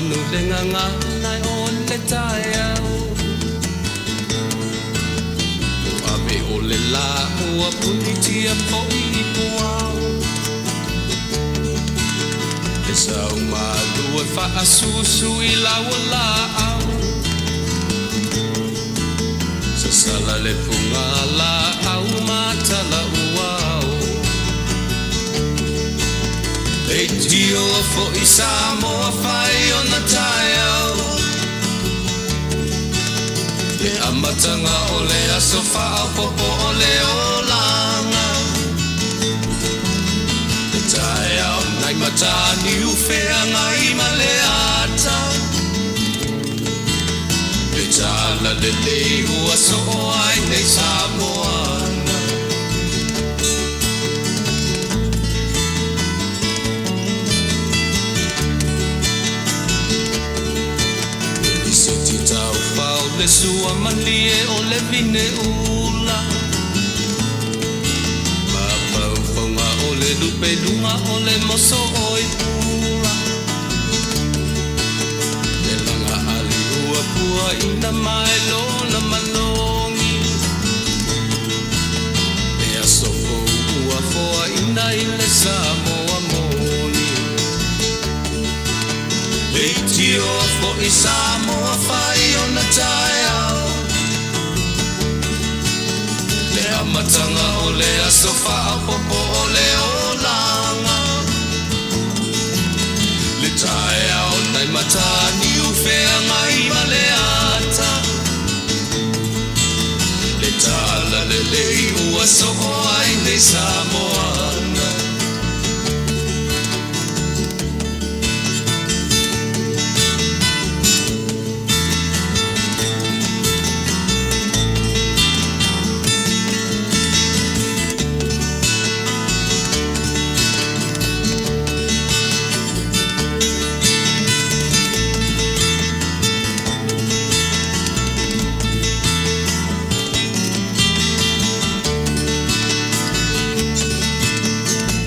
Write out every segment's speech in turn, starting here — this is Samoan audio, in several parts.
manu le gagana o le taeao. Ua ave o le lā ua punitia foi i puao. Le sau malu e faasusu i lau laau. Sasala le fuga laau ma tala uao. Leitio foi Samoa fai ona taeao. Le amataga o le aso faaopoopo o le olaga. Le taeao nai Mataniu feagai ma le ata. Le tala lelei ua soo ai nei Samoana. Le lisiti taufao le sua malie o le vine ula. Mafaufauga o le lupe luga o le moso oi pula. Le laga ali ua puaina mai lona malogi. Le aso fou ua foaina i le Samoa moni. Leitio foi Samoa fai ona taeao. Le amataga o le aso faaopoopo o le olaga. Le taeao nai Mataniu feagai ma le ata. Le tala lelei ua soo ai nei Samoana.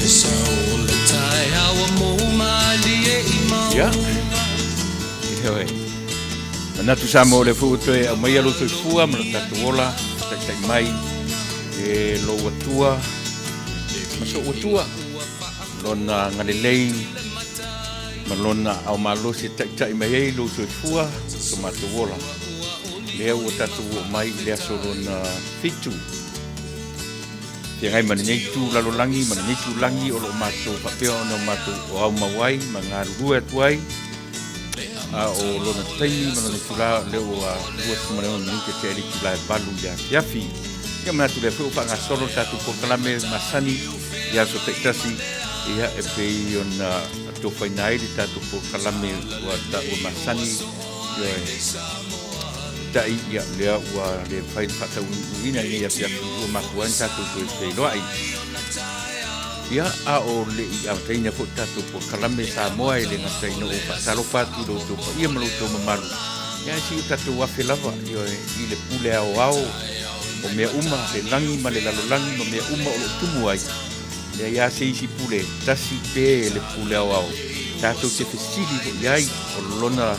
Le sao o le taeao ua mou malie i Ia. mauga. Ioe. Manatu Samoa o lea foi ua toe aumaia lou soifua ma lo tatou ola, taitai mai e lou Atua ma so'u Atua, lona agalelei ma lona ao malosi e taitai mai ai lou soifua ma so matou ola. Lea ua tatou oo mai i le aso lona fitu. Feagai ma lenei itu lalolagi ma lenei itulagi o lo o matou faapea ona matou oaumau ai ma galulue atu ai, a o lona taimi ma lona itula lea ua 26 minute tea i le itula e 8 i le afiafi. Ia manatu lea foi ua faagasolo le tatou polokalame masani i aso taitasi, ia e pei ona tofaina ai le tatou polokalame ua taua masani, ioe, tai ia lea ua le mafai ona faataunuuina i lenei afiafi ua mafua ai ona tatou toe feiloai. Ia, a o le i amataina foi le tatou polokalame Samoa, e le gata ina ou faatalofa atu i lo outou paia ma lo outou mamalu, ia ae se i o tatou afe lava, ioe, i le pule aoao o mea uma, le lagi ma le lalolagi ma mea uma o lo o tumu ai. Leai lava se isi pule tasi pe le pule aoao tatou te fesili foi i ai, o lona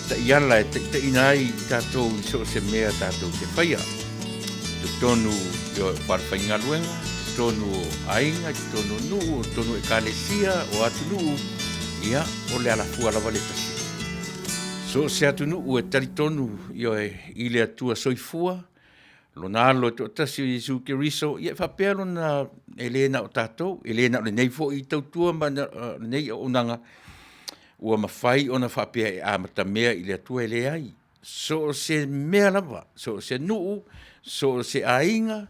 taiala e taitaiina ai i tatou i so o se mea tatou te faia. Totonu o falefaigaluega, totonu o aiga, totonu o nuu, totonu o ekalesia, o atunuu, ia, o le alafua lava le tasi. So o se atunuu e talitonu, ioe, i le Atua soifua, lona alo e toatasi o Iesu Keriso, ia e faapea lona, e le na o tatou, e le na o lenei foi tautua ma lenei auaunaga, ua mafai ona faapea e amatamea i le Atua, e leai. So o se mea lava, so o se nuu, so o se aiga,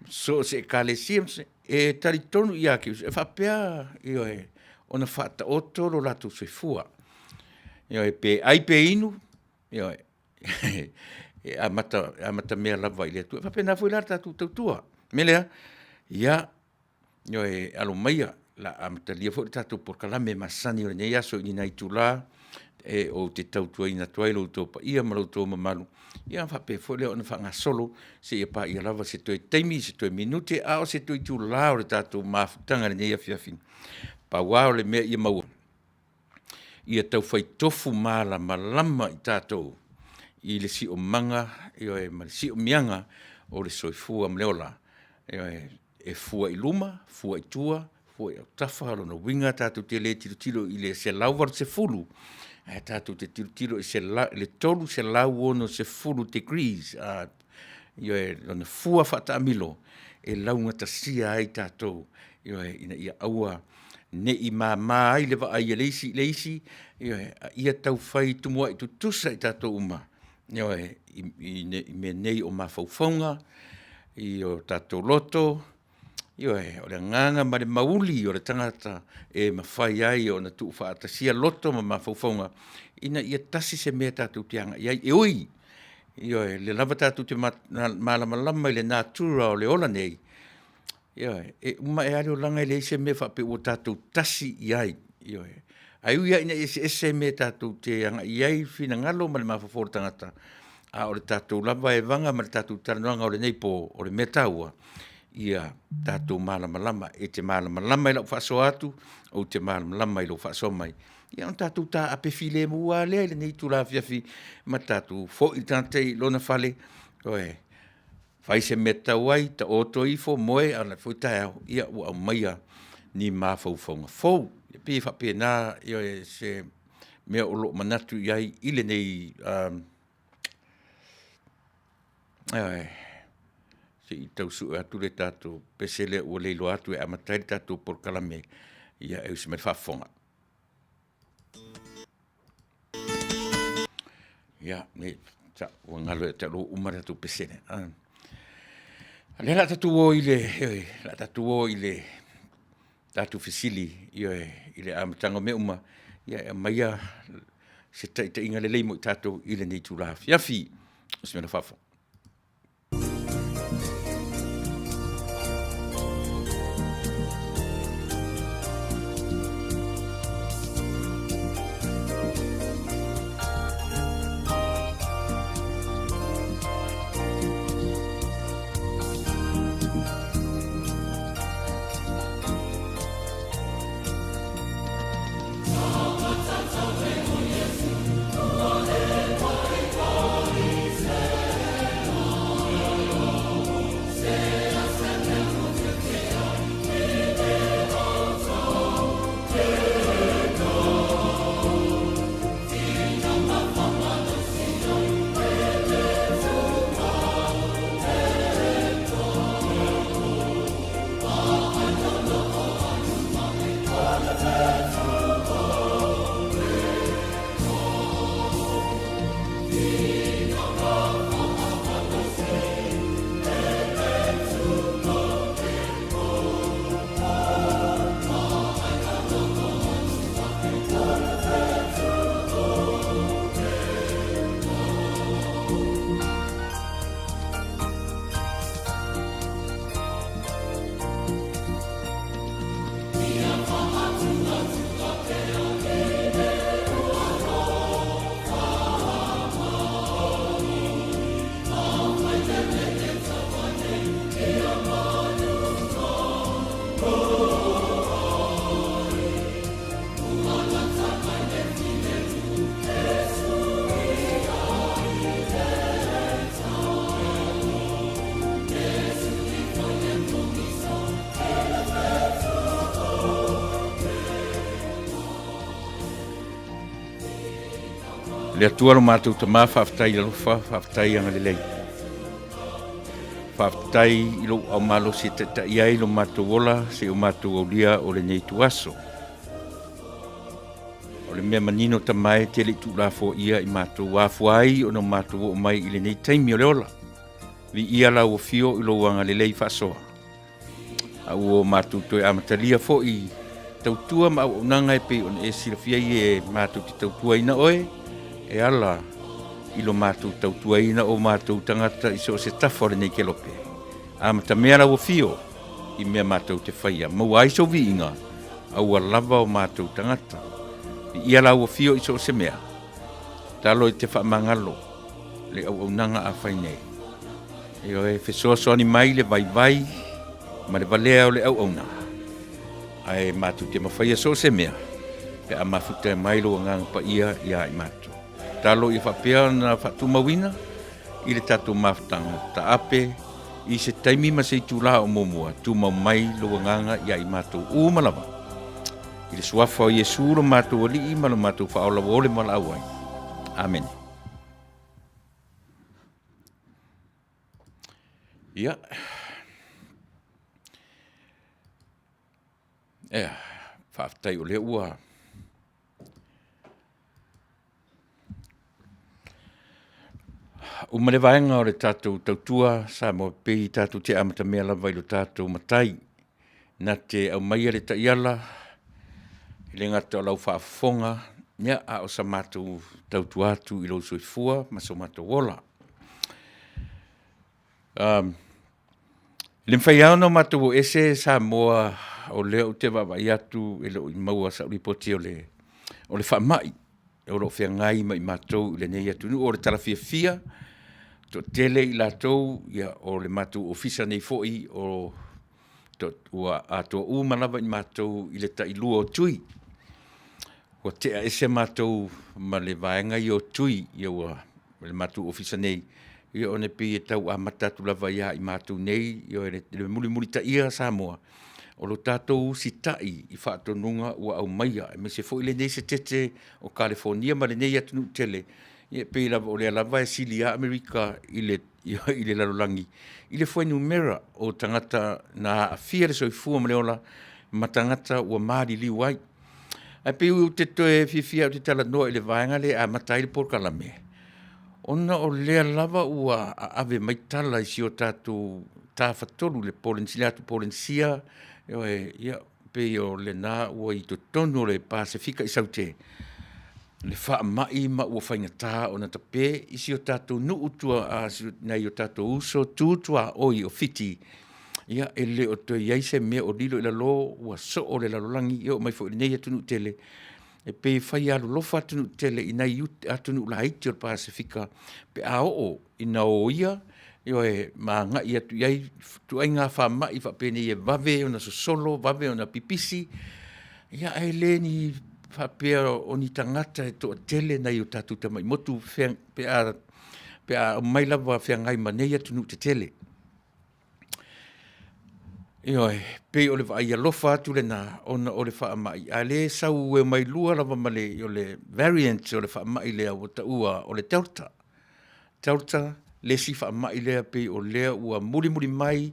so o se ekalesia, e talitonu ia Keriso, e faapea, ioe, ona faataoto lo latou soifua. Ioe, pe ai pe inu, ioe, e amata, e amatamea lava i le Atua. E faapena foi la le tatou tautua. O le mea lea, ia, ioe, alo maia o le a amatalia foi le tatou polokalame masani o lenei aso i lena itula e ou te tautuaina atu ai lo outou paia ma lo outou mamalu, ia ona faapea foi lea ona faagasolo seia paia lava se toe taimi, se toe minute, a o se toe itula o le tatou mafutaga i lenei afiafi. Pau lava o le mea ia maua, Ia taufai tofu malamalama i tatou i le siomaga, ioe, ma le siomiaga o le soifua ma le ola. Ioe, e fua i luma, fua i tua, fua i autafa, o lona uiga tatou te le tilotilo i le 180, ae tatou te tilotilo i le 360 degrees, ioe, lona fua faataamilo e laugatasia ai tatou, ioe, ina ia aua ne i mama ai le vaai a le isi i le isi, ioe, a ia taufai tumuai tutusa i tatou uma, ioe, i mea nei o mafaufauga, i o tatou loto, ioe, o le agaga ma le mauili o le tagata e mafai ai ona tuufaatasia loto ma mafaufauga ina ia tasi se mea tatou te agai i ai. E ui, ioe, o lea lava tatou te malamalama i le natura o le ola nei, ioe, e uma ae lava le olaga e leai se mea faapea ua tatou tasi i ai, ioe. Ae ui lava ina eseese mea tatou te agai i ai finagalo ma le mafaufau o le tagata, a o le tatou lava evaga ma le tatou talanoaga o lenei po, o le mea taua, ia tatou malamalama. E te malamalama i lau faasoa atu, ou te malamalama i lou faasoa mai, ia ona tatou taape filemu lava lea i lenei itula afiafi ma tatou foi le tagata i lona fale, ioe, fai se mea e tatau ai, taoto ifo, moe a o le a foi taeao, ia ua aumaia ni mafaufauga fou. E pei e faapena se mea o lo o manatu i ai i lenei se i tau sue atu le tatou pese lea ua le iloa atu e amata ai le tatou polokalame, ia e usi mai le faafofoga. Ia, ua galo ia te au ua uma le tatou pese lea. O lea o le a tatou o i le, ioe, o le a tatou o i le tatou fesili, ioe, i le amataga o mea uma, ia e aumaia se taitaiga lelei mo i tatou i lenei itula afiafi. Le Atua lo matou Tama, faafetai i alofa, faafetai i agalelei. Faafetai i lou aao malosi e taitai ai lo matou ola seia o matou aulia o lenei ituaso. O le mea manino Tama e te le i tuulafoaia i matou afua ai ona o matou oo mai i lenei taimi o le ola. Viia lau afio i lou agalelei faasoa. A ua matou toe amatalia foi tautua ma auaunaga e pei ona e silafia ai e matou te tautuaina oe, e ala i lo matou tautuaina o matou tagata i so o se tafa o lenei kelope. Amatamea lau afio i mea matou te faia, maua ai sou viiga, aua lava o matou tagata. Viia lau afio i so o se mea. Talo i te faamagalo le auaunaga a fai nei. Ioe, fesoasoani mai le vaivai ma le valea o le auauna, ae matou te mafaia so o se mea. pe a mafuta mai lou Agaga Paia iā i matou. Talo ia faapea ona faatumauina i le tatou mafutaga taape i se taimi ma se itulā o muamua, tumau mai lou Agaga iā i matou uma lava. I le suafa o Iesu lo matou Alii ma lo matou Faaola ua ole ma laau ai. Amene. Ia. Ea, faafetai o lea ua uma le vaega o le tatou tautua Samoa pei tatou te amatamea lava i lo tatou Matai na te aumaia le taiala, e le gata o lau faafofoga, ia, a o sa matou tautua atu i lou soifua ma so matou ola. E le mafai lava ona matou o ese Samoa o lea ou te vaavaai atu e le o maua i sau lipoti o le faamai o lo o feagai ma i matou i lenei atunuu. O le tala fiafia, e toatele i latou o le matou Ofisa nei foi ua atoa uma lava i matou i le tailua o tui. Ua tea ese matou ma le vaega ia o tui ua le matou Ofisa nei, ia ona e pei e tau amata atu lava ia i matou nei le mulimulitaia Samoa o lo tatou usitai i faatonuga ua aumaia, aemaise foi lenei Setete o Kalifonia ma lenei atunuu tele, ia e pei lava o lea lava e sili lava Amerika i le lalolagi i le fuainumera o tagata na aafia le soifua ma le ola ma tagata ua maliliu ai. Ae pei ou te toe fiafia ou te talanoa i le vaega lea e amata ai le polokalame, ona o lea lava ua aave mai tala i si o tatou Tafatolu i le atu Polenisia, ioe, ia, pei o lena ua i totonu o le Pasefika i Saute le faamai ma ua faigata ona tape i si o tatou nuu nai o tatou uso tu tuaoi o Fiti, ia e le o toe i ai se mea o lilo i lalo, ua soo le lalolagi, e oo mai foi i lenei atunuu tele, e pei e fai alolofa atunuu tetele i nai atunuu laiti o le Pasefika pe a oo ina oia, ioe, ma agai atu i ai ituaiga faamai faapenei e vave ona sosolo, vave ona pipisi, ia ae le ni faapea o ni tagata e toatele nai o tatou tamai motu pe a aumai lava feagai ma nei atunuu tetele. Ioe, pei o le vaai alofa atu lena ona o le faamai, a o lea e sau e omai lua lava ma le variant o le faamai lea ua taua o le Delta. Delta le isi faamai lea pei o lea ua mulimuli mai,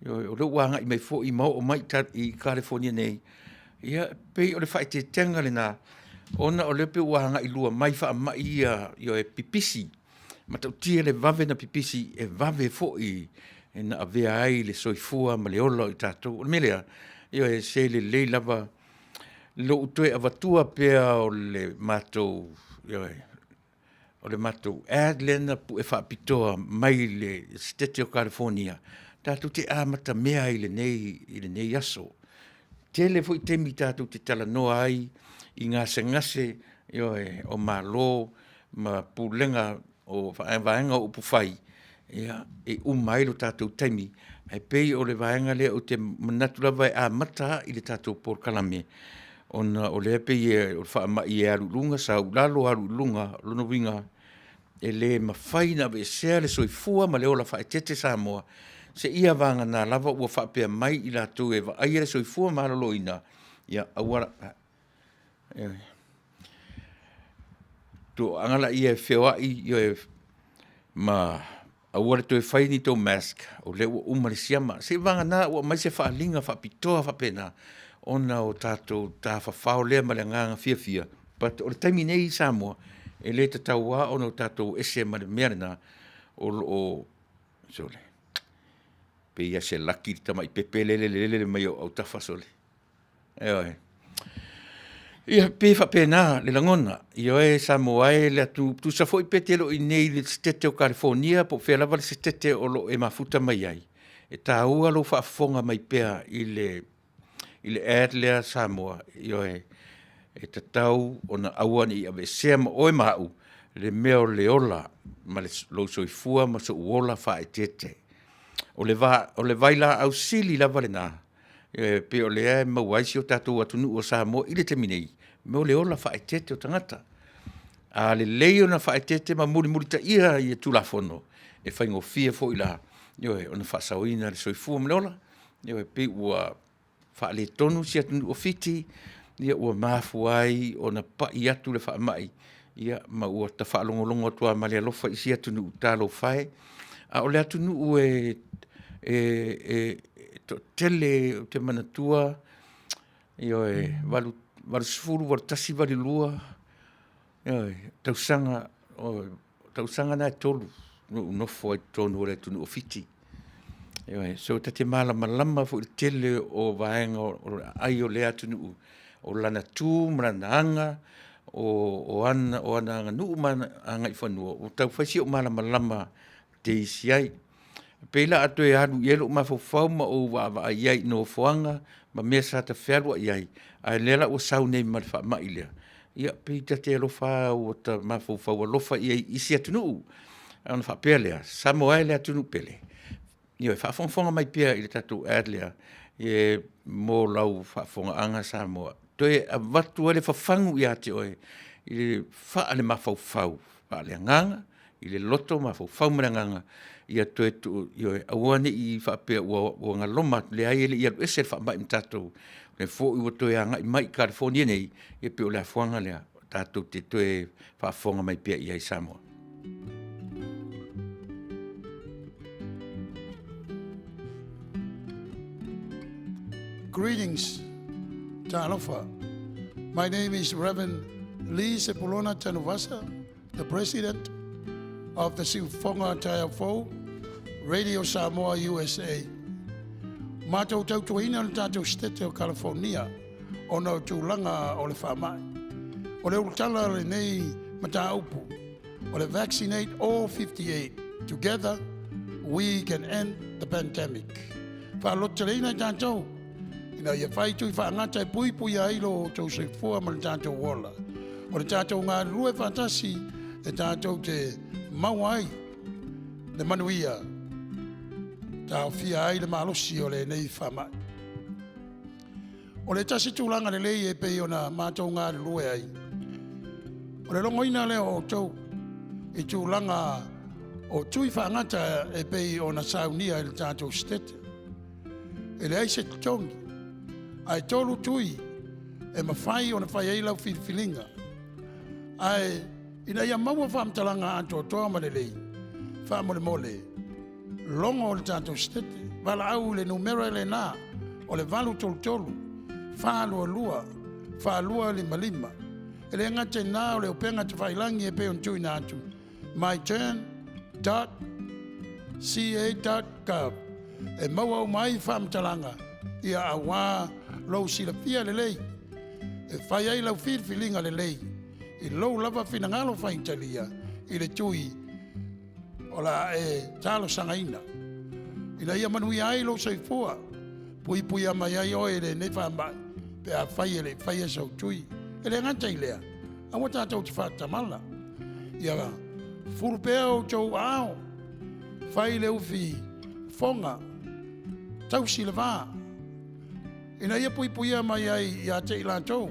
o lea ua agai mai foi ma oo mai i Kalifonia nei, ia pei o le faaeteetega lena, ona o lea pei ua agai lua mai faamai ia, ioe, pipisi, matautia le vave ona pipisi, e vave foi ona avea ai le soifua ma le ola o i tatou. O le mea lea, ioe, se lelei lava lou toe avatua pea o le matou, ioe, o le matou ad lea na pue faapitoa mai le Setete o Kalifonia, tatou te amatamea ai i lenei aso. Tele foi taimi tatou te talanoa ai i gasegase, ioe, o Malo ma Pulega o vaega o upufai, ia, e uma ai lo tatou taimi, ae pei o le vaega lea ou te manatu lava e amata ai le tatou polokalame, ona o lea e pei o le faamai e alu i luga sau i lalo alu i luga, o lona uiga, e le mafai ona aveesea le soifua ma le ola faaeteete Samoa, seia vagana lava ua faapea mai i latou e vaaia le soifua maloloina, ia aua toaga laia e feoai ma aua le toe fai ni tou mask, o lea ua uma le siama. Seiavagana ua aumai se faaaliga faapitoa faapena ona o tatou tafafao lea ma le agaga fiafia, but o le taimi nei i Samoa, e le tatau lava ona tatou o ese ma le mea lena, o lo o, sole, pei lava se laki le tamai pepe lea e lelele mai ou autafa, sole. Ioe. Ia, pei e faapena le lagona. Ioe Samoa e, le atunuu, tusa foi pe te le o i inei i le Setete o Kalifonia po o fea lava le Setete o lo o e mafuta mai ai, e taua lou faafofoga mai pea i le ad lea Samoa, ioe, e tatau ona aua ne i aveesea ma oe ma au le mea o le ola ma lou soifua ma sou ola faaeteete. O le vailaau sili lava lena, e pei o lea e maua ai si o tatou atunuu o Samoa i le taimi nei. Mo le ola faaeteete o tagata. A lelei ona faaeteete ma mulimulitaia ia Tulafono, e faigofie foi la, ioe, ona faasaoina le soifua ma le ola. Ioe, pei ua faaletonu si atunuu o Fiti, ia ua mafua ai ona pai atu le faamai, ia ma ua ta faalogologo atu lava ma le alofa i isi atunuu, talofa e. A o le atunuu e toatele, ou te manatua, ioe, 80, 81, 82, ioe, tausaga, o tausaga na e 3 na ou nofo ai i totonu o le atunuu o Fiti. Ioe, so ta te malamalama foi i le tele o vaega o le aai o lea atunuu, o lana tu ma lana aga, o ana aganuu ma ana agaifanua, ua tau fai si ou malamalama teisi ai. E pei la a toe alu i ai lou mafaufau ma ou vaavaai i ai i nofoaga ma mea sa ta fealuai ai, a o lea la ua sau nei ma le faamai lea, ia pei ta te alofa lava ua ta mafaufau alofa i ai i isi atunuu. Ona faapea lea, Samoa e le atunuu pele, ioe, faafogafoga mai pea i le tatou ad lea mo lau faafofogaaga Samoa, toe avatu ai le fafagu ia te oe faalemafaufau, faaleagaga i le loto, mafaufau ma le agaga, ia toe tuu, ioe, aua ne i faapea ua galoma atu, leai e le i alu ese le faamai ma tatou. O lea foi ua toe agai mai i Kalifonia nei, ia pei o le afuaga lea tatou te toe faafofoga mai pea i ai Samoa. Greetings, Talofa. My name is Reverend Lee Sepulona Tanuvasa, the President of the Siufoga Taeao Radio Samoa USA. Matou tautuaina le tatou Setete o California ona o tulaga o le faamai. O le ulutala lenei mataupu o le Vaccinate All 58. Together, we can end the pandemic. Faalototeleina i tatou ina ia fai tui faagata e puipuia ai lo outou soifua ma le tatou ola. O le tatou galulue faatasi e tatou te maua ai le manuia, taofia ai le malosi o lenei faamai. O le tasi tulaga lelei e pei ona matou galulue ai, o le logoina lea o outou i tulaga o tui faagata e pei ona saunia e le tatou Setete. E leai se totogi, ae 3 tui e mafai ona fai ai lau filifiliga. Ae ina ia maua faamatalaga atoatoa ma lelei, faamolemole, logo o le tatou Setete, valaau i le numera lena o le 833 422 4255. E le gata i lena o le upega tafailagi e pei ona tuuina atu myturn.ca.gov e maua uma ai faamatalaga ia auā lou silafia lelei e fai ai lau filifiliga lelei i lou lava finagalo faitalia i le tui o la e talosagaina. Ina ia manuia ai lou soifua, puipuia mai ai oe i lenei faamai pe a fai e le i faia sau tui. E le gata i lea, aua tatou te faatamala. Ia fulu pea outou aao, fai le ufi foga, tausi le va, ina ia puipuia mai ai ia te i latou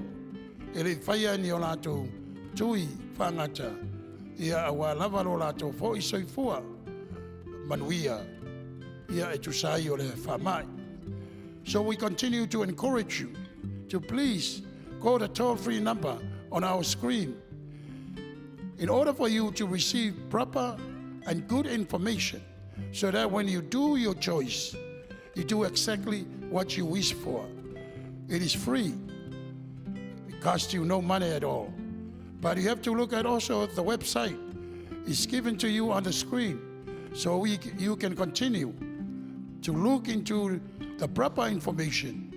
e le i faia ni o latou tui faagata, ia auā lava lo latou foi soifua manuia, ia e tusa ai o le faamai. So we continue to encourage you to please call the toll-free number on our screen in order for you to receive proper and good information so that when you do your choice, you do exactly what you wish for. It is free. It costs you no money at all. But you have to look at also the website. It's given to you on the screen so you can continue to look into the proper information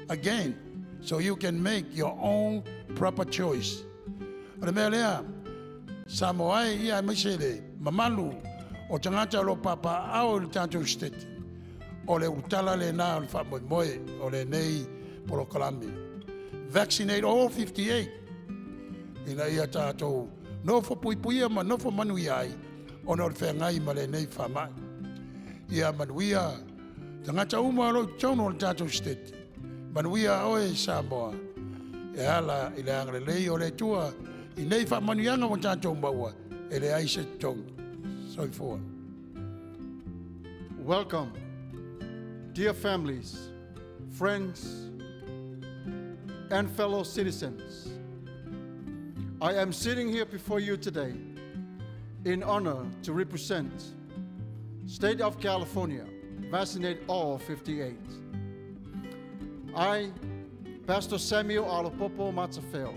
again so you can make your own proper choice. O le mea lea, Samoa e ia aemaise le mamalu o tagata o lo o papaaao i le tatou Setete, o le ulutala lena o le faamoemoe o lenei polokalame. Vaccinate all 58 ina ia tatou nofo puipuia ma nofo manuia ai ona o le feagai ma lenei faamai. Ia manuia tagata uma o lo o i totonu o le tatou Setete. Manuia oe Samoa. E ala i le agalelei o le Atua i nei faamanuiaga ua tatou maua, e leai se totogi. Soifua. Welcome, dear families, friends, and fellow citizens. I am sitting here before you today in honor to represent State of California, vaccinate all 58. I, Pastor Samuel Alapopo Matafeo,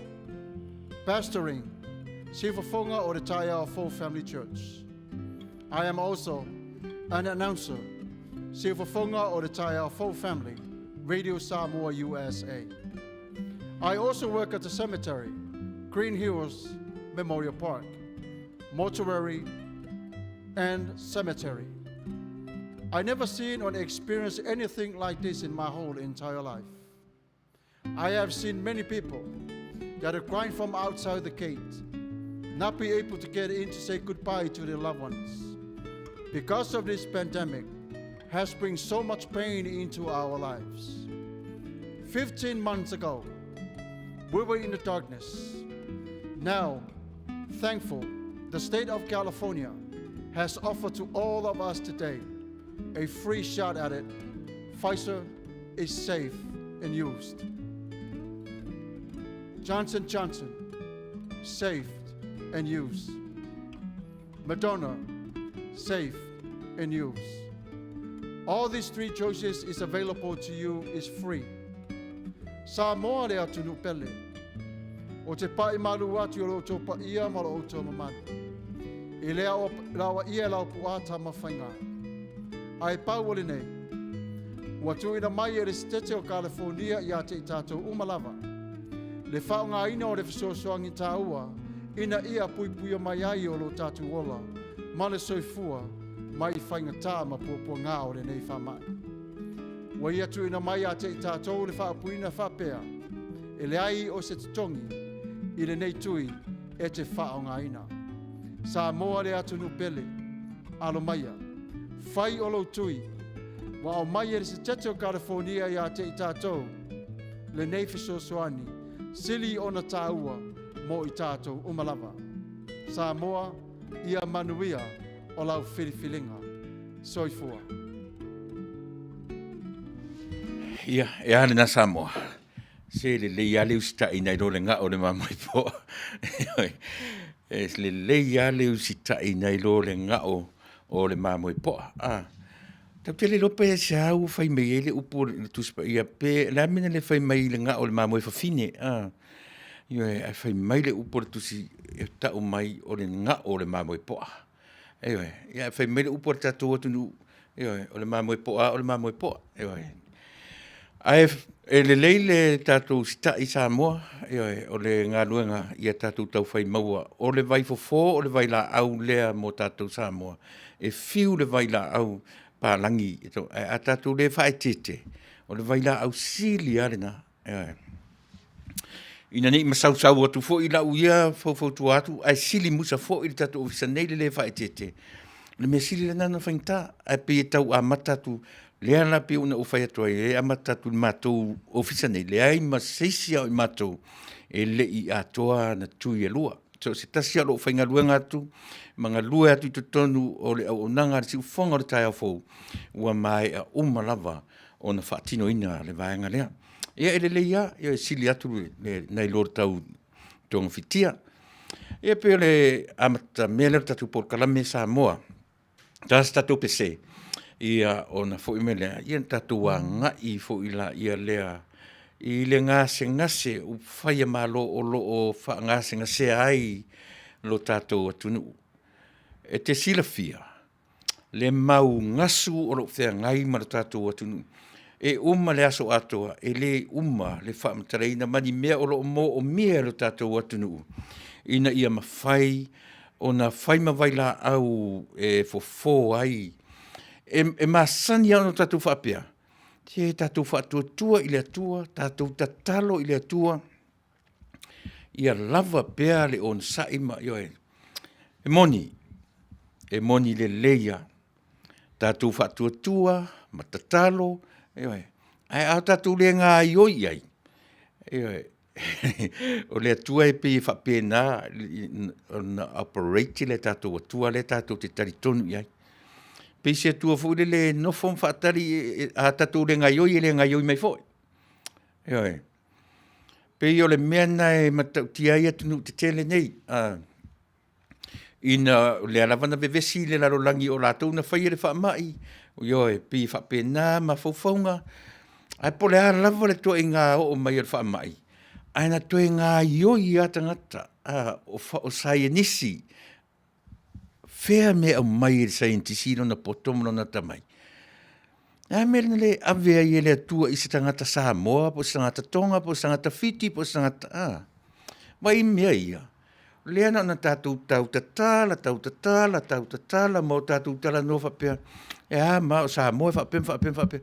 pastoring Siufafoga o le Taeao Fou Family Church. I am also an announcer, Siufafoga o le Taeao Fou Family, Radio Samoa USA. I also work at the cemetery, Green Hills Memorial Park, mortuary, and cemetery. I never seen or experienced anything like this in my whole entire life. I have seen many people that are crying from outside the gate, not be able to get in to say goodbye to their loved ones. Because of this pandemic has bring so much pain into our lives. 15 months ago, we were in the darkness. Now, thankful, the state of California has offered to all of us today a free shot at it. Pfizer is safe and used. Johnson Johnson, safe and used. Moderna, safe and used. All these three choices is available to you is free. Samoa le atunuu pele. Ou te pai malu atu i lo outou paia ma lo outou mamalu. I le aoaia e lau puaa Tamafaiga. Ae pau o lenei, ua tuuina mai e le Setete o Kalifonia ia te i tatou uma lava, le faaaogaina o le fesoasoani taua ina ia puipuia mai ai o lo tatou ola ma le soifua mai i faigata ma puapuaga o lenei faamai. Ua ia tuuina mai ia te i tatou le faaupuina faapea, e leai o se totogi i lenei tui e te faaaogaina. Samoa le atunuu pele, alo maia, fai o lou tui, ua aumai e le Setete o Kalifonia ia te i tatou lenei fesoasoani sili ona taua mo i tatou uma lava. Samoa, ia manuia o lau filifiliga. Soifua. Ia, e a lena Samoa? Se lelei lava le usitai nai lo le gao o le mamoe poa. E lelei lava le usitai nai lo le gao o le mamoe poa. Ah. Tatou te le iloa pe se a ua fai mai ai le upu o le Tusi Paia, pe le a mea na le fai mai i le gao o le mamoe fafine. Ah. Ioe, ae fai mai le upu o le Tusi e tau mai o le gao o le mamoe poa. Ioe, ia fai mai le upu a le tatou atunuu, ioe, o le mamoe poa o le mamoe poa, ioe. Ae e lelei le tatou sita'i Samoa, ioe, o le galuega ia tatou taufai maua. O le vaifofo o le vailaau lea mo tatou Samoa, e fiu le vailaau palagi, ae a tatou le faaeteete, o le vailaau sili lava lena, ioe. Ina ne i masausau atu foi lau ia faufautua atu, ae sili musa foi le tatou ofisa nei le le faaeteete. O le mea sili lena ona faigata, ae pei e tau amata atu, lea la pei ona ou fai atu ai, e amata atu i le matou ofisa nei, leai ma se isi o i matou e le i atoa ana tui e lua. So o se tasi lava o lo o faigaluega atu ma galue atu i totonu o le auaunaga a le siufofoga o le taeao fou, ua maea uma lava ona faatinoina le vaega lea. Ia e lelei lava, ia e sili atu le, nai lo le tau togafitia. Ia pei o le amatamea lea o le tatou polokalame Samoa, ta se tatou pese, ia ona foi mai lea, ia na tatou agai foi la ia lea i le gasegase upufai a Malo o lo o faagasegase ai lo tatou atunuu. E te silafia, le mau gasu o lo o feagai ma lo tatou atunuu. E uma le aso atoa, e le uma le faamatalaina ma ni mea o lo o moomia e lo tatou atunuu ina ia mafai ona fai ma vailaau e fofo ai. E masani lava ona tatou faapea, se tatou faatuatua i le Atua, tatou tatalo i le Atua, ia lava pea le onosai ma, ioe, e moni, e moni lelei lava. Tatou faatuatua ma tatalo, ioe, ae a tatou le gaoioi i ai, ioe. O le Atua e pei e faapena ona operate le tatou Atua lea tatou te talitonu i ai. Pei se Atua foi lele e nofo ma faatali, a tatou le gaioi e le gaioi mai foi. Ioe. Pei o le mea lena e matautia ai atunuu tetele nei, ina o lea lava na vevesi le lalolagi o latou na faia le faamai, ioe, pei e faapena mafaufauga, ae po o le a lava le ituaiga oo mai o le faamai, ae na toe gaioi lava tagata, o saienisi, fea le mea e aumai e le saienitisi lona poto ma lona atamai? O le a le mea na le ave ai e le Atua i se tagata Samoa po o se tagata Toga po o se tagata Fiti po o se tagata, a? Vaai i mea ia, o lea na ona tatou tau tatala, tau tatala, tau tatala ma o tatou talanoa faapea, e a ma o Samoa e faapea ma faapea ma faapea.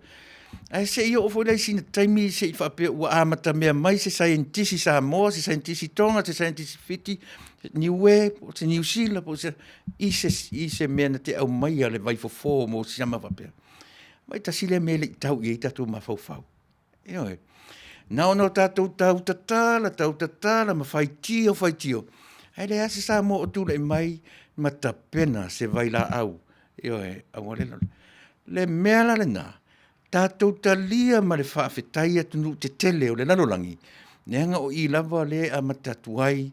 Ae se i oo foi la i sina taimi se i faapea ua amatamea mai se saienitisi Samoa, se saienitisi Toga, se saienitisi Fiti, Niue, po o se Niu Sila po o se i se mea na te aumaia le vaifofo mo sina faapea. Vaai tasi lea mea e le i tau i ai tatou mafaufau. Ioe. Na ona o tatou tau tatala, tau tatala ma faitio, faitio. Ae leai lava se Samoa o tulai mai ma tapena se vailaau. Ioe, aua le Le mea la lena, tatou talia ma le faafetai atunuu tetele o le lalolagi, leaga o i lava lea e amata atu ai,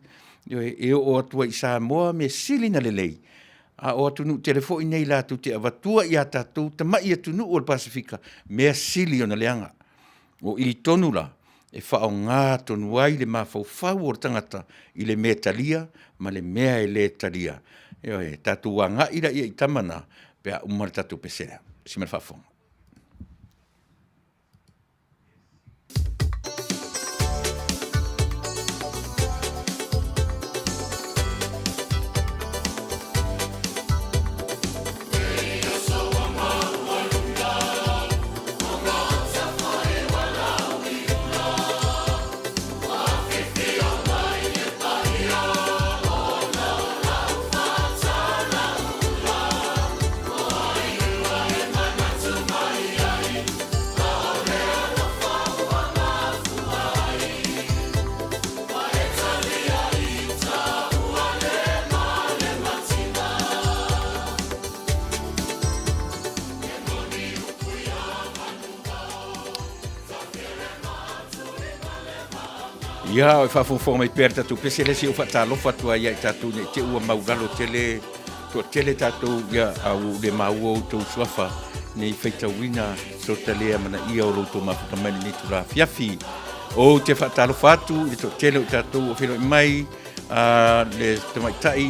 ioe, e oo atu ai i Samoa mea sili ona lelei, a o atunuu tele foi nei latou te avatua ia tatou tamai atunuu o le Pasefika mea sili ona leaga. O i tonu la e faaaoga tonu ai le mafaufau o le tagata i le mea e talia ma le mea e le talia. Ioe, tatou agai laia i tama na pe a uma le tatou pese lea. Si ma le faafofoga. Ia, o e faafogafoga mai pea le tatou pese lea, se i ou faatalofa atu ai ia i tatou nei te ua maulalo tele, toatele tatou, ia, a ua ou le maua outou suafa nei faitauina sota le amanaia o lo outou mafuta mai lenei itula afiafi. Ou te faatalofa atu i le toatele o tatou o feiloai mai, le tamaitai,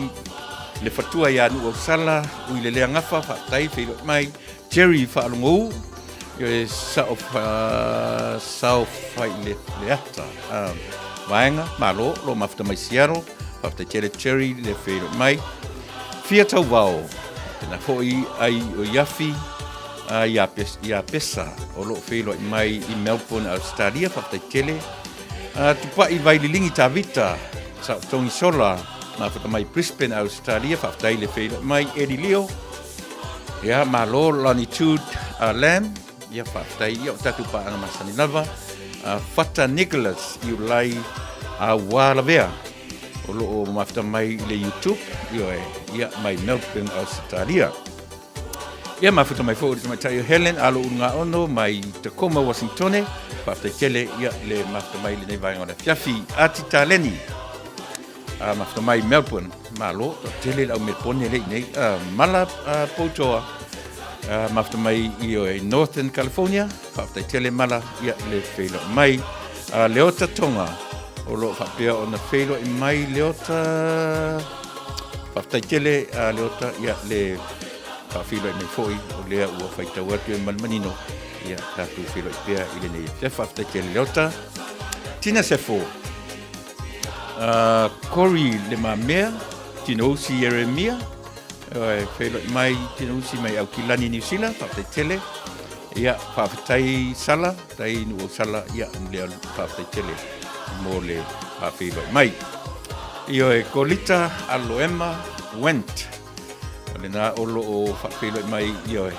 le fatua ia Nuuausala, ui le Leagafa, faafetai feiloai mai, Jerry Faalogou, e sao, sao fai le, le ata, vaega, malo, lo mafuta mai Seattle, faafetai tele Jerry le feiloai mai, Fia Tauvao, tēnā foi ai o Iafi, ia, ia Pesa, o loo feiloai mai i Melbourne, Australia, faafetai tele. Tupai Vaililingi Tavita, Sao Tongi Sola, mafuta mai Brisbane, Australia, faafetai le feiloai mai Eddie Leo. Ia, malo Longitude Lamb, ia faafetai ia o tatou paaga masani lava. Fata Nicholas Iulai Lavea, o lo o mafuta mai i le YouTube, ioe, ia mai Melbourne, Australia. Ia mafuta mai foi o le tamaitai o Helen Alo Ulugaono mai Tacoma, Washingtone. Faafetai tele ia le mafuta mai i lenei vaega o le afiafi. Ati Taleni, mafuta mai Melbourne. Malo, tele le au Melbourne le i nei. Mala Poutoa, mafuta mai i Northern California. Faafetai tele Mala ia le feiloai mai. Leota Tonga, o lo o faapea ona feiloai mai Leota. Faafetai tele a Leota ia le faafeiloai mai foi o lea ua faitau atu e ma le manino ia tatou feiloai pea i lenei afiafi. Faafetai tele Leota. Tina Sefo, Cory Le Mamea, Tinousi Ieremia, feiloai mai Tinousi mai Aukilani, Niu Sila. Faafetai tele. Ia, faafetai Sala, faafetai Nuuau Sala, ia, lea faafetai tele mo le faafeiloai mai. Ioe, Kolita Aloema Went, o lena o lo o faafeiloai mai, ioe,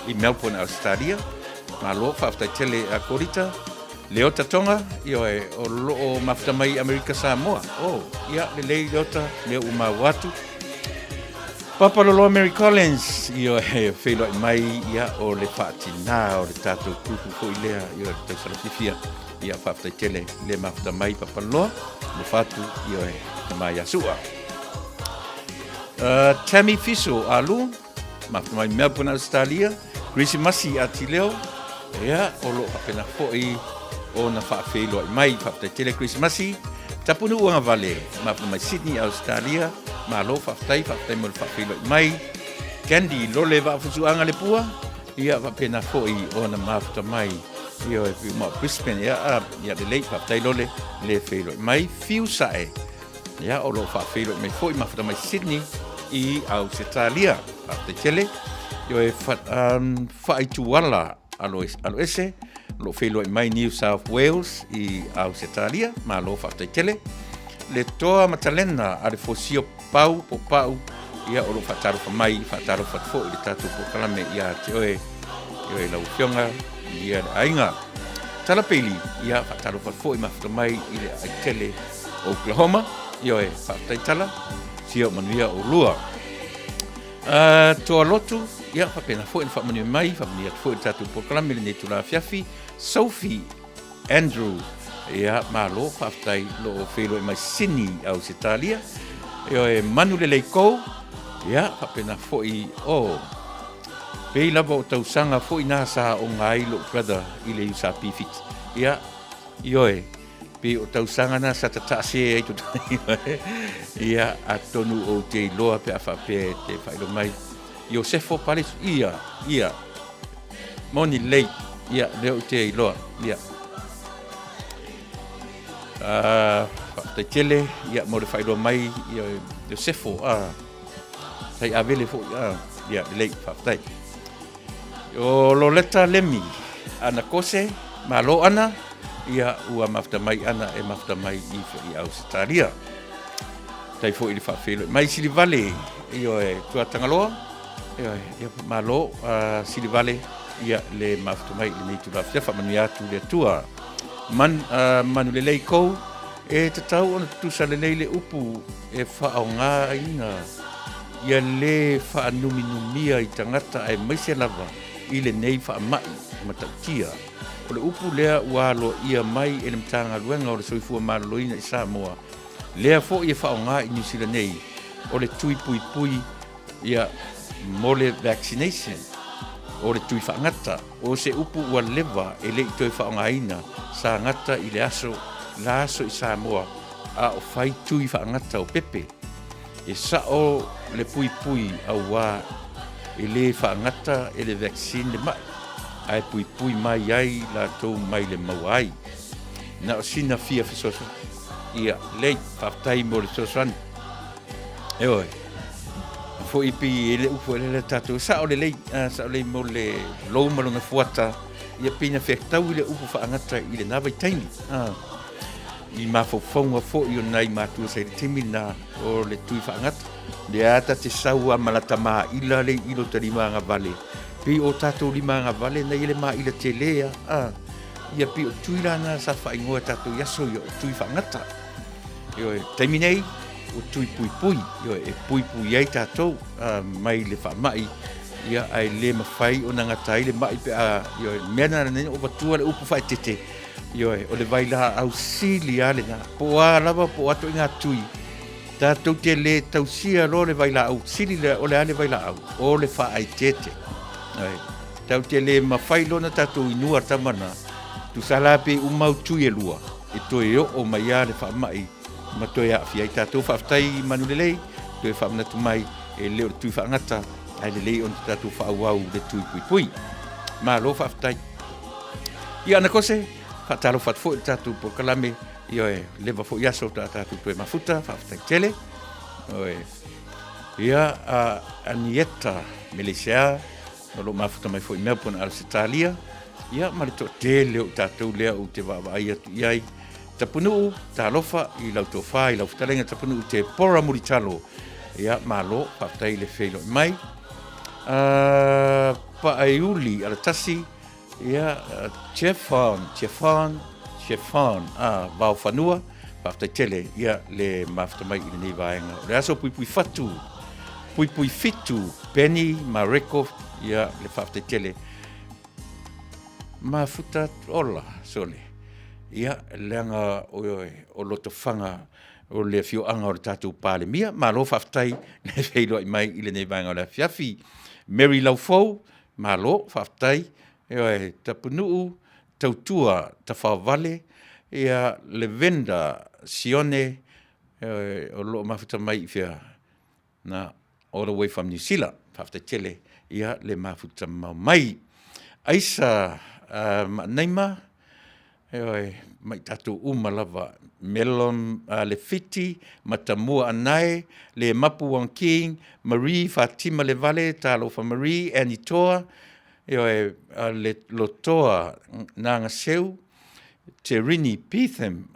i Melbourne, Australia. Malo, faafetai tele a Kolita. Leota Tonga, ioe, o loo mafuta mai i Amerika Samoa. Oh, ia, lelei Leota, mea ua maua atu. Papa Loloa Mary Collins, ioe, feiloai mai, ia, o le faatinā o le tatou kupu foi lea, ioe, le tausala fiafia. Ia, faafetai tele le mafuta mai Papa Loloa, alofa atu, ioe, tama ia Su'a. Tammy Fiso, Alu, Mafu mai Melbourne, Ausetalia, Kerisimasi a Tileo, ia, o loo faapena foi ona faafeiloai mai. Faafetai tele Kerisimasi. Tapunuu Agavale, mafu mai Sydney, Ausetalia, malo faafetai, faafetai mo le faafeiloai mai. Candy Lole Vaafusuaga Lepua, ia faapena foi ona mafuta mai. Ia, e pei uma o Brisbane, ia, ia lelei, faafetai Lole, le feiloai mai. Fiu Sae, Ia, o lo o faafeiloai mai foi mafuta mai Sydney i Ausetalia. Faafetai tele. Ioe, faaituala aloese, o lo o feiloai mai New South Wales i Ausetalia. Malo faafetai tele. Le toa matalena a le fosio pau po pau, ia o lo o faatalofa mai, faatalofa atu foi i le tatou polokalame ia te oe, ioe lau afioga, ia le aiga. Talapeili, ia faatalofa atu foi mafuta mai i le aitele Oklahoma, ioe, faafetai tala, sia o manuia oulua. Toa lotu, ia, faapena foi na faamanuia mai, faamanuia atu foi i le tatou polokalame lenei itula afiafi. Sophie Andrew, ia, malo, faafetai lo o feiloai mai Sydney, Ausetalia. Ioe, manu lelei kou, ia, faapena foi, oh, pei lava o tausaga foi na sa oga ai lou brother i le USAP Fiti. Ia, ioe, Pei o tausaga na sa tataa se ai totonu. Ia, atonu ou te iloa pe a faapea e te faailoa mai. Iosefo Palesu, ia, ia. Moni lelei, ia, lea ou te iloa, ia. Faafetai tele, ia, mo le faailoa mai, ia, Iosefo, sai avele foi, ia, lelei, faafetai. O Loleta Lemi, Ana Kose, malo Ana, ia ua mafuta mai Ana e mafuta mai i i Ausetalia. Tai foi i le faafeiloai mai Silivale, ioe, Tuatagaloa, ioe, ia malo Silivale, ia le mafuta mai i lenei itula afiafi, faamanuia atu le Atua. Man, manu lelei kou, e tatau ona tutusa lelei le upu e faaaogaina Ia lē faanuminumia i tagata aemaise lava i lenei faamai matautia. O le upu lea ua aloaia mai e le Matagaluega o le Soifua Maloloina i Samoa, lea foi e faaaoga i Niu Sila nei, o le tui puipui ia mo le vaccination, o le tui faagata, o se upu ua leva e le i toe faaaogaina, sa gata i le aso la aso i Samoa a o fai tui faagata o pepe. E sao le puipui auā e lē faagata e le vaccine le ma'i, ae puipui mai ai latou mai le maua ai. Na o sina fia fesoasoani. Ia, lelei, faafetai mo le fesoasoani. Ioe, foi pei e le upu foi lea tatou, sao lelei, sao lelei mo le lou ma lona fuata, ia pei na fetaui le upu faagata i lena vaitaimi. I mafaufauga foi o nai matua sa i le taimi lena o le tui faagata. Lea ta te sau a ma lata maila le i lota limaagavale. Pei o tatou limaagavale na ia le maila tele a. A, ia pei o tui la na sa faaigoa e tatou i aso ia o tui faagata. Ioe, taimi nei, o tui puipui, ioe, e puipui ai tatou a, mai le faamai, ia, ae le mafai ona gata ai le mai pe a, ioe, mea na nei o vatua le upu faaeteete, Ioe, o le vailaau sili lava lena. Po o a lava, po o a ituaiga tui, tatou te le tausia loa le vailaau sili lea, o le a le vailaau? O le faaeteete. Ioe, tatou te le mafai loa ona tatou inua tama na, tusa la pe uma au tui e lua, e toe oo mai lava le faamai ma toe aafia ai tatou. Faafetai Manulelei, toe faamanatu mai, e le o le tui faagata, ae lelei ona tatou faaauau le tui puipui. Malo faafetai. Ia ana kose, faatalofa atu foi i le tatou polokalame, ioe, leva foi aso ta tatou toe mafuta, faafetai tele. Ioe. Ia, a Anieta Meleisea, o lo o mafuta mai foi i Melbourne, Ausetalia, ia ma le toatele o tatou lea ou te vaavaai atu i ai. Tapunuu, talofa i lau tofa, i lau fetalaiga Tapunuu te pora mulitalo. Ia, malo, faafetai i le feiloai mai. Paaiuli alatasi, ia, Chefon, Chefon, Chefon a Vaofanua, faafetai tele ia le mafuta mai i lenei vaega o le aso. Puipui fatu, puipui fitu, Penny Mareko, ia le faafetai tele. Mafuta ola sole, ia leaga o Lotofaga o le afioaga o le tatou Palemia. Malo faafetai le feiloai mai i lenei vaega o le afiafi. Mary Laufou, malo faafetai. Ioe, Tapunuu Tautua Tafaovale, ia Levenda Sione, ioe, o lo o mafuta mai i fea? Na, all the way from New Zealand. Faafetai tele ia le mafuta mamao mai. Aisa Maanaima, ioe, ma i tatou uma lava, Melon Lefiti, Matamua Anae, Le Mapu Wong King, Marie Fatima Levale, Talofa Marie, Annie Toa, ioe, le Lotoa Nagaseu, Terini Pitham,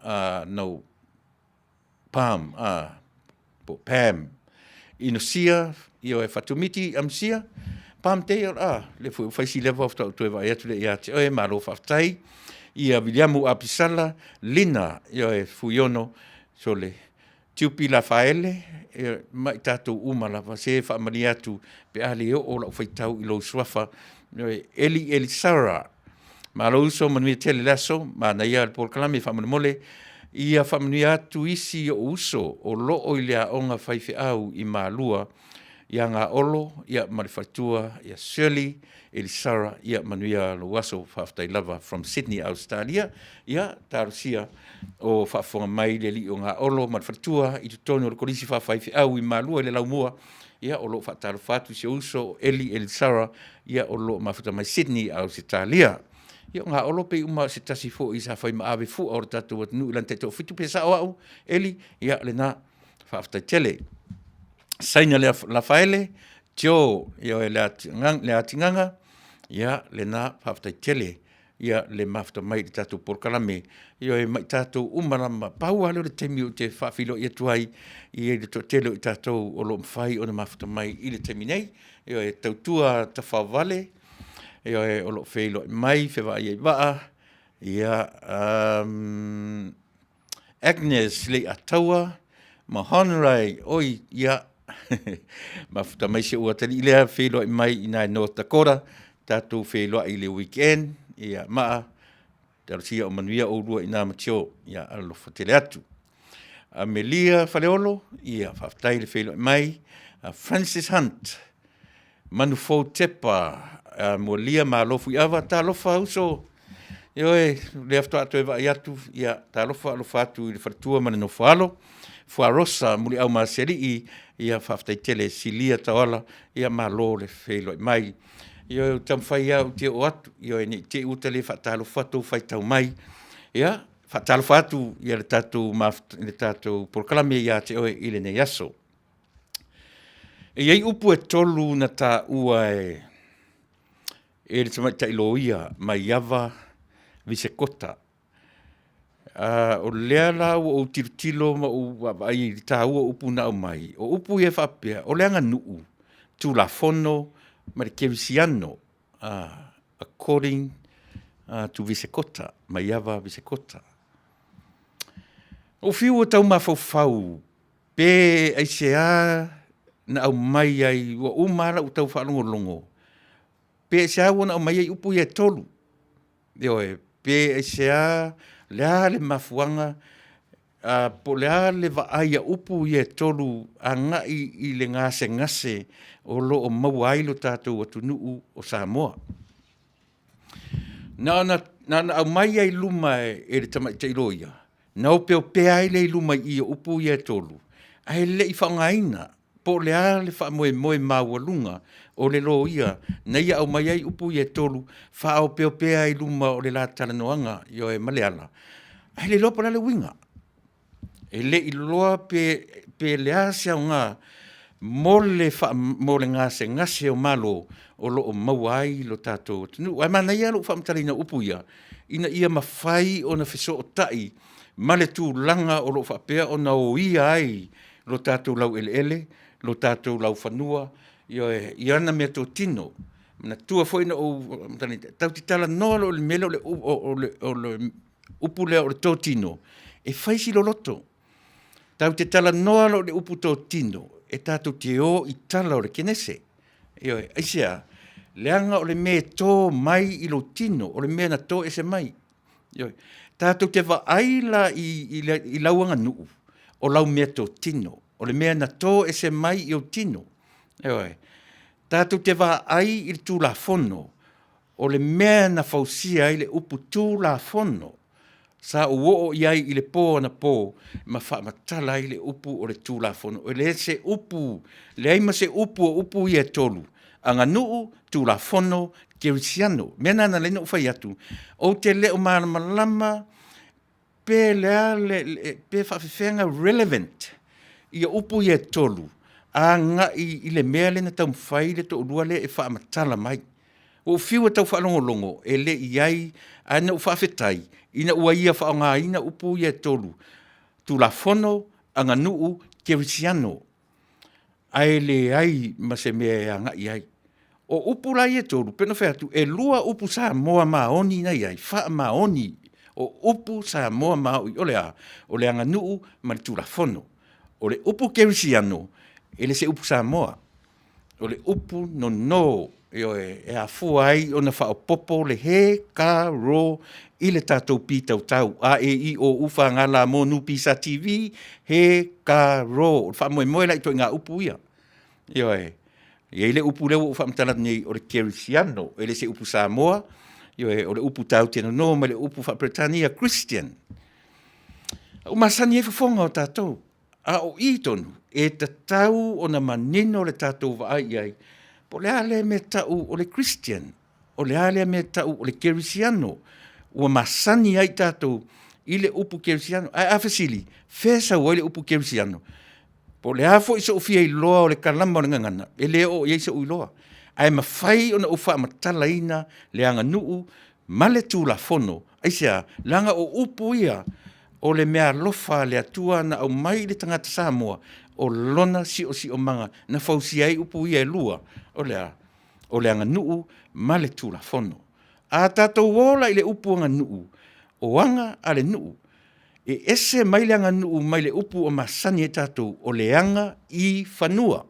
no Pam, po o Pam, Inosia, ioe, Fatumiti Amisia, Pam te ia, a, lea foi ua fai si leva faatoa ou toe vaai atu lea ia te oe, malo faafetai. Ia Viliamu Apisala, Lina, ioe, Fuiono, Sole, Tiupi Lafaele, ia, ma i tatou uma lava, se faamalie atu pe a le oo lau faitau i lou suafa, ioe, Eli Elisara, Malo uso, manuia tele le aso, manaia le polokalame faamolemole. Ia faamanuia atu isi ou uso o loo i le aoga faifeau i Malua ia Gaolo ia ma le faletua ia Shirley Elisara ia manuia lou aso faafetai lava from Sydney Australia. Ia talosia o faafofoga mai le alii o Gaolo ma le faletua i totonu o le Kolisi Faafaifeau i Malua i le Laumua. Ia o lo o faatalofa atu si ou uso o Eli Elisara ia o lo o mafuta mai Sydney, Ausetalia. Ia o Gaolo pei uma o se tasi foi sa fai ma ave fua o le tatou atunuu i lana taitoafitu pe sao au, Eli, ia lena, faafetai tele. Saina Lafaele, Joe, ia le Atigaga, ia lena, faafetai tele ia le mafuta mai i le tatou polokalame. Ioe, ma i tatou uma lava, pau lava lea o le taimi ou te faafeiloai atu ai i le toatele o i tatou o lo o mafai ona mafuta mai i le taimi nei. Ioe, tautua tafaovale, ioe, o lo o feiloai mai, fevaai ai vaa, ia, Agnes Leiataua ma Honrai, oi, ia, mafuta mai si ou atalii lea, feiloai mai i ina i North Dakota, tatou feiloai i le weekend, ia, maa, talosia o manuia oulua i ina ma Joe, ia, alofa tele atu. Amelia Faleolo, ia, faafetai le feiloai mai. Francis Hunt, Manufou Tepa, Molia Malo Fuiava, talofa uso, ioe, lea faatoa toe vaai atu, ia, talofa alofa atu i le faletua ma le nofoalo. Fuarosa Muliau Masealii, ia, faafetai tele. Silia Taoala, ia, malo le feiloai mai. Ioe, ou te taumafai lava ou te oo atu, ioe, ne i te i ua ta le faatalofa atu ou faitau mai. Ia, faatalofa atu i le tatou, le tatou polokalame ia te oe i lenei aso. E i ai upu e tolu na taua e e le tamaitai loia Maiava Visekota. O lea la ua ou tilotilo ma ou vaavaai i le taua o upu na aumai, o upu ia e faapea, o le aganuu, Tulafono ma le Kerisiano, according to Visekota, Maiava Visekota. Ou fiu e tau mafaufau Pe aisea na aumai ai, ua uma lava lau tau faalogologo, pe aisea ua na aumai ai upu ia e tolu. Ioe, pe aisea, o le a le mafuaaga, po o le a le vaai a upu ia e tolu agai i le gasegase o lo o maua ai lo tatou atunuu o Samoa. Na ona aumai lava i luma e le tamaitai loia, na opeopea ai lea i luma i i o upu ia e tolu, ae le i faaaogaina po o le a le faamoemoe maualuga o le loia na ia aumai ai upu ia e tolu, faaopeopea ai i luma o le la talanoaga, ioe ma Leala, ae le iloa po o le a le uiga. E le i iloa pe le a se aoga mo le gasegase o Malo o lo o maua ai lo tatou atunuu. Ae manaia lou faamatalaina o upu ia, ina ia mafai ona fesootai ma le tulaga o lo o faapea ona oia ai lo tatou laueleele, lo tatou laufanua, ioe, i ana meatotino. Manatua foi na ou tatou te talanoa loa i le mea lea o le Upu lea o le totino, e fai si loloto. Tatou te talanoa loa i le upu totino, e tatou te o i tala o le Kenese. Ioe, aisea? Leaga o le mea e to mai i lou tino, o le mea na to ese mai. Ioe. Tatou te vaai la i, i, i lau aganuu, o lau meatotino, o le mea na to ese mai i ou tino. Ioe. Tatou te vaai i le Tulafono, o le mea na fausia ai le upu Tulafono, sa ou oo i ai i le po anapo ma faamatala ai le upu o le Tulafono. E le se upu, leai ma se upu o upu ia e tolu, aganuu, Tulafono, Kerisiano. Mea lena na ala ai ona ou fai atu, ou te le o malamalama pe le a le, pe faapefea ona relevant ia upu ia e tolu agai i le mea lea na taumafai le toalua lea e faamatala mai. Ua ou fiu e tau faalogologo e le i ai, ae na ou faafetai ina ua ia faaaogaina upu ia e tolu, Tulafono, aganuu, kerisiano, ae leai ma se mea e agai i ai. O upu la ia e tolu, pei ona fai atu, e lua upu Samoa maoni na i ai, faamaoni, o upu Samoa maoni, o le a? O le aganuu ma le Tulafono. O le upu kerisiano, e le se upu Samoa, o le upu nono, ioe, e afua ai ona faaopoopo le he, ka, ro i le tatou pitautau, a, e, i, o, u, f, g, l, m, n, p, s, t, v, he, ka, ro. O le faamoemoe la i ituaiga upu ia. Ioe. E i ai le upu lea ua ou faamatala atu nei o le kerisiano, e le se upu Samoa, ioe, o le upu tatou te nono mai le upu faa-Peretania, Christian. Ua masani ai fofoga o tatou, A o i tonu, e tatau ona manino le tatou vaai i ai, po o le a lea mea e tau o le Christian, o le a lea mea e tau o le Kerisiano, ua masani ai tatou i le upu Kerisiano. Ae a fesili, fea e sau ai le upu Kerisiano? Po o le a foi sou fia iloa o le kalama o le gagana, e le oo i ai sou iloa. Ae mafai ona ou faamatalaina le aganuu ma le Tulafono. Aisea? Leaga o upu ia o le meaalofa a le Atua na aumai i le tagata Samoa, o lona siosiomaga na fausia ai upu ia e lua, o le a? O le aganuu ma le Tulafono. A tatou o la i le upu aganuu, o aga a le nuu, e ese mai le aganuu mai le upu ua masani ai tatou, o le aga i fanua.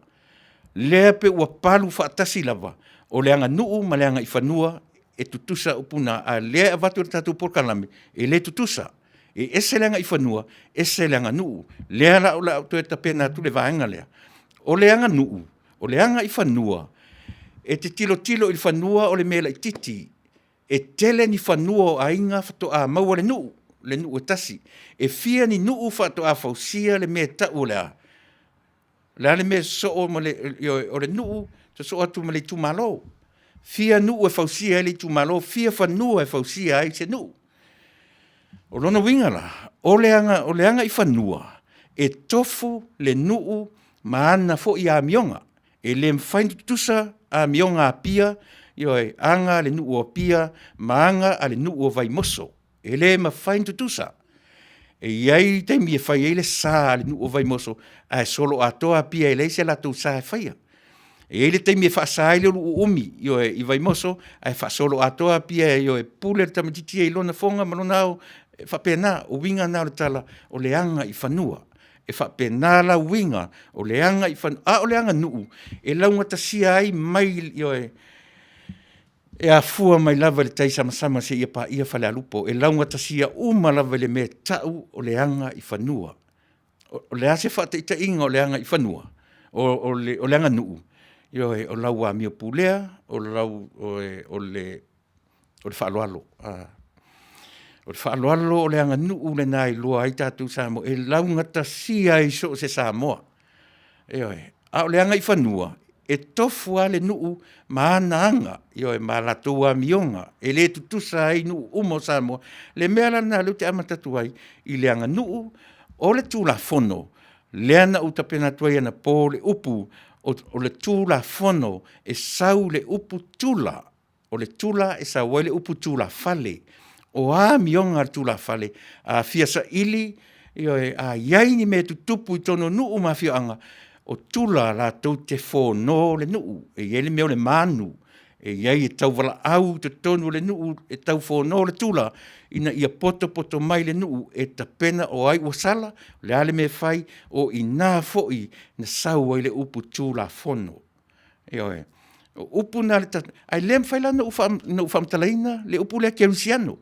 Lea pei ua palu faatasi lava, o le aganuu ma le agaifanua e tutusa upu na, a o lea e avatu e le tatou polokalame, e le tutusa. E ese le agaifanua, ese le aganuu. Lea la o le a ou toe tapena atu le vaega lea. O le aganuu, o le agaifanua, e te tilotilo i le fanua o le mea laitiiti, e tele ni fanua o aiga faatoa maua le nuu, le nuu e tasi. E fia ni nuu faatoa fausia le mea e tau o le a? O le a le mea e sosoo ma le, ioe, o le nuu, sosoo atu ma le itumalo. Fia nuu e fausia ai le itumalo, fia fanua e fausia ai se nuu. O lona uiga la, o le aga, o le agaifanua, e tofu le nuu ma ana foi amioga. E le mafai ona tutusa amioga a Apia, ioe, aga a le nuu o Apia ma aga a le nuu o Vaimoso. E le mafai ona tutusa. E i ai taimi e fai ai le sa a le nuu o Vaimoso ae solo atoa Apia e leai se latou sa e faia. E i ai le taimi e faasa ai le ulu uumi, ioe, i Vaimoso ae faasolo atoa Apia, ioe, pule le tamaitiiti ia i lona foga ma lona ao, e faapena. O uiga na o le tala, o le aga i fanua. E faapena la uiga o le aga i fanua, a o le aganuu e laugatasia ai mai, ioe, e afua mai lava i le taisamasama seia paia Falealupo, e laugatasia uma lava i le mea e tau o le aga i fanua. O le a se faataitaiga o le aga i fanua? O le aganuu, ioe, o lau amio pulea, o lau, o le faaaloalo. O le faaaloalo o le aganuu lena e iloa ai tatou Samoa, e laugatasia ai so o se Samoa. Ioe. A o le agaifanua, e tofu lava le nuu ma ana aga, ioe, ma latou amioga, e le tutusa ai nuu uma o Samoa. Le mea la lena o lea ou te amata atu ai i le aganuu, o le Tulafono lea na ou tapena atu ai anapo le upu, o le Tulafono e sau i le upu tula. O le tula e sau ai le upu tulafale. O a amioga a le tulafale? A fia saili, ioe, a i ai ni mea e tutupu i totonu o nuu ma afioaga, o tula latou te fono le nuu. E i ai le mea o le manu. E i ai e tauvalaau i totonu o le nuu e taufono le tula ina ia potopoto mai le nuu e tapena o ai ua sala, o le a le mea e fai, o i ina foi na sau ai le upu Tulafono. Ioe. O upu na ae le mafai la ona ou faamatalaina le upu lea kerisiano.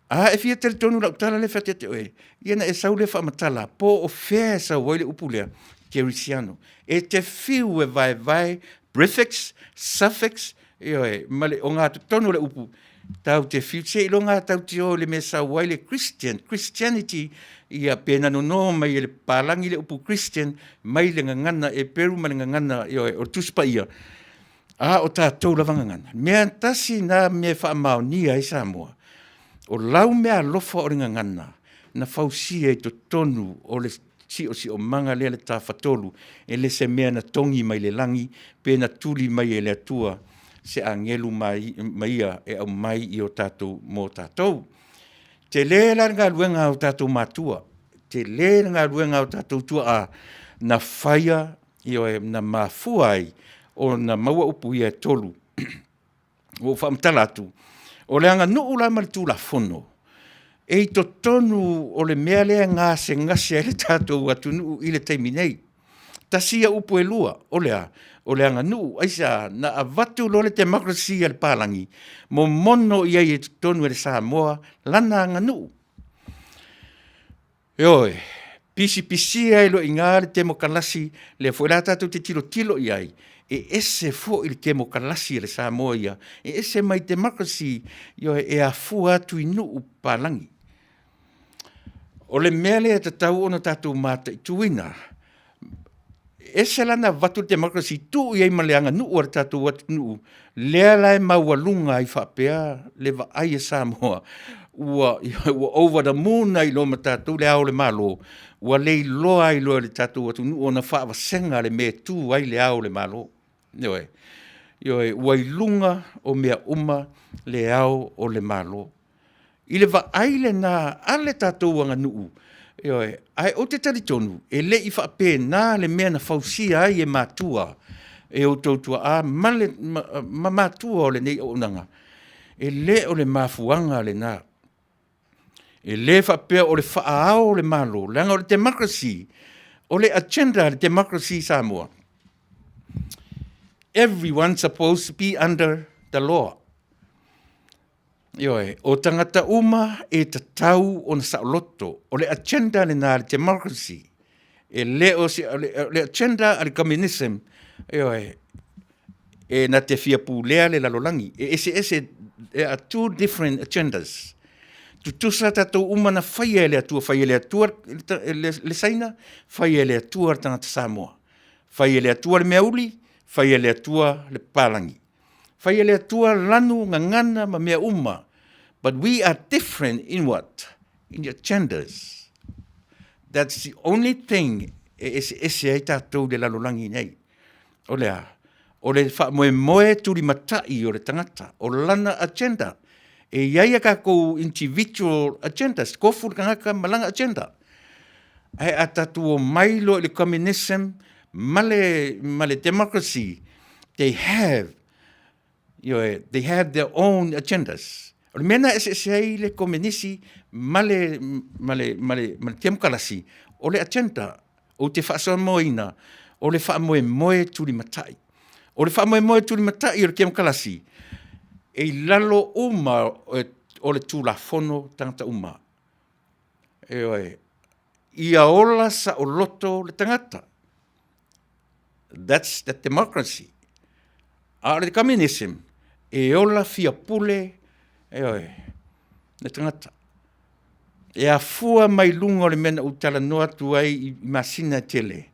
A e fia talitonu i lau tala lea e fai atu ia te oe, ia ona e sau lea faamatala po o fea e sau ai le upu lea kerisiano. E te fiu e vaevae prefix, suffix, ioe, ma le ogatotonu o le upu, tatou te fiu, seiloga lava tatou te o i le mea e sau ai le Christian, Christianity, ia pe na nono mai e le papalagi le upu Christian mai le gagana Eperu ma le gagana, ioe, o le Tusi Paia, a o tatou lava gagana. Mea tasi na mea e faamaonia ai Samoa, o lau meaalofa o le gagana na fausia i totonu o le siosiomaga lea le Tafatolu, e le se mea na togi mai le lagi pe na tuli mai e le Atua se agelu ma ia e aumai i o tatou mo tatou. Tele la le galuega a o tatou matua, tele le galuega a o tatou tuaa na faia, ioe, na mafua ai ona maua upu ia e tolu. Ua ou faamatala atu, o le aganuu la ma le Tulafono, e i totonu o le mea lea e gasegase ai le tatou atunuu i le taimi nei. Tasi ia upu e lua, o le a? O le aganuu. Aisea? Na avatu loa le democracy a le palagi, momono i ai i totonu e le Samoa lana aganuu. Ioe, pisipisia ai loa i ina le temokalasi, lea foi la tatou te tilotilo i ai, e ese foi le temokalasi a le Samoa ia, e ese mai democracy, ioe, e afua atu i nuu papalagi. O le mea lea e tatau ona tatou mataituina, ese la ona avatu le democracy tuu i ai ma le aganuu a le tatou atunuu, lea la e maualuga ai faapea le vaai a Samoa ua over the moon ai loa ma tatou le Ao o le Malo, ua le iloa ai loa e le tatou atunuu ona faavasega le mea e tu ai le Ao o le Malo. Ioe, ioe, ua i luga o mea uma le Ao o le Malo. I le vaai lena a le tatou aganuu, ioe, ae ou te talitonu e le i faapena le mea na fausia ai e matua, e outou tuaa ma, ma matua o lenei auaunaga. E le o le mafuaaga lena. E le faapea o le faa-Ao o le Malo, leaga o le democracy, o le agenda a le democracy i Samoa, everyone supposed to be under the law. Ioe, o tagata uma e tatau ona saoloto. O le agenda lena a le democracy. E le o se, o le, o le agenda a le communism, ioe, e na te fia pulea le lalolagi. E eseese, there are two different agendas. Tutusa tatou uma na faia e le Atua, faia e le Atua le, le, le Saina, faia e le Atua le tagata Samoa. Faia e le Atua le meauli, faia e le Atua le papalagi. Fai e le Atua lanu, gagana ma mea uma. But we are different in what? In the agendas. That's the only thing e eseese ai tatou i le lalolagi nei. O le a? O le faamoemoe tulimatai o le tagata, o lana agenda. E i ai a tatou individual agendas, tofu le tagata ma lana agenda. Ae a tatou omai loa i le communism ma le, ma le democracy, they have, ioe, they have their own agendas. O le mea lena e eseese ai le komenisi ma le, ma le, ma le, ma le temokalasi, o le agenda. Ou te faasamoaina, o le faamoemoe tulimatai. O le faamoemoe tulimatai o le temokalasi, e i lalo uma o le Tulafono tagata uma. Ioe, ia ola saoloto le tagata. That's the democracy. A o le communism, e ola fiapule, ioe, le tagata. E afua mai luga o le mea na ou talanoa atu ai i masina e tele,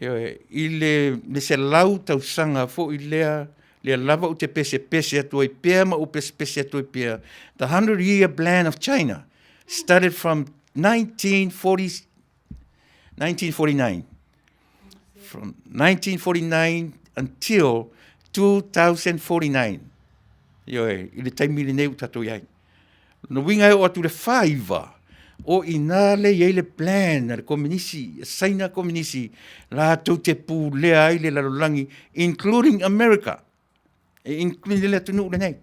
ioe, i le 100 tausaga foi lea, lea lava ou te pesepese atu ai pea ma ou pesepese atu ai pea, the 100 year plan of China started from 1940, 1949. From 1949 until 2049. Ioe, i le taimi lenei ua tatou i ai. Lona uiga e oo atu i le 49, o i ina lea e i ai le plan a le Kominisi, Saina Kominisi, latou te pulea ai le lalolagi, including America. E include le atunuu lenei.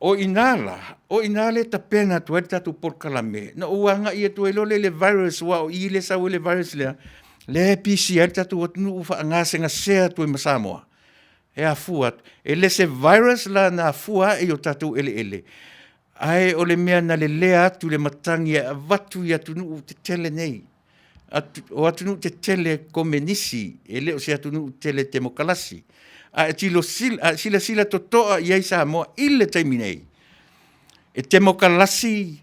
O i ina la, o i ina lea e tapena atu ai le tatou polokalame, na ou agai atu ai loa lea i le virus, aua o i lea e sau ai le virus lea, lea e pisi ai le tatou atunuu faagasegasea atu ai ma Samoa. E afua atu, e le se virus la na afua ae i o tatou eleele, ae o le mea na lelea atu le matagi e avatu i atunuu tetele nei. O atunuu tetele komenisi, e le o se atunuu tele temokalasi. A e silasila totoa i ai Samoa i le taimi nei, e temokalasi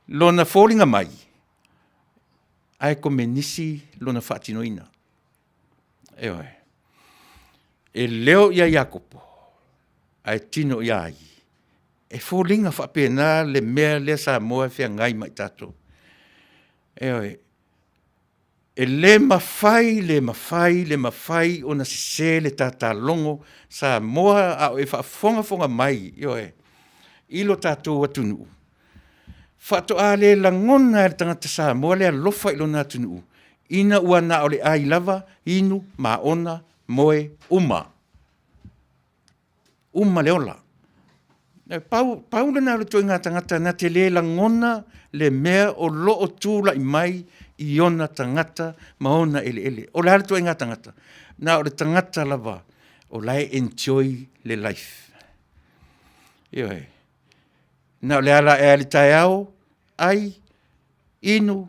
lona foliga mai, ae komenisi lona faatinoina. Ioe. E leo ia Iakopo, ae tino ia ai? E foliga faapena le mea lea Samoa e feagai ma i tatou. Ioe. E le mafai, le mafai, le mafai ona sese le tatalogo Samoa a o e faafogafoga mai, ioe, i lo tatou atunuu, faatoa le lagona e le tagata Samoa le alofa i lona atunuu ina ua na o le ai lava, inu, maona, moe, uma. Uma le ola. E pau, pau lena o le ituaiga tagata na te le lagona le mea o lo o tulai mai i ona tagata ma ona eleele. O le a le ituaiga tagata? Na o le tagata lava o la e enjoy le life. Ioe. Na o le ala ae lava i le taeao, ai, inu,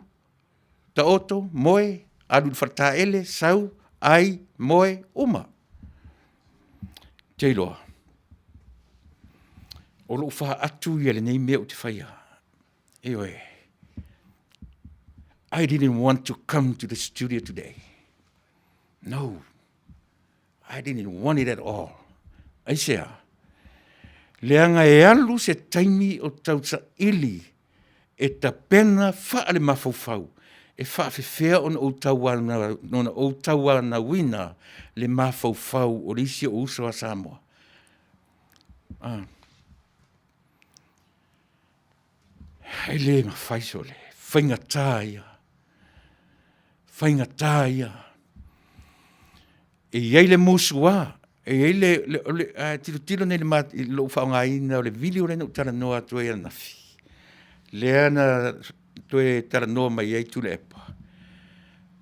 taoto, moe, alu i le faletaele, sau, ai, moe, uma. Ou te iloa, o lou faatu ia lenei mea ou te faia. Ioe. I didn't want to come to the studio today. No. I didn't want it at all. Aisea? Leaga e alu se taimi o tausaili e tapena faale-mafaufau e faafefea ona ou ona ou tauanauina le mafaufau o le isi ou uso a Samoa. Ah. E le mafai sole, faigata ia, faigata ia. E i ai le musua, e i ai le, le, le a tilotilo nei i lou faaaogaina o le video lea na ou talanoa atu ai ananafi, lea na toe talanoa mai ai Tuilaepa.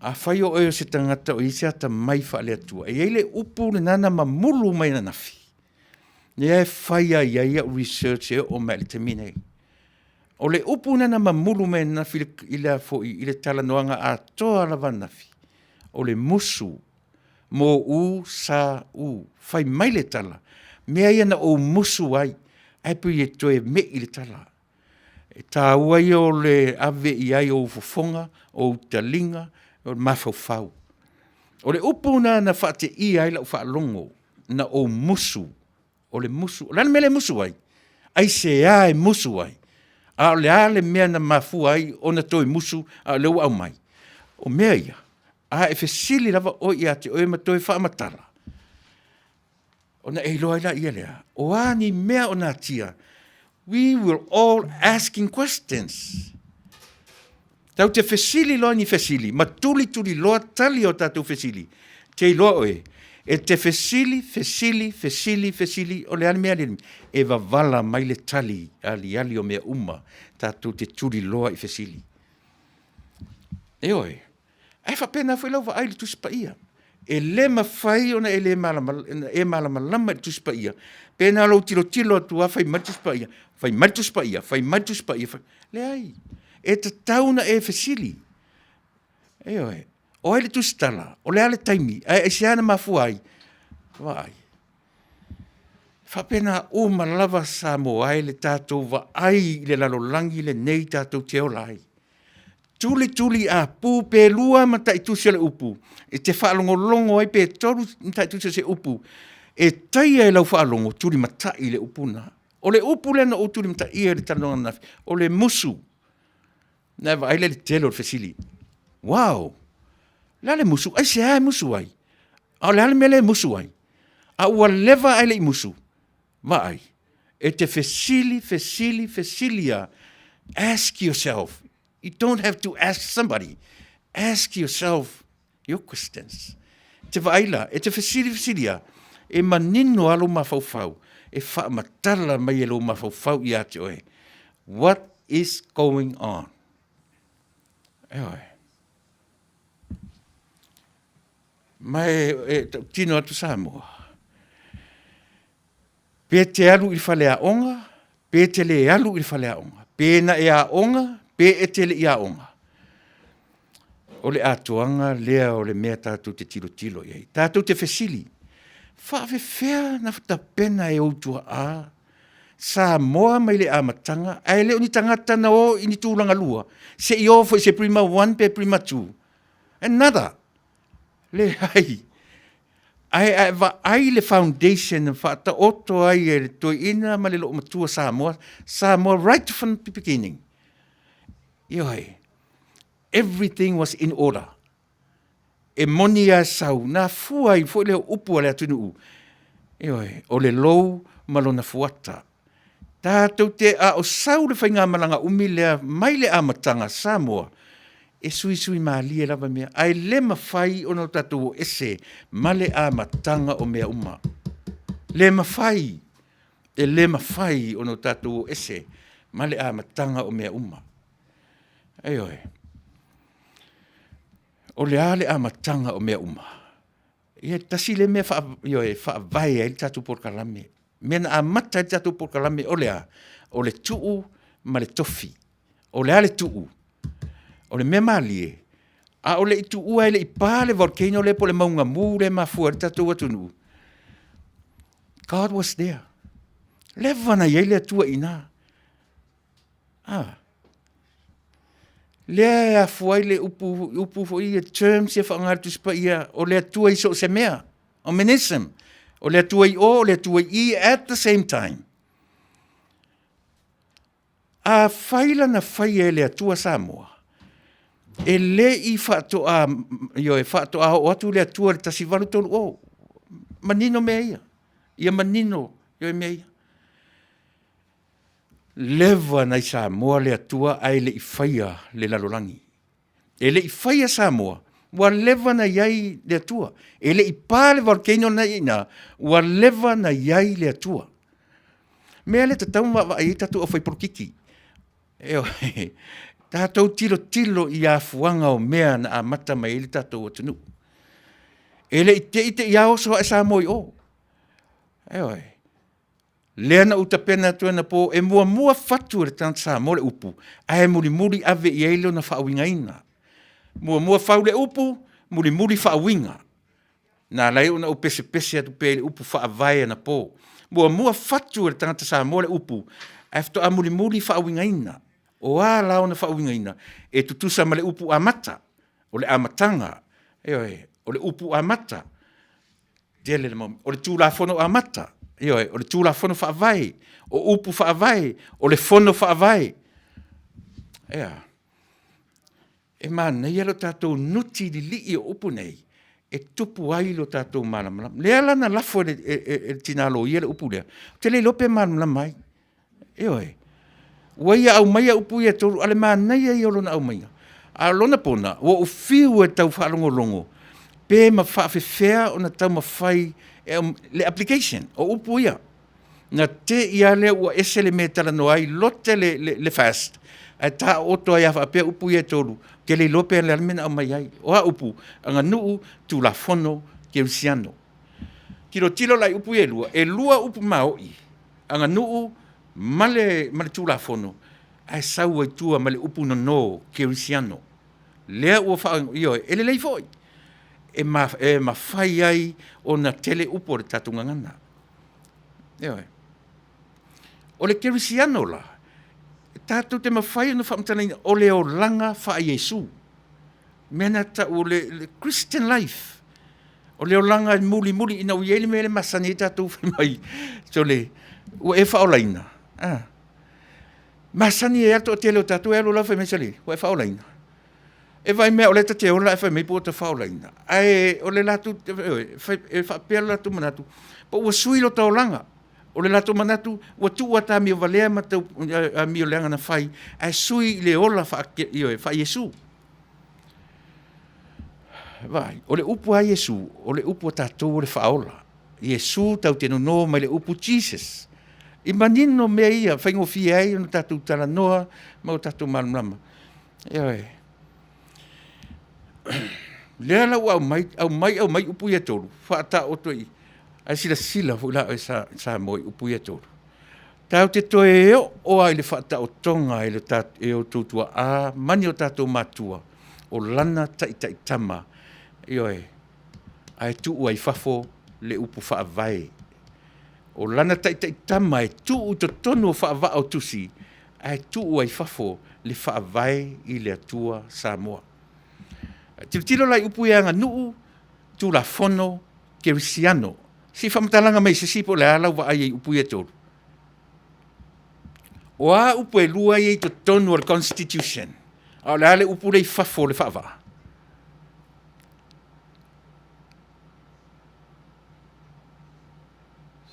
Afai o oe o se tagata o i ai se atamai faale-Atua, e i ai le upu lena na mamulu mai ananafi, lea e fai ai ai au research e oo mai i le taimi nei. O le upu lena na mamulu mai ananafi i le foi i le talanoaga atoa lava ananafi, o le musu, mo u sa u. Fai mai le tala, mea ia na ou musu ai, ae pei e toe me'i le tala. E taua ia o le ave i ai o ou fofoga, o ou taliga, o le mafaufau. O le upu lena na faateia ai lau faalogo, na ou musu, o le musu. O le a le mea lea e musu ai? Aisea e musu ai? A o le a le mea na mafua ai ona toe musu a o lea ua aumai? O mea ia, a e fesili lava oe ia te oe ma toe faamatala, ona e iloa ai laia lea, o a ni mea o natia, we will all asking questions. Tau te fesili loa ni fesili, ma tulituli loa tali o tatou fesili, te iloa oe, e te fesili, fesili, fesili, fesili, o le a le mea le e vavala mai le tali aliali o mea uma, tatou te tuli loa i fesili. Ioe, ae faapena foi lau vaai i le Tusi Paia. E le mafai ona e le e malamalama i le Tusi Paia, pe na o lou tilotilo atu lava fai mai le Tusi Paia, fai mai le Tusi Paia, fai mai le Tusi Paia. Fai... Leai, e tatau ona e fesili. Ioe, o ai le tusitala, o le a le taimi, ae aisea na mafua ai? Vaai. Faapena uma lava Samoa e le tatou vaai i le lalolagi lenei tatou te ola ai. Tulituli apu pe lua mataitusi o le upu e te faalogologo ai pe tolu mataitusi o se upu e taia e lau faalogo, tulimatai le upu lena. O le upu lea na ou tulimataia i le talanoaga ananafi, o le musu. Na e vaai lea i le tele o le fesili. Wow! O le a le musu? Aisea e musu ai? A o le a le mea lea e musu ai? A ua leva ae le i musu. Vaai, e te fesili, fesili, fesili lava. Ask yourself. You don't have to ask somebody. Ask yourself your questions. Te vaai la, e te fesili, fesili lava. E manino lava lou mafaufau, e faamatala mai e lou mafaufau ia te oe, what is going on? Ioe. Ma e, e tautino atu Samoa, pe te alu i le faleaoga, pe te le alu i le faleaoga, pe na e aoga, pe e te le i aoga. O le atoaga lea o le mea tatou te tilotilo i ai. Tatou te fesili, faafefea na tapena e ou tuaa Samoa mai le amataga ae le o ni tagata na o i ni tulaga lua se i o foi i se Prima 1 pe Prima 2. E nada. Leai. Ae a e vaai le foundation na faataoto ai e le toeaina ma le loomatua Samoa, Samoa right from the beginning. Ioe. Everything was in order. E moni a sau, na fua ai foi le upu a le atunuu. Ioe, o le lou ma lona fuata. Tatou te a o sau le faigamalaga umi lea mai le amataga Samoa, e suisui malie lava mea, ae le mafai ona o tatou o ese ma le amataga o mea uma. Le mafai, e le mafai ona o tatou o ese ma le amataga o mea uma. Ioe. O le a le amataga o mea uma? Ia tasi lea mea faa, ioe, faavae ai le tatou polokalame. Mea na amata ai le tatou polokalame o le a? O le tuu ma le tofi. O le a le tuu? O le mea malie, a o le i tuua e le i pa le volcano lea po o le mauga mu lea e mafua ai le tatou atunuu, God was there. Leva na i ai le Atua i ina. Ah. Lea e afua ai le upu, upu foi ia, terms ia faaaoga e le Tusi Paia, o le Atua i so o se mea. Omnism. O le Atua i o, o le Atua i i, at the same time. Afai lana faia e le Atua Samoa, e le i faatoa, ioe, faatoa oo atu le Atua i le 1830. Manino mea ia. Ia manino ioe mea ia. Leva nai Samoa le Atua ae le i faia le lalolagi. E le i faia Samoa, ua leva na i ai le Atua. E le i pa le volcano na i ina, ua leva na i ai le Atua. Mea lea tatau ona vaavaai ai tatou aufaipolokiki. Ioe, tatou tilotilo i afuaga o mea na amata mai ai le tatou atunuu. E le i te i te i lava oso ae Samoa i o. Ioe. Lea na ou tapena atu anapo e muamua fatu e le tagata Samoa le upu, ae mulimuli ave i ai lona faauigaina. Muamua fau le upu, mulimuli faauiga. Na ala ai ona ou pesepese atu pea i le upu faavae anapo. Muamua fatu e le tagata Samoa le upu, ae faatoa mulimuli faauigaina. O a la ona faauigaina? E tutusa ma le upu amata, o le amataga, ioe, o le upu amata. Tele le mau, o le Tulafono amata, ioe, o le Tulafono faavae, o upu faavae, o le fono faavae. Ea, e manaia lo tatou nuti lilii o upu nei, e tupu ai lo tatou malamalama. Lea la na lafo e le, e, e, e le tina loia le upu lea, ou te le iloa pe malamalama ai. Ioe. Ua ia aumaia upu ia e tolu, a le manaia ia o lona aumaiga. A o lona pona, ua ou fiu e tau faalogologo pe ma faafefea ona taumafai e le application o upu ia. Na te i lava lea ua ese le mea e talanoa ai, lote le, le, le fast, ae taooto ai lava faapea upu ia e tolu, ou te le iloa pe o le a le mea na aumai ai. O a upu? Aganuu, Tulafono, Kerisiano. Tilotilo la i upu ia e lua, e lua upu maoi, aganuu ma le, ma le Tulafono, ae sau ai tua ma le upu nono, kerisiano. Lea ua faa, ioe, e lelei foi, e, ma, e mafai ai ona tele upu o le tatou gagana. Ioe. O le kerisiano la, tatou te mafai ona faamatalaina o le olaga faa-Iesu. Mea na tau o le, le Christian life. O le olaga e mulimuli ina ua i ai le mea le masani ai tatou fai mai, sole, ua e faaolaina. Ah. Masani ai lava le toatele o tatou e alu lava fai mai, sole, ua e faaolaina. E vaai mea o lea ta te ola ae fai mai po ua ta faaolaina. Ae o le latou, e faapea le latou manatu, po ua sui lota olaga. O le latou manatu, ua tuu ata amio valea ma tau amio leaga na fai, ae sui i le ola faa-Iesu. Vaai, o le upu a Iesu, o le upu a tatou o le faaola. Iesu tatou te nono mai le upu Jesus. I manino mea ia, faigofie ai ona tatou talanoa ma o tatou malamalama. Ioe. Lea la ua aumai, aumai, aumai upu ia e tolu, faataoto i, ae silasila foi la oe Samoa i upu ia e tolu. Tatou te toe oo lava i le faataotoga e le e outou tuaa ma ni o tatou matua o lana taitaitama, ioe, ae tuu ai i fafo le upu faavae. O lana taitaitama e tuu i totonu o faavaa o tusi, ae tuu ai i fafo le faavae i le Atua Samoa. Tilotilo la i upu ia aganuu, Tulafono, Kerisiano. Se i faamatalaga mai e se isi po o le a lau vaai i upu ia e tolu? O a upu e lua ia i totonu o le Constitution, a o le a le upu lea i fafo o le faavaa?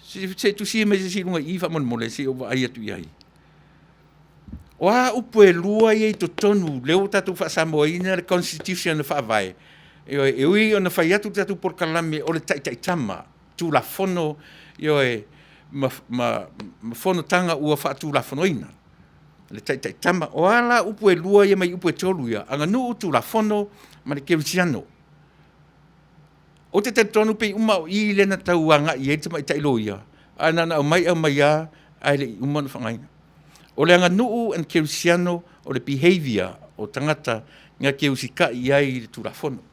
Se i tusia mai se isi i luga i i faamolemole se i ou vaai atu i ai. O a upu e lua ia i totonu, lea ua tatou faasamoaina le Constitution le Faavae, ioe, e ui ona fai atu le tatou polokalame o le taitaitama, Tulafono, ioe, ma fonotaga ua faatulafonoina le taitaitama. O a la upu e lua ia mai upu e tolu ia, aganuu, Tulafono ma le Kerisiano. Ou te talitonu pei uma o i lea na tau agai i ai le tamaitai loia, ae na ona aumai aumai lava ae le i uma ona faaaogaina. O le aganuu and kerisiano o le behaviour o tagata na te usitai i ai i le Tulafono.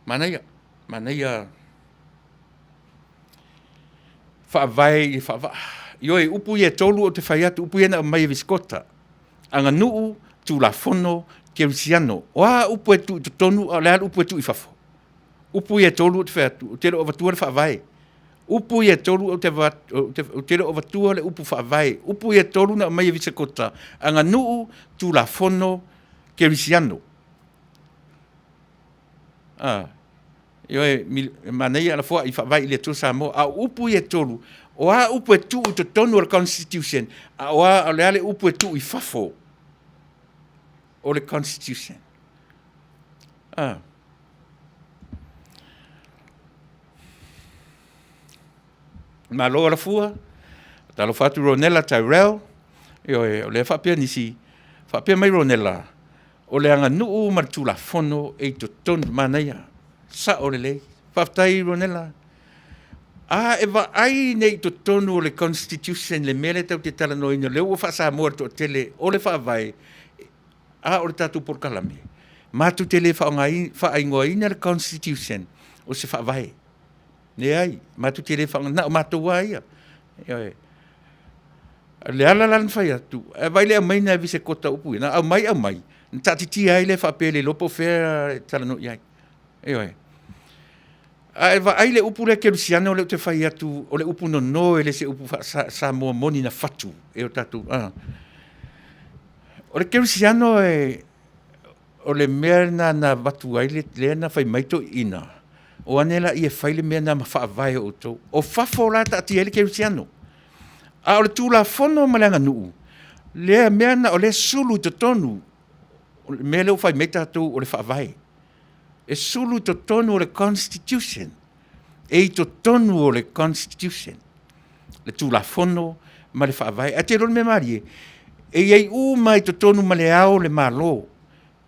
Manaia, manaia faavae i le faavaa. Ioe, upu ia e tolu ou te fai atu, upu ia na aumai e Visikota, aganuu, Tulafono, Kerisiano. O a upu e tuu i totonu a o le a le upu e tuu i fafo? Upu ia e tolu ou te fai atu, ou te le o avatua le faavae. Upu ia e tolu ou te le o avatua le upu faavae. Upu ia e tolu na aumai e Visikota, aganuu, Tulafono, Kerisiano. A, ioe, manaia Alafua i faavae i le Atua Samoa. A o upu ia e tolu, o a upu e tuu i totonu o le Constitution, a o a, o le a le upu e tuu i fafo o le Constitution? A. Malo Alafua, talofa atu Ronella Tyrell, ioe, o lea faapea nisi, faapea mai Ronella, o le aganuu ma le Tulafono e i totonu, manaia, sao lelei. Faafetai Ronella. A e vaai nei i totonu o le Constitution le mea lea tatou te talanoaina, lea ua faa-Samoa e le toatele o le Faavae, a o le tatou polokalame, matou te le faaigoaina le Constitution o se Faavae. Leai, matou te le faaaogaina, na o matou lava ia. Ioe. O le ala la na fai atu, ae vaai i le aumaiga e Visekota o upu ia, na aumai aumai, na taatitia ai lea faapea e le iloa po o fea e talanoa i ai. Ioe. A e vaai i le upu lea kerisiano lea ou te fai atu o le upu nono e le o se upu faa-Samoa moni na fatu e o tatou. O le kerisiano e, o le mea lena na avatu ai lea na fai mai toeaiina, o ane laia e fai le mea lena ma faavae o outou. O fafo la e taatia ai le kerisiano. A o le Tulafono ma le aganuu, lea mea na o lea e sulu i totonu o le mea lea ua fai mai tatou o le faavae. E sulu i totonu o le Constitution, e i totonu o le Constitution le Tulafono ma le Faavae. Ae te iloa le mea malie, e i ai uma i totonu ma le Ao o le Malo,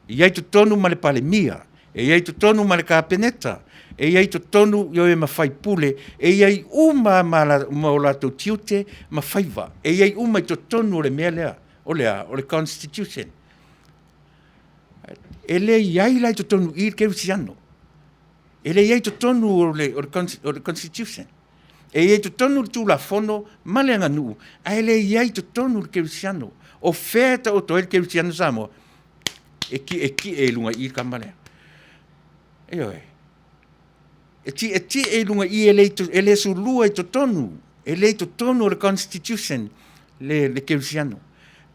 e i ai i totonu ma le Palemia, e i ai i totonu ma le Kapeneta, e i ai i totonu ioe ma faipule, e i ai uma lava ma o latou tiute ma faiva, e i ai uma i totonu o le mea lea, o le a? O le Constitution. E le i ai la i totonu i i le kerisiano. E le i ai i totonu o le, o le, Constitution. E i ai i totonu le Tulafono ma le aganuu, ae le i ai i totonu le kerisiano. O fea e taoto ai le kerisiano Samoa? E tietie i luga i i le tama lea. Ioe. E tietie i luga i i, e le, e le sulua i totonu, e le i totonu o le Constitution le, le kerisiano.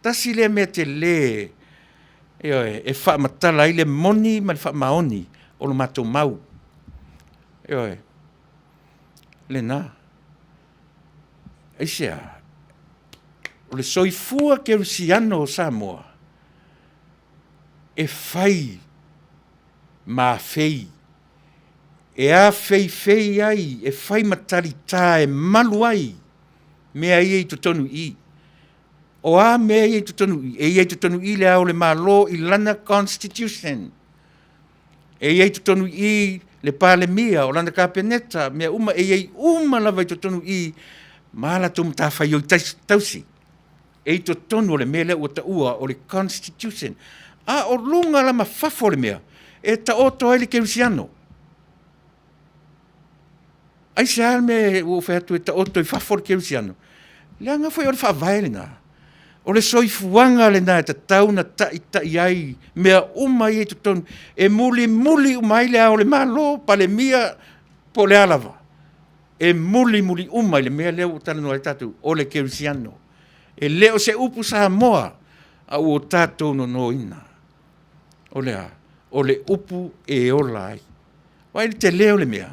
Tasi lea mea tele ioe, e faamatala ai le moni ma le faamaoni o lo matou mau. Ioe, lena. Aisea? O le soifua kerisiano o Samoa, e fai ma afei. E afeifei ai, e fai ma talitā e malu ai mea ia i totonu i i. O a mea ia i totonu i i? E i ai i totonu i i le Ao o le Malo i lana Constitution. E i ai i totonu i i le Palemia, o lana Kapeneta, mea uma, e i ai uma lava i totonu i i ma a latou matafaioi tausi. E i totonu o le mea lea ua taua o le Constitution. A o luga la ma fafo o le mea, e taoto ai le kerisiano. Aisea le mea ua ou fai atu e taoto i fafo le kerisiano? Leaga foi o le faavae lena. O le soifuaga lena e tatau ona taitai ai mea uma ia i totonu, e mulimuli uma ai le Ao o le Malo, Palemia, po o le a lava. E mulimuli uma i le mea lea ua talanoa ai tatou, o le kerisiano. E le o se upu Samoa a ua tatou nonoina. O le a? O le upu e ola ai. Vaai i le tele o le mea,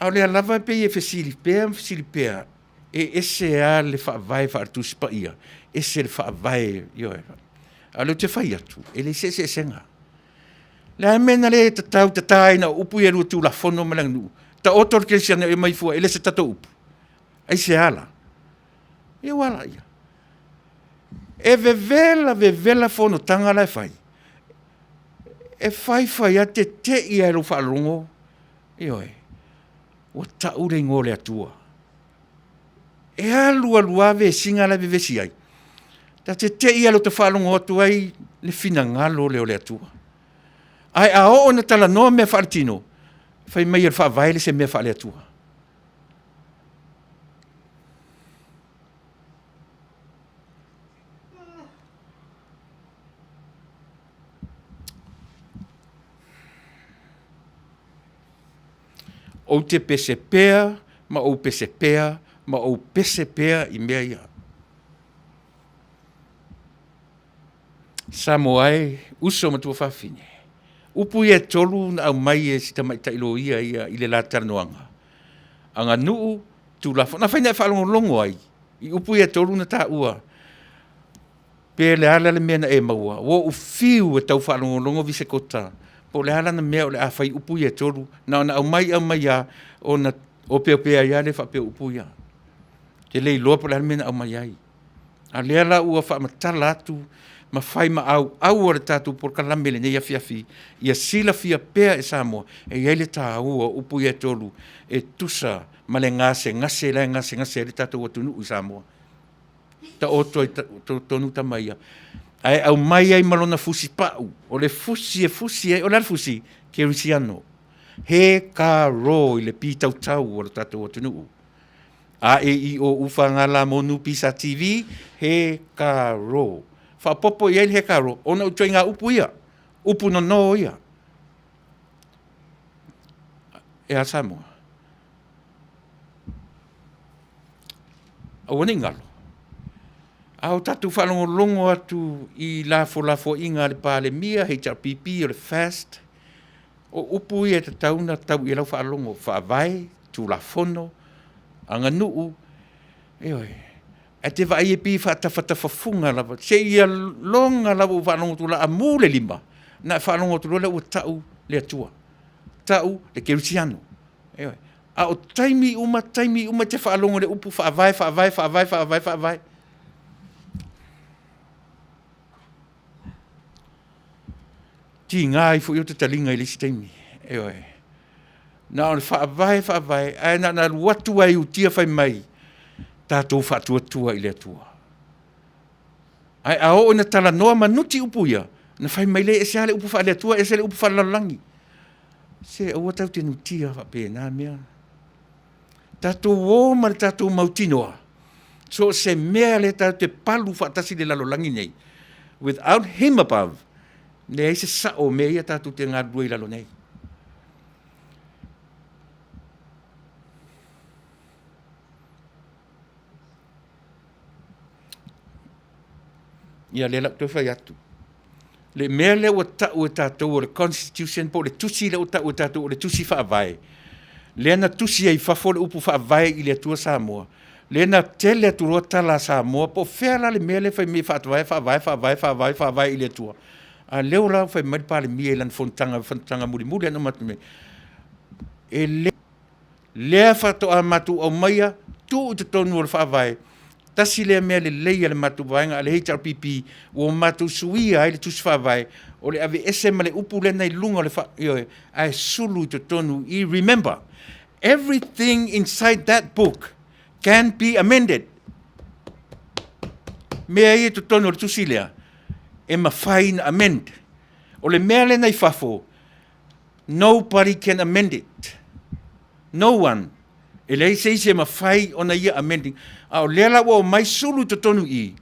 a o lea lava e pei e fesili pea ma fesili pea, e ese lava le faavae faale-Tusi Paia, ese le faavae, ioe. A o lea ou te fai atu, e leai se eseesega. O le a le mea na le tatau tata ai na o upu ia e lua, Tulafono ma le aganuu? Taoto le kerisiano e aumai fua e le o se tatou upu. Aisea la? Ia ua a laia? E vevela vevela fonotaga la e fai, e fai fai lava tetei lava i lou faalogo, ioe, ua tau le igoa o le Atua. E alu alu lava vesiga la e vevesi ai, ta te te i lava i lota faalogo atu ai le finagalo lea o le Atua. Ae a oo ina talanoa mea faaletino, fai mai o le Faavae le isi mea faale-Atua. Ou te pese pea ma ou pese pea ma ou pese pea i mea ia. Samoa e, uso ma tuafafine, upu ia e tolu na aumai e si tamaitai loia ia i le la talanoaga, aganuu, Tulafono. Afai na e faalogologo ai i upu ia e tolu na taua, pe le a la le mea na e maua, ua ou fiu e tau faalogologo Visekota, po o le a lana mea o le a fai i upu ia e tolu, na ona aumai aumai lava ona opeopea ai lava lea faapea o upu ia. Ou te le iloa po o le a le mea na aumai ai. A o lea la ua faamatala atu ma fai ma auau o le tatou polokalame i lenei afiafi, ia silafia pea e Samoa, e i ai le taua o upu ia e tolu e tusa ma le gasegase la e gasegase ai le tatou atunuu i Samoa. Taoto ai totonu tama ia, ae aumai ai ma lona fusipau, o le fusi e fusi ai, o le a le fusi? Kerisiano. He ka ro i le pitautau o le tatou atunuu. A E I O U F G L M N P S T V, he ka ro. Faaopoopo i ai le he ka ro, ona o ituaiga upu ia, upu nono ia. E a Samoa? Aua ne i galo, a o tatou faalogologo atu i lafolafoaiga a le Palemia, HRPP, o le FAST, o upu ia e tatau ona tau i ai lau faalogo, faavae, tulafono, aganuu, ioe. Ae te vaai e pei e faatafatafafuga lava, seia loga lava ua faalogo atu o le a mu le lima, ona e faalogo atu loa lea ua tau le Atua, tau le kerisiano. Ioe. A o taimi uma, taimi uma e te faalogo i le upu faavae, faavae, faavae, faavae, faavae. Tiga ai foi ota taliga i le isi taimi. Ioe. Na o le faavae, faavae, ae na ona alu atu lava i utia fai mai, tatou faatuatua i le Atua. Ae a oo ina talanoa ma nuti upu ia, ona fai mai lea, e ese lava le upu faale-Atua, ese le upu faale-lalolagi. Se aua tatou te nutia faapena mea. Tatou o ma le tatou mautinoa, so o se mea lea tatou te palu faatasi i le lalolagi nei, without him above, leai se sao o mea ia tatou te galulue i lalo nei. Ia lea la ou toe fai atu. Le mea lea ua tau e tatou o le constitution po o le tusi lea ua tau e tatou o le tusi faavae, lea na tusi ai i fafo le upu faavae i le Atua Samoa, lea na tele atu loa tala a Samoa, po o fea la le mea lea fai mai e faavae, faavae, faavae, faavae, faavae i le Atua. A o lea la ua fai mai le Palemia i lana fonotaga, fonotaga mulimuli lea na uma atu nei, E le lea faatoa matou aumaia tuu i totonu o le Faavae, tasi lea mea lelei a le matou vaega a le HRPP ua matou suia ai le Tusi Faavae, o le aveese ma le upu lea na i luga o le, ioe, ae sulu i totonu i remember, everything inside that book can be amended. Mea ia i totonu o le tusi lea, e mafai na amend. O le mea lea na i fafo, nobody can amend it. No one. E leai se isi e mafai ona ia amending. A o lea la ua omai sulu i totonu i i,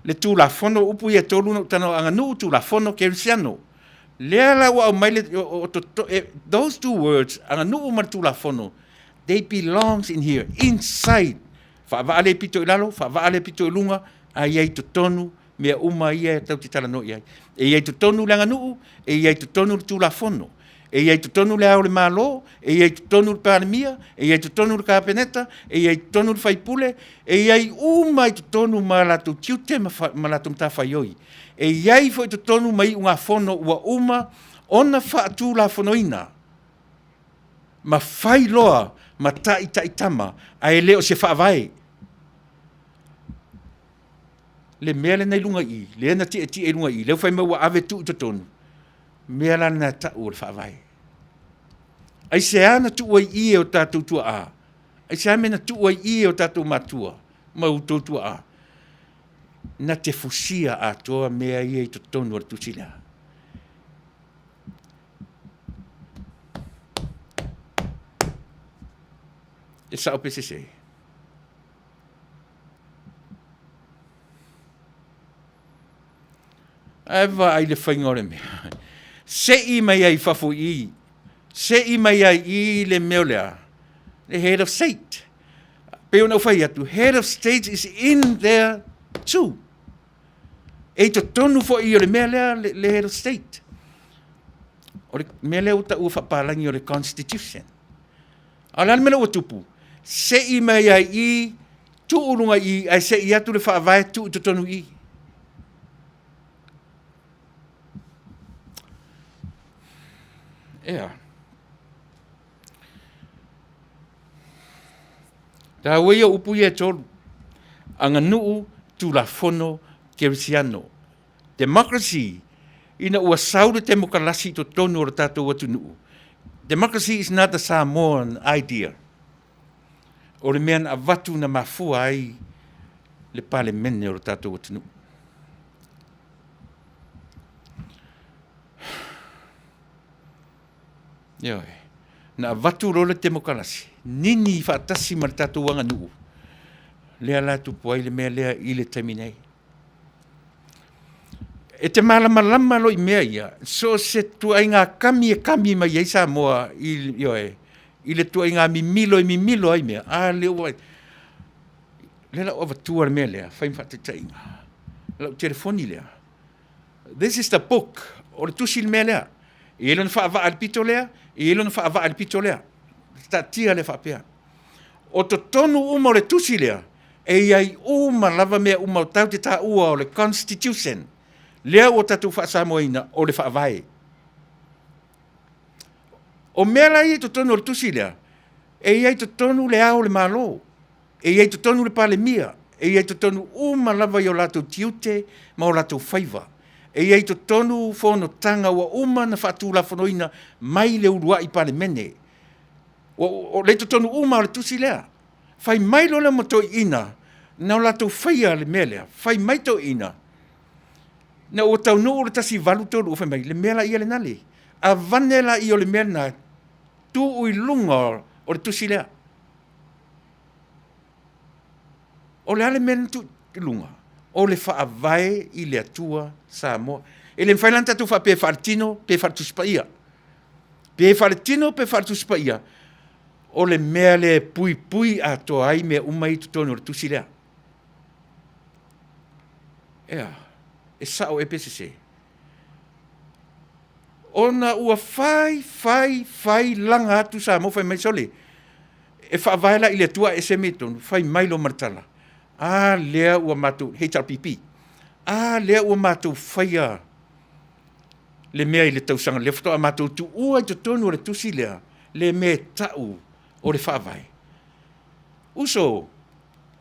le Tulafono, upu ia e tolu na ou talanoa, aganuu, Tulafono, Kerisiano. Lea la ua aumai le, o, o, to, e, those two words, aganuu ma le Tulafono, they belongs in here, inside. Faavaa lea pito i lalo, faavaa lea pito i luga, a i ai totonu mea uma ia e tatou te talanoa i ai. E i ai totonu le aganuu, e i ai totonu le Tulafono, e i ai totonu le Ao o le Malo, e i ai totonu le Palemia, e i ai totonu le Kapeneta, e i ai totonu le faipule, e i ai uma i totonu ma latou tiute ma, ma latou matafaioi. E i ai foi totonu ma iugafono ua uma ona faatulafonoina ma fai loa ma ta'ita'itama, ae le o se faavae. Le mea lena i luga i i, lea na tietie i luga i i, lea ua fai mai ua ave tuu i totonu, mea la lena e ta'u o le faavae. Aisea na tuu ai i e o tatou tua'a? Aisea mea na tuu ai i e o tatou matua ma outou tua'a? Na te fusia atoa mea ia i totonu o le tusi lea. E sa'o pe sese? Ae vaai le faiga o le mea. Se'i mai ai i fafo i i. Se'i mai ai i le mea o le a? Le head of state. Pei ona ou fai atu, head of state is in there too. E i totonu foi o le mea lea le, le head of state. O le mea lea ua taua faapalagi o le constitution. A o le a le mea lea ua tupu? Se'i mai ai i, tuu luga i, ae se'i atu le faavae tuu i totonu i. Ea. Taua ia upu ia e tolu. Aganuu, Tulafono, Kerisiano. Democracy, ina ua sau le temokalasi i totonu o le tatou atunuu. Democracy is not a Samoan idea. O le mea na avatu na mafua ai le Palemene o le tatou atunuu. Ioe. Na avatu loa le temokalasi, nini faatasi ma le tatou aganuu, lea la e tupu ai le mea lea i le taimi nei. E te malamalama loa i mea ia, so o se tuaiga kami e kami mai ai Samoa i, ioe, i le tuaiga mimilo e mimilo ai mea, a lea ua, lea la ua avatua le mea lea, fai ma faataitaiga. Lau telefoni lea, This is the book, o le tusi le mea lea. E i ai lona faavaa i le pito lea, e i ai lona faavaa i le pito lea. Taatia lea faapea. O totonu uma o le tusi lea, e i ai uma lava mea uma o tatou te taua o le Constitution, lea ua tatou faasamoaina o le Faavae. O mea la ia i totonu o le tusi lea, e i ai totonu le Ao o le Malo, E i ai totonu le Palemia, e i ai totonu uma lava i o latou tiute ma o latou faiva. E i ai totonu fonotaga ua uma na faatulafonoina mai le uluai Palemene. Ua, o lea i totonu uma o le tusi lea. Fai mai loa lea ma toeaiina na o latou faia le mea lea, fai mai toeaiina, na ua taunuu le 1832, fai mai, le mea la ia lena le, avane la ia o le mea lena, tuu i luga o le tusi lea. O le a le mea na tuu i luga? O le Faavae i le Atua Samoa. E le mafai la ona tatou faapea e faaletino pe faaletusi paia. Pe faaletino pe faaletusi paia, o le mea lea e puipui atoa ai mea uma i totonu o le tusi lea. Ea, e sao ea pe sese? Ona ua fai, fai, fai laga atu Samoa fai mai, sole, e faavae la i le Atua ae ese mea i totonu, fai mai loa ma le tala, a lea ua matou, HRPP, a lea ua matou faia le mea i le tausaga lea faatoa matou tuua i totonu o le tusi lea. le mea e ta'u o le Faavae. Uso,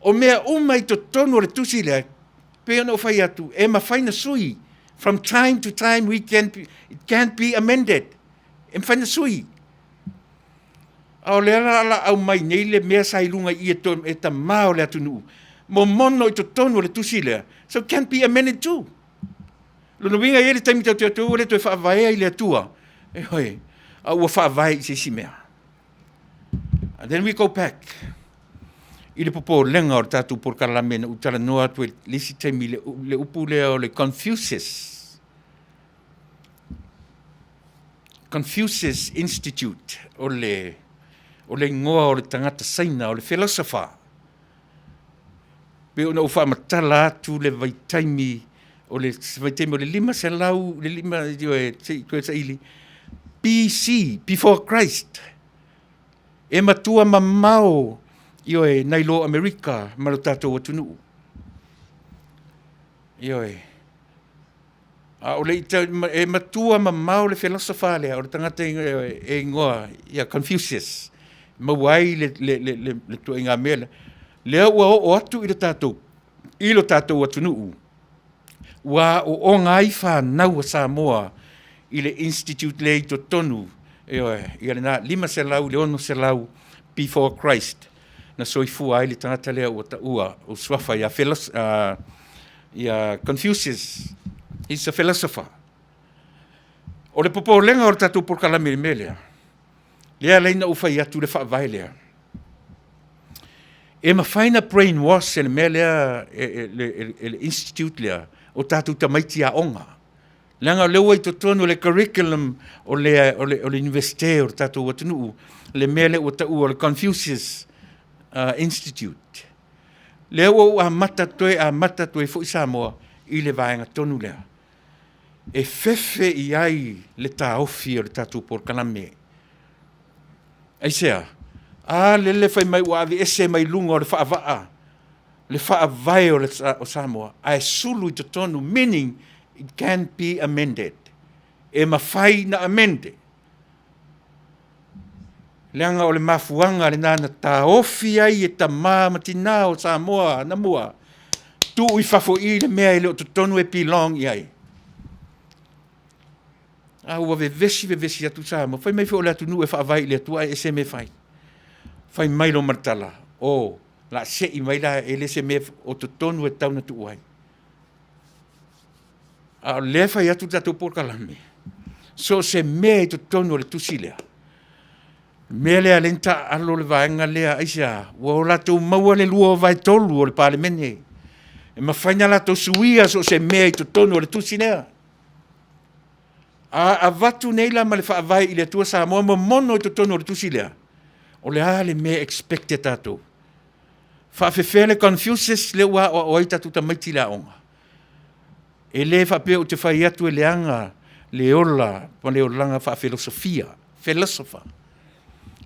o mea uma i totonu o le tusi lea, pei ona ou fai atu, e mafai na sui. From time to time we can, it can be amended. E mafai na sui. A o lea la la aumai nei le mea sa i luga i i e tamā o le atunuu, momono i totonu o le tusi lea, so it can be amended too. Lona uiga e i ai le taimi tatou te o atu ai ua le toe faavaea i le Atua, ioe, a ua faavae i se isi mea. And then we go back i le popolega o le tatou polokalame na ou talanoa atu ai le isi taimi le, le upu lea o le Confucius. Confucius Institute o le, o le igoa o le tagata Saina, o le philosopher. Pei ona ou faamatala atu le vaitaimi o le vaitaimi o le 500 le lima ioe se i toe saili BC before Christ e matua mamao ioe nai lo Amerika ma lo tatou atunuu ioe A o le e matua mamao le philosopher lea, o le tagata e igoa ia Confucius, maua ai le, le, le, le, le tuaiga mea lea. Lea ua oo atu i le tatou, i lo tatou atunuu, ua aooga ai fanau a Samoa i le institute lea i totonu, ioe, ia lena 500 i le 600 before Christ na soifua ai le tagata lea ua taua o suafa ia Philos, ia Confucius, he's a philosopher. O le popolega o le tatou polokalame i le mea lea, lea la ina ou fai atu le faavae lea. E mafai na brainwash e le mea lea, e, e, e, e le institute lea, o tatou tamaiti aoga. Leaga o lea ua i totonu o le curriculum o le, o le, o le universite o le tatou atunuu, le mea lea ua taua o le Confucius Institute. Lea ua ou amata toe amata atu ai foi Samoa i le vaega tonu lea. E fefe i ai le taofi o le tatou polokalame. Aisea? A lele fai mai ua aveese mai luga o le faavaa le faavae o, le, o Samoa, ae sulu i totonu, meaning it can be amended. E mafai na amende. Leaga o le mafuaga lena na taofi ai e tamā ma tinā o Samoa anamua, tuu i fafo i le mea e le o totonu e belong i ai. A ua vevesi vevesi atu Samoa, fai mai foi o le atunuu e faavae i le Atua ae ese mea fai. Fai mai lo matala, o, la se'i mai la e le se mea o totonu e tau na tuu ai. A o lea fai atu le tatou polokalame, so o se mea i totonu o le tusi lea, mea lea lea na taaalo le vaega lea, aisea, ua o latou maua le lua o vaetolu o le Palemene, e mafai na latou suia so o se mea i totonu o le tusi lea. A avatu nei la ma le faavae i le Atua Samoa momono i totonu o le tusi lea, o le a le mea expect e tatou? Faafefea le Confucius lea ua aoao ai tatou tamaiti i le aoga? E le faapea ou te fai atu e leaga le ola ma le olaga faafilosofia, philosopher.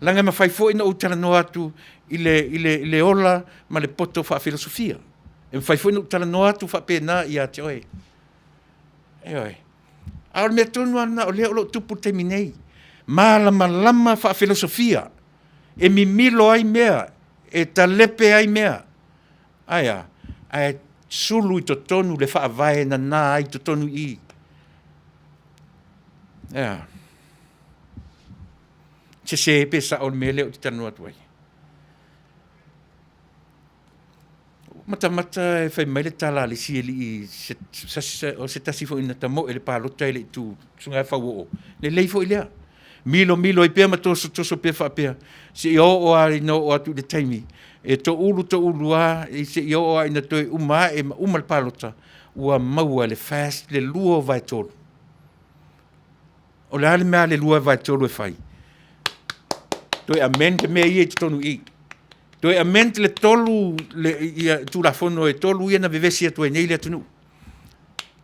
Leaga e mafai foi ona ou talanoa atu i le, i le, i le ola ma le poto faafilosofia. E mafai foi ona ou talanoa atu faapena ia te oe. Ioe. A o le mea tonu lava lena o lea o lo o tupu i le taimi nei. Malamalama faafilosofia, e mimilo ai mea, e talepe ai mea. Ae a? Ae sulu i totonu le faavae nana ai i totonu i i. Ea. Sese pe sao le mea lea ou te talanoa atu ai. Matamata e fai mai le tala a le isi alii o se tasi foi na tamoe le palota e le i tu susuga e Fauoo. Lelei foi lea. Milomilo ai pea ma tosotoso pea faapea, seia oo lava ina oo atu i le taimi e toulu toulu lava seia oo lava ina toe uma ae ma uma le palota, ua maua e le FAST le 2/3. O le a le mea a le 2/3 e fai? Toe amend mea ia i totonu i i. Toe amend le tolu le, ia, Tulafono e tolu ia na vevesi atu ai nei le atunuu.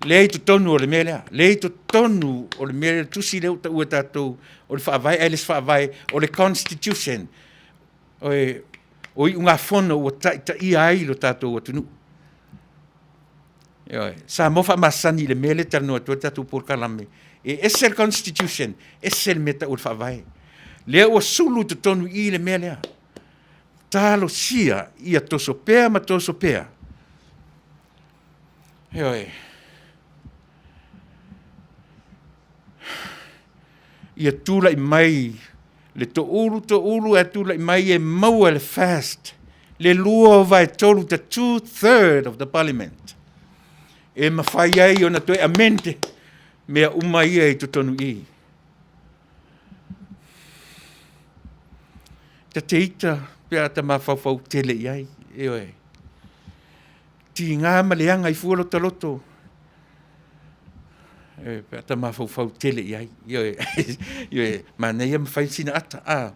Lea i totonu o le mea lea. Lea i totonu o le mea lea, tusi lea ua taua e tatou o le faavae, ae le se faavae, o le constitution. O, e, o iugafono ua taitaia ai lo tatou atunuu. Ioe. Samoa faamasani i le mea lea e talanoa atu ai le tatou polokalame. E ese le constitution, ese le mea e tau o le faavae. Lea ua sulu i totonu i i le mea lea. Talosia ia toso pea ma toso pea. Ioe. Ia tulai mai le toulu toulu ae tulai mai e maua le fast le lua o vaetolu, the 2/3 of the parliament, e mafai ai ona toe amend mea uma ia i totonu i i. Ta te ita pe a ta mafaufau tele i ai, ioe. Tiga ma leaga i fua lota loto, e, pe a ta mafaufau tele i ai, ioe. Ioe, manaia ma fai sina ata, a,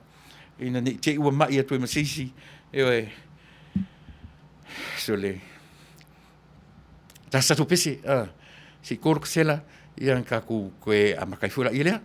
ina ne i te i ua mai atu ai ma se isi, ioe. Sole, ta sa pese, a, se i koro sela, ia ka ku koe a makai fua la ia lea.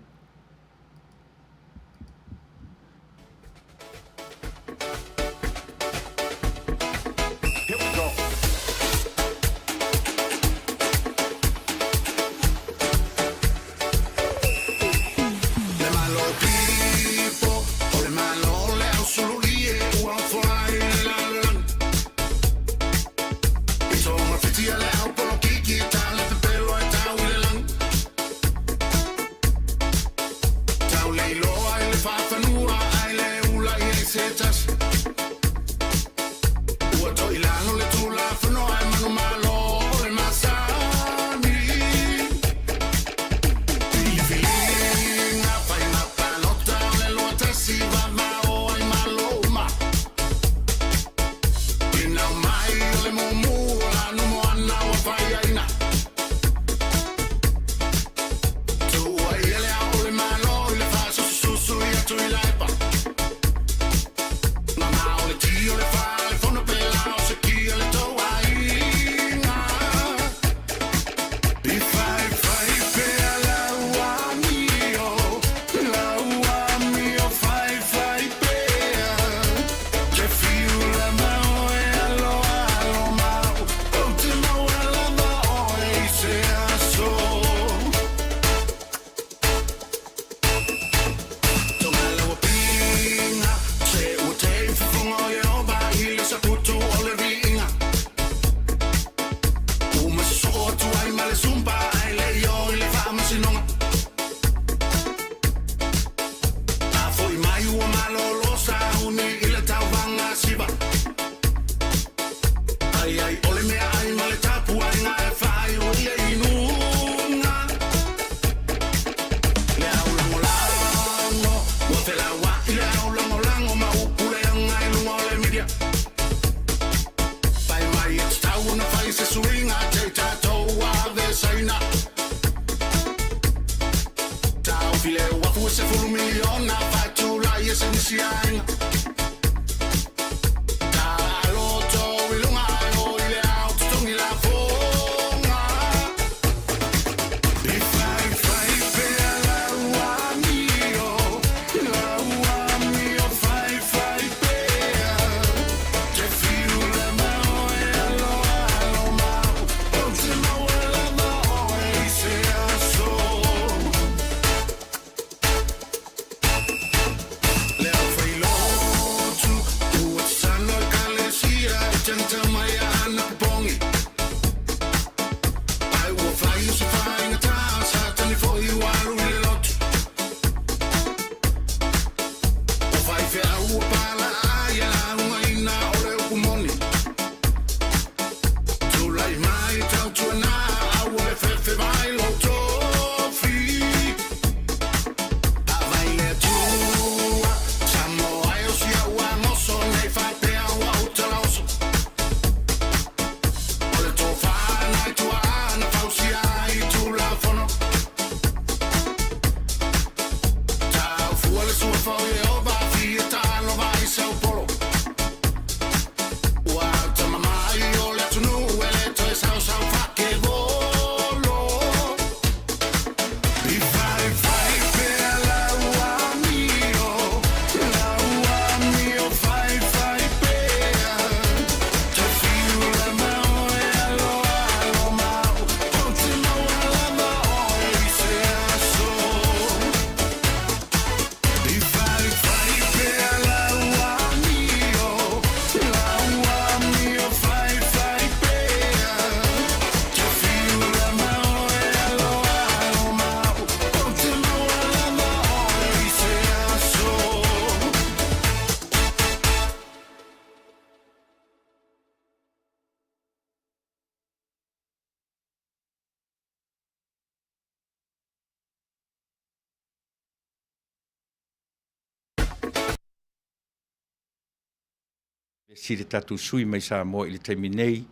Si le tatou sui mai Samoa i le taimi nei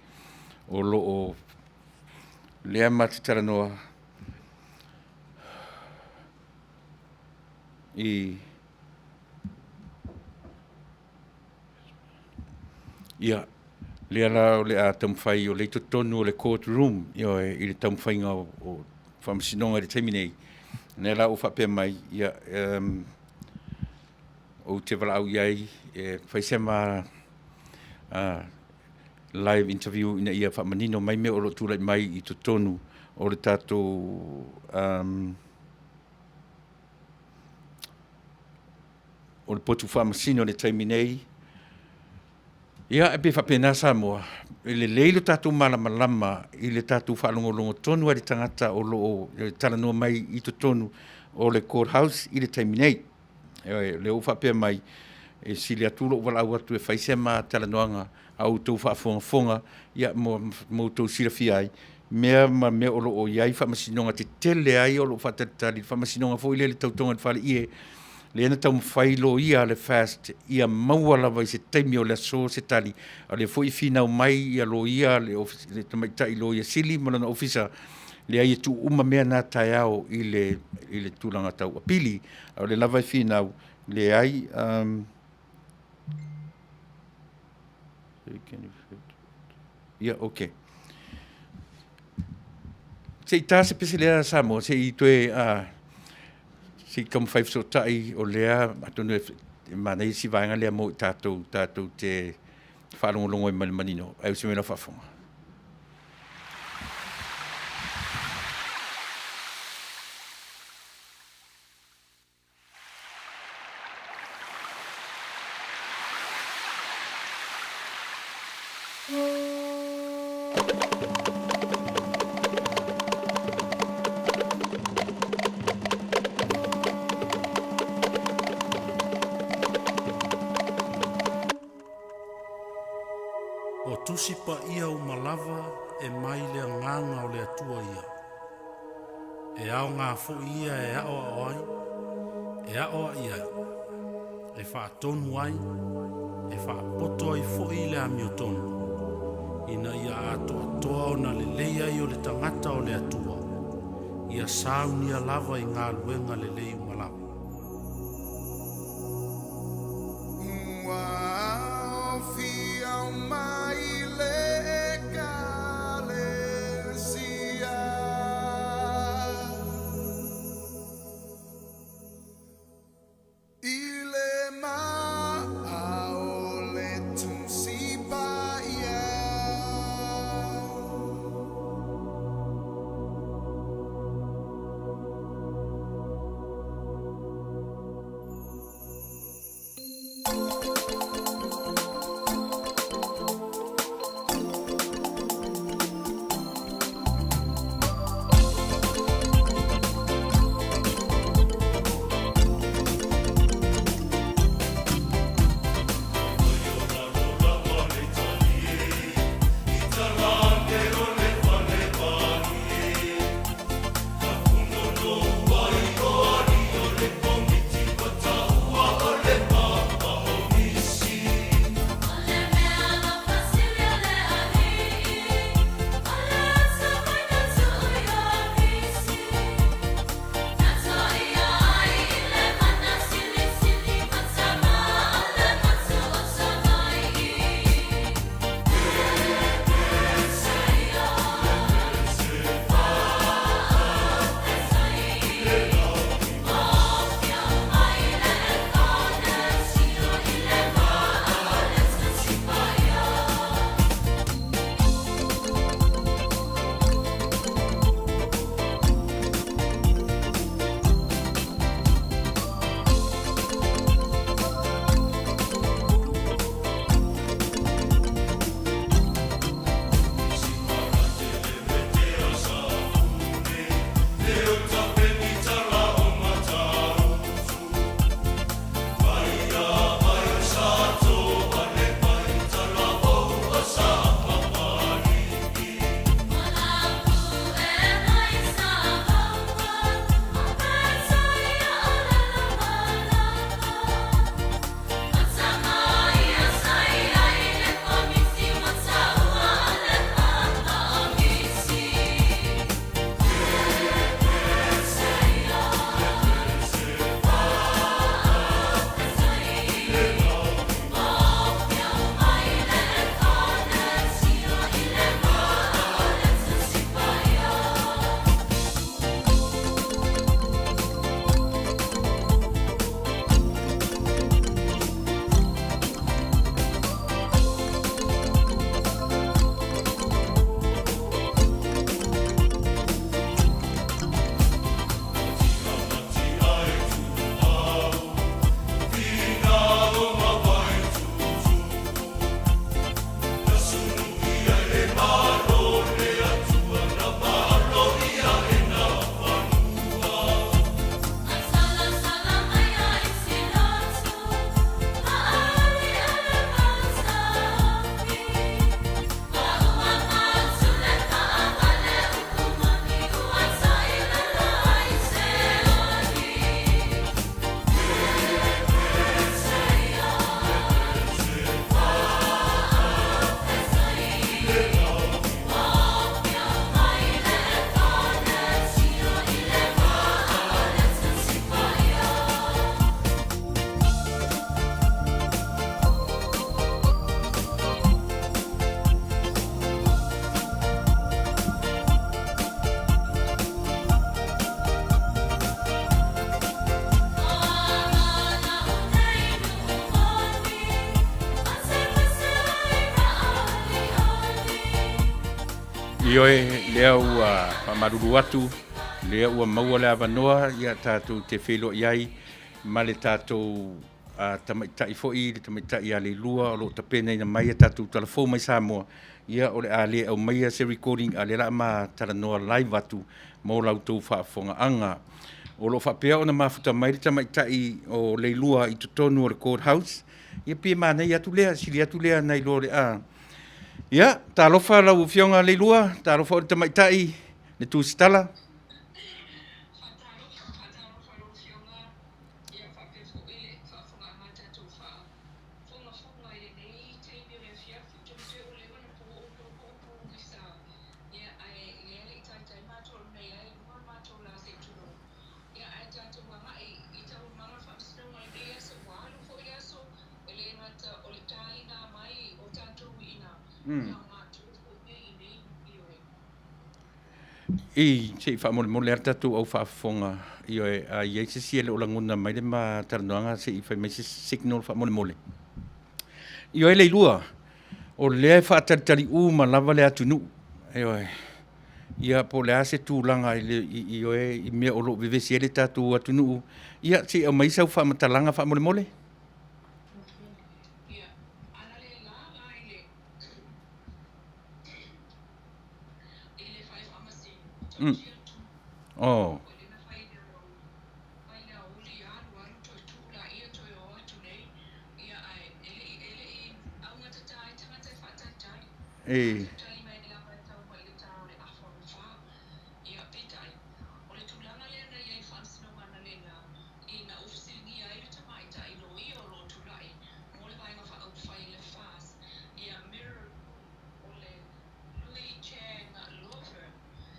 o lo o lea ma te talanoa i ia lea la o le a taumafai o lea i totonu o le court room, ioe, i le taumafaiga o faamasinoga i le taimi nei. Lea la ua faapea mai, ia, ou te valaau i ai e fai se ma live interview ina ia faamanino mai mea o lo o tulai mai i totonu o le tatou o le potu faamasino i le taimi nei. Ia, e pei e faapena Samoa, e lelei lo tatou malamalama i le tatou faalogologo tonu lava i le tagata o lo o talanoa mai i totonu o le court house i le taimi nei. Ioe, o lea ua faapea mai, e sili atu lou valaau atu e fai se ma talanoaga a outou faafogafoga, ia, mo outou silafia ai mea ma mea o lo o i ai faamasinoga tetele ai o lo o faatalitali, le faamasinoga foi lea i le tautoga i le faleie, lea na taumafai loia a le FAST ia maua lava i se taimi o le aso se tali, a o lea foi e finau mai loia a le tamaitai loia sili ma lona ofisa, leai e tuu uma mea na taeao i le tulaga tau apili, a o lea lava e finau, leai. Ia, ok. Se i ta se pese lea Samoa, se i toe, se i taumafai fesootai o lea, atonu e manaia si vaega lea mo i tatou, tatou te faalogologo ai ma le manino, ae usi mai lau faafofoga. O Tusi Paia uma lava e mai le Agaga o le Atua ia. E aoga foi ia e aoao ai, e aoai ai, e faatonu ai, e faapoto ai foi i le amiotonu, ina ia atoatoa ona lelei ai o le tagata o le Atua, ia saunia lava i galuega lelei uma lava. Ua aofia mai le Ekalesia. I le maa o le Tusi Paia. Ioe, lea ua faamalulu atu, lea ua maua le avanoa ia tatou te feiloai ai ma le tatou tamaitai foi, le tamaitai ia Leilua o lo o tapenaina mai a tatou tala fou mai Samoa. Ia o le a le aumaia se recording a o lea o le a ma talanoa live atu mo la outou faafofogaaga. O lo o faapea ona mafuta mai le tamaitai o Leilua i totonu o le Court House. Ia pei e manaia atu lea, sili atu lea nai lo le a. Ia, talofa lau Afioga Leilua, talofa foi le tamaitai, le Tusitala. I, se i faamolemole lava le tatou au faafofoga, ioe, a i ai se isi e le o lagona mai le ma talanoaga, se i fai mai se signal faamolemole. Ioe Leilua, o lea e faatalitali uma lava le atunuu, ioe, ia po o le a se tulaga i le, ioe, i mea o lo o vevesi ai le tatou atunuu, ia se i aumai sau faamatalaga faamolemole. Oh. E.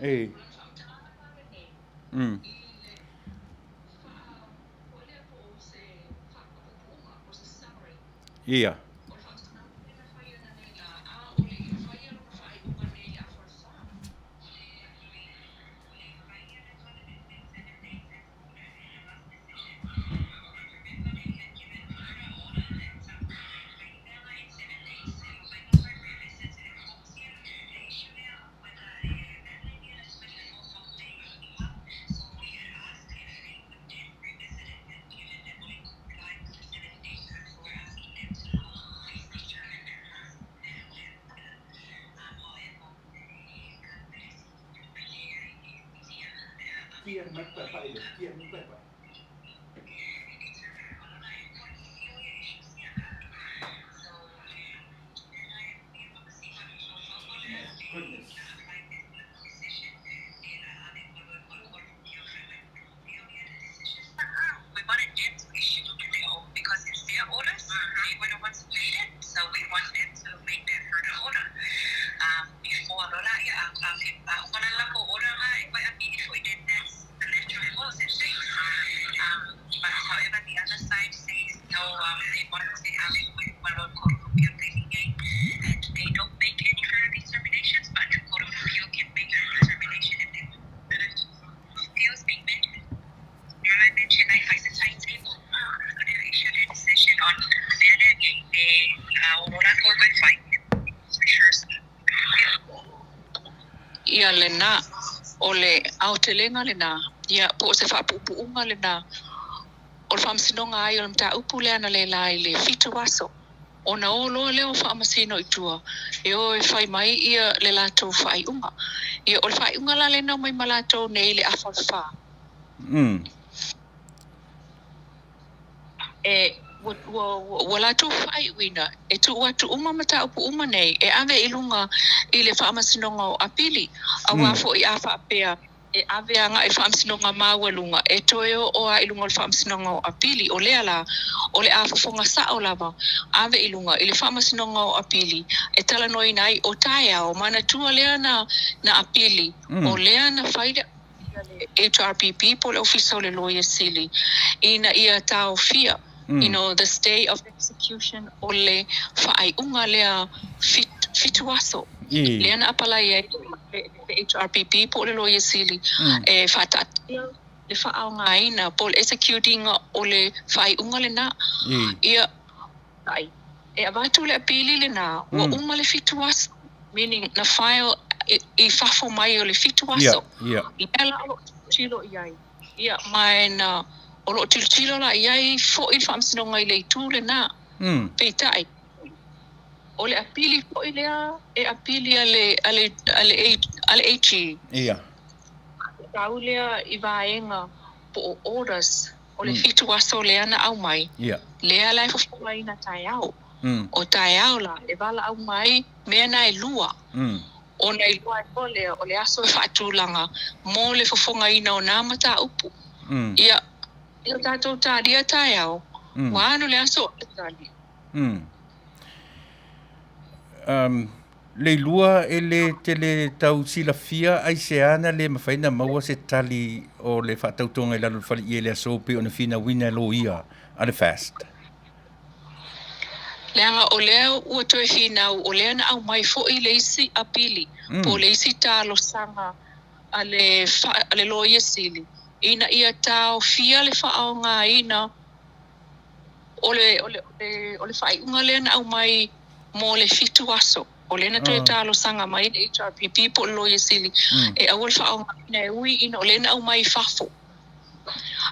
E. Ia. Ia lena, o le aotelega lena, ia po o se faapuupuuga lena o le faamasinoga ai o le mataupu lea analeila i le 7 aso. Ona o loa lea o faamasino i tua, e o e fai mai ia le latou faaiuga. Ia o le faaiuga la lena mai ma latou nei i le afa o le 4. E ua latou faaiuina e tuu atu uma mataupu uma nei e ave i luga i le faamasinoga o Apili. Auā foi a faapea e ave agai i le faamasinoga maualuga, e toe oo lava i luga o le faamasinoga o Apili. O lea la, o le a fofoga sao lava ave i luga i le faamasinoga o Apili e talanoaina ai o taeao manatua lea na Apili, o lea na fai le HRPP po o le Ofisa o le Loia Sili ina ia taofia, you know, the stay of execution o le faaiuga lea 7 aso. Lea na apalai ai le HRPP po o le Loia Sili e faataatia le faaaogaina po o le execute ina o le faaiuga lena. Ia, e avatu le apili lena, ua uma le 7 aso, meaning na file. i fafo mai o le fitu aso. Lea la o lo o tilotilo i ai. Ia, ma e na, o lo o tilotilo la i ai foi le Faamasinoga i le itu lena. Peitai, o le apili foi lea e apili a le, a le, a le, a le AG. Tau lea i vaega po o orders o le fitu aso lea na aumai, lea la e fofogaina taeao. O taeao la e valaau mai mea na e lua, ona iloa ai loa lea o le aso e faatulaga mo le fofogaina o nā mataupu. Ia, i o tatou talia taeao, ua alu le aso o le tali. Leilua e le tele tau silafia aisea na le mafai ona maua se tali o le faatautoga i lalo o le faleie i le aso pei ona finauina e loia a le FAST. Leaga o lea ua toe finau o lea na aumai foi le isi apili po o le isi talosaga a le a le Loia Sili ina ia taofia le faaaogaina o le o le o le faaiuga lea na aumai mo le fitu aso. O lea na toe talosaga mai le HRPP po o le Loia Sili e aua le faaaogaina e ui ina o lea na aumai i fafo.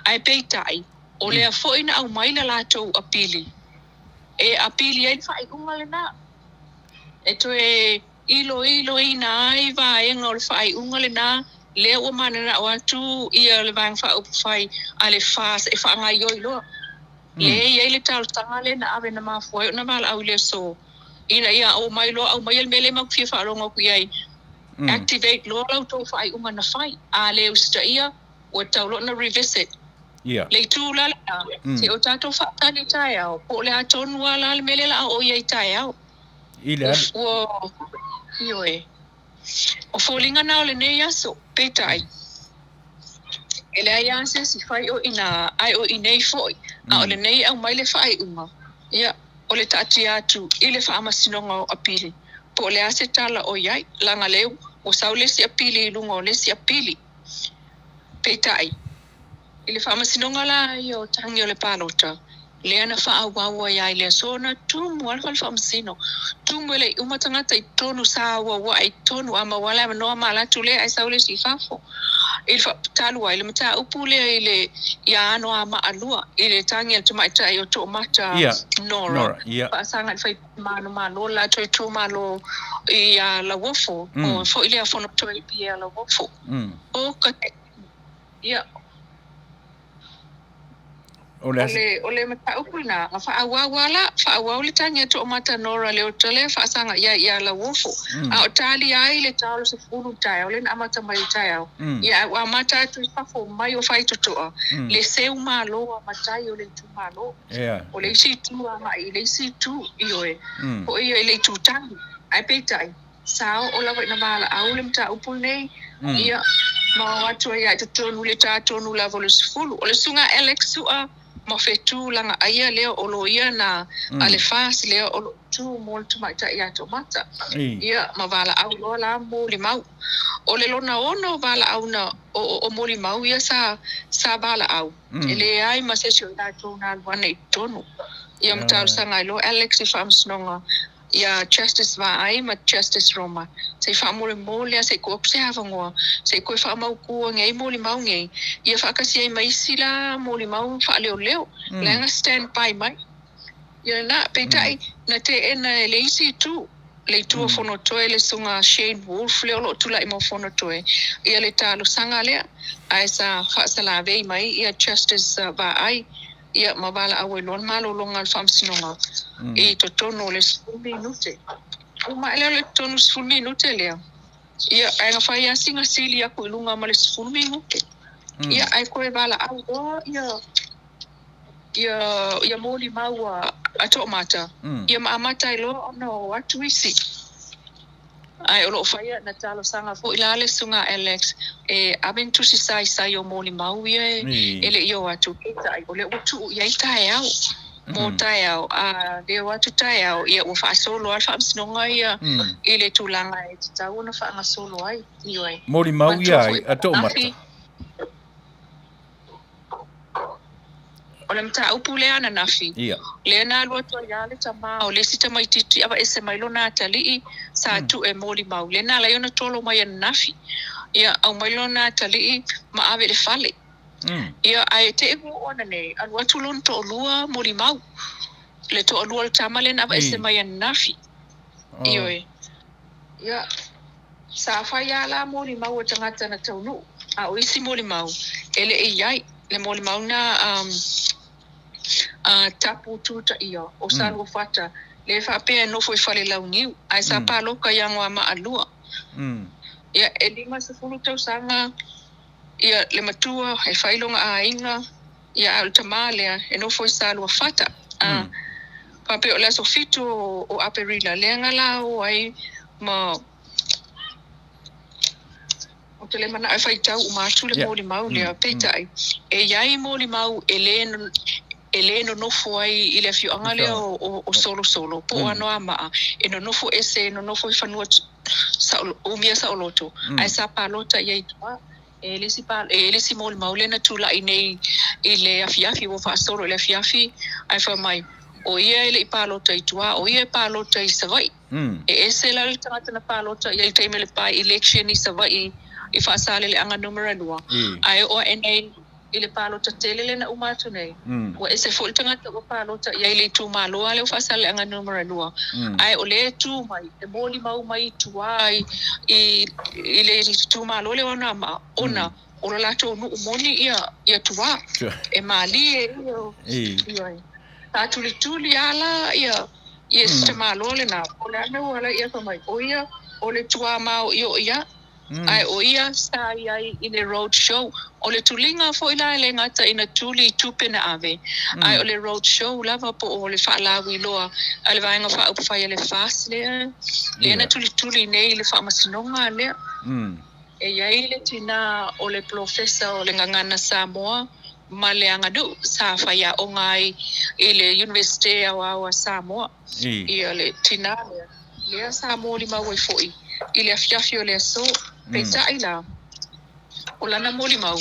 Ae peitai, o lea foi na aumai le latou apili e apili ai le faaiuga lena, e toe iloiloina ai vaega o le faaiuga lena, lea ua mananao atu ia le Vaega Faaupufai a le FAST e faagaoioi loa. Lea e i ai le talosaga lea na ave na mafua ai ona valaau i le aso, ina ia omai loa aumaia le mea lea matou te fia faalogo atu i ai, activate loa la outou faaiuga na fai, a le usitaia, ua tatau loa ona revisit. Le itu la lena, se i o tatou faatali taeao, po o le a tonu lava la le mea lea o le a oo i ai taeao. I le alu. Ua, ioe. O foliga na o lenei aso, peitai, e leai lava se isi fai o i ina, ae o i inei foi. A o lenei e aumai le faaiuga, ia, o le taatia atu i le Faamasinoga o Apili, po o le a se tala o i ai, leaga lea ua sau le isi apili i luga o le isi apili. Peitai, i le faamasinoga la ia o tagi o le palota, lea na faaauau ai lava i le aso na tumu ai le fale faamasino. Tumu e le i uma tagata i totonu, sa auauai i totonu, a maua lava le avanoa ma alu atu lea ae sau le isi i fafo. I le talu ai le mataupu lea i le ia Anoamaa 2 i le tagi a le tamaitai o Toomata Nora, faasaga i le faipule Manumalo le latou itumalo ia Lauofo, o foi lea Fonotoe ia Lauofo. O ka ia O le le o le mataupu lena, na faaauau lava la, faaauau le tagi a Toomata Nora Leota lea faasaga i ai ia Lauofo. A o talia ai le ta o le 10 i le taeao lea na amata mai i le taeao, ia ae ua amata atu i fafo mai o Faitotoa le seu malo a matai o le itumalo. O le isi itu agai i le isi itu, ioe, foi ia i le itu tagi. Ae peitai, sa oo lava ina valaau le mataupu lenei, ia, ma o atu ai lava i totonu i le ta tonu lava o le 10. O le susuga a Alex Sua ma Fetu Lagaaia lea o loia na a le FAST lea o lo o tu mo le tamaitai ia Toomata. Ia, ma valaau loa la molimau. O le lona ono o valaau na o molimau ia sa sa valaau, e leai ma se isi o i latou na alu ane i totonu. Ia ma talosaga ai loa Alex i faamasinoga ia Justice Vaai ma Justice Roma, se i faamolemole lava se i tuu atu se avanoa, se i toe faamautu nei molimau nei, ia faatasi ai ma isi la molimau faaleoleo, leaga stand by mai. Ia lena, peitai, na teena e le isi itu, le itu o Fonotoe, le susuga Shane Wolf lea o lo o tulai mo Fonotoe, ia le talosaga lea, ae sa faasalavei mai ia Justice Vaai, ia ma valaau ai loa le malologa a le Faamasinoga i totonu o le 10 minute. Uma ae lea o le totonu 10 minute lea, ia ae na fai lava sina sili atu i luga ma le 10 minute. Ia ae toe valaau loa ia ia ia molimau a Toomata, ia ma amata ai loa ona o atu isi. Ae o lo o faia na talosaga foi la le susuga a Alex e ave ni tusi saisai o molimau ia e le i o atu, peitai o lea ua tuu i ai taeao mo taeao, a le o atu taeao, ia ua faasolo lava le faamasinoga ia i le tulaga e tatau ona faagasolo ai. Ioe. Molimau Manatua ia foi ai a Toomata. ananafi. O le mataupu lea ananafi, lea na alu atu ai lava le tama o le isi tamaitiiti aveese mai lona atalii sa tuu e molimau, lea na ala ai ona tolo mai ananafi. Ia, aumai lona atalii ma ave i le fale. Ia, ae te i ua oo ananei, alu atu lona toalua molimau, le toalua o le tama lea na aveese mai ananafi. Ioe. Ia, sa fai lava la molimau a tagata na taunuu, a o isi molimau e le i i ai. Le molimau na a Tapu Tutaia o Saluafata, lea e faapea e nofo i Falelauniu, ae sa paloka i Anoamaa 2. Ia, e 50 tausaga ia le matua e fai lona aiga, ia a o le tamā lea e nofo i Saluafata. A faapea o le aso 7 o Aperila lea na la o ai ma Ou te le manao e faitau uma atu le molimau lea, peitai, e i ai molimau e lē e lē nonofo ai i le afioaga lea o Solosolo po o Anoamaa, e nonofo ese, e nonofo i fanua umia saoloto, ae sa palota i ai i tua. E le isi e i ai le isi molimau lea na tulai nei i le afiafi, ua faasolo i le afiafi, ae fai mai, o ia e le i palota i tua, o ia e palota i Savaii. E ese la le tagata na palota i ai i le taimi o le by-election i Savaii i Faasaleleaga Numera 2, ae oo ae nei i le palota tele lea na uma atu nei, ua ese foi le tagata ua palota i ai i le itumalo lava lea o Faasaleleaga Numera 2, ae o lea e tu mai, e molimau mai i tua i le itumalo lea o Anoamaa ona o lo latou nuu moni ia tua, e malie ia, sa tulituli lava la ia Ia se tamaloa lena, po o le a le mea ua ala ai ia fai mai, o ia o le tuamaoioi lava, ae o ia sa i ai i le road show. O le tuliga foi la e le gata ina tuli i tupe na ave, ae o le road show lava po o le faalauiloa a le Vaega Faaupufai a le FAST lea, lea na tulituli nei i le faamasinoga lea. E i ai le tina o le polofesa o le Gagana Samoa ma le aganuu sa faiaoga ai i le Iunivesite Aoao a Samoa. Ia le tinā lea, lea sa molimau ai foi i le afiafi o le aso. Peitai la, o lana molimau,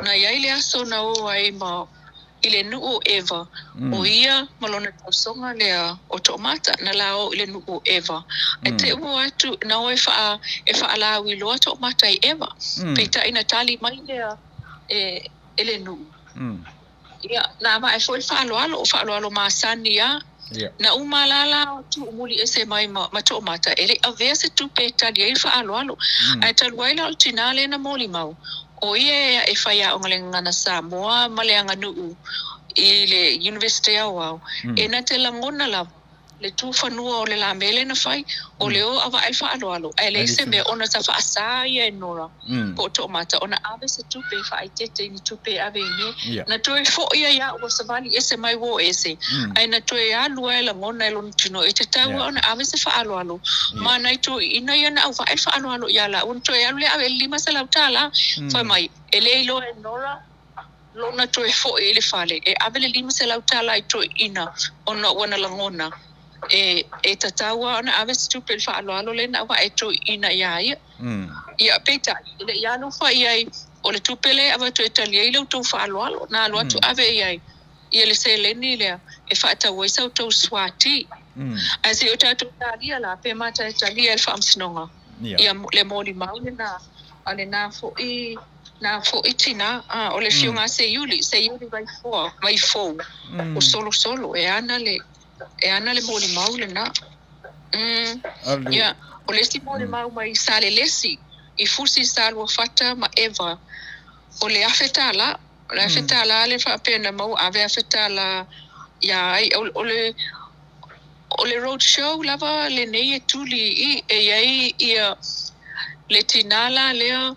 na i ai le aso na o ai ma i le nuu o ʻEva, ʻo ia ma lona tausoga lea o Toomata, na la o i le nuu o ʻEva. Ae te i ua atu, na o e faa, e faalauiloa Toomata i ʻEva. Peitai na tali mai lea e e le nuu. Ia, na avae foi le faaaloalo, o faaaloalo masani lava. Na uma la la tuu muli ese mai ma, ma Toomata, e le i avea se tupe e tali ai le faaaloalo. Ae talu ai la o le tinā lea na molimau, o ia e faiaoga le Gagana Samoa ma le aganuu i le Iunivesite Aoao, e na te lagona lava le tufanua o le la mea lea na fai, o le o avae le faaaloalo, ae leai se mea ona sa faasā ia e Nora po o Toomata ona ave se tupe e faaeteete i ni tupe e ave i mea. Na toe foi ai lava ua savali ese mai ua o ese, ae na toe alu lava e lagona e lona tino e tatau lava ona ave se faaaloalo ma nai toeaiina ia na auvae le faaaloalo ia laua ona toe alu lea ave i le $500. Fai mai, e le iloa e Nora lona toe foi i le fale e ave le $500 i toeaiina ona ua na lagona e e tatau lava ona ave se tupe i le faaaloalo lea na auvae e toeaiina iā ia. Ia, peitai, e le i alofa i ai, o le tupe lea e avatu e tali ai la outou faaaloalo, na alu atu ave i ai ia le seleni lea e faatau ai sa outou suati. Ae se i o tatou talia la, pe mata e talia e le Faamasinoga ia le molimau lena a lena foi Na foi tinā, a, o le afioga a Seiuli, Seiuli Vaifoa, Vaifou, o Solosolo, e ana le, e ana le molimau lenā. Mm, ia, o le isi molimau mai Salelesi, i Fusi, Saluafata ma ʻEva, o le $1,000, o le $1,000 lea faapea na maua, ave $1,000 iā ai, o, o le, o le road show lava lenei e tuli i i, e i ai ia le tinā la lea,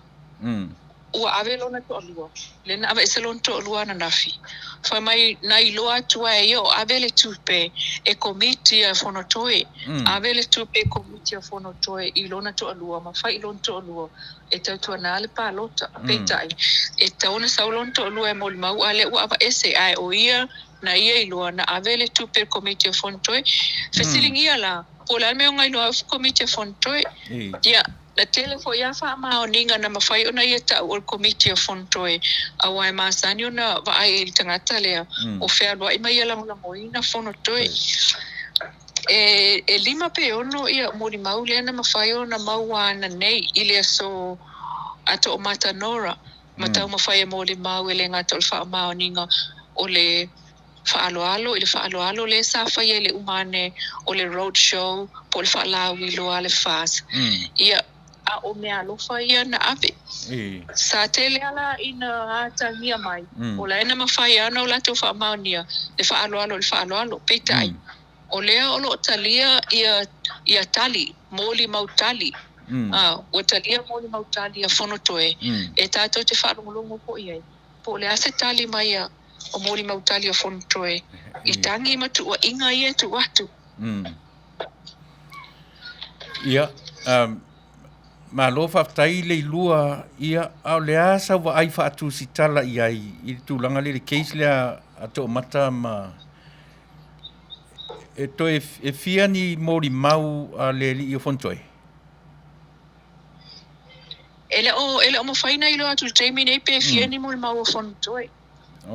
Ua ave lona toalua, lea na aveese lona toalua ananafi. Fai mai na iloa atu ai e ia o ave le tupe e komiti a Fonotoe. Ave le tupe e komiti a Fonotoe i lona toalua ma fai i lona toalua e tautuana le palota. Peitai, e tatau ona sau lona toalua e molimau a lea ua aveese ae o ia na ia iloa na ave le tupe e le komiti a Fonotoe. Fesiligia la, po o le a le mea o na iloa ai komiti a Fonotoe. Ia. Na tele foi lava faamaoniga na mafai ona ia ta'u o le Komiti a Fonotoe, auā e masani ona vaai i le tagata lea o fealua'i ma ia lagolagoina Fonotoe. E e lima pe ono ia molimau lea na mafai ona maua ananei i le aso a To'omata Nora ma taumafai e molimau e le gata o le faamaoniga o le faaaloalo i le faaaloalo lea sa faia i le uma ane o le road show po o le faalauiloa a le FAST. Ia, a o meaalofa ia na ave. Sa tele lava la ina atagia mai, o la e na mafai lava ona o latou faamaonia le faaaloalo i le faaaloalo. Peitai, o lea o lo o talia ia ia tali, molimau tali, a, ua talia molimau tali a Fonotoe e tatou te faalogologo foi i ai. Po o le a se tali mai a o molimau tali a Fonotoe i tagi ma tuuaiga ia e tuu atu. Ia, malo faafetai Leilua, ia, a o le a sau vaai faatusitala i ai i le tulaga lea i le case lea a Toomata ma e toe e fia ni molimau a le alii o Fonotoe? E le o, e le o mafai ona iloa atu i le taimi nei pe fia ni molimau o Fonotoe.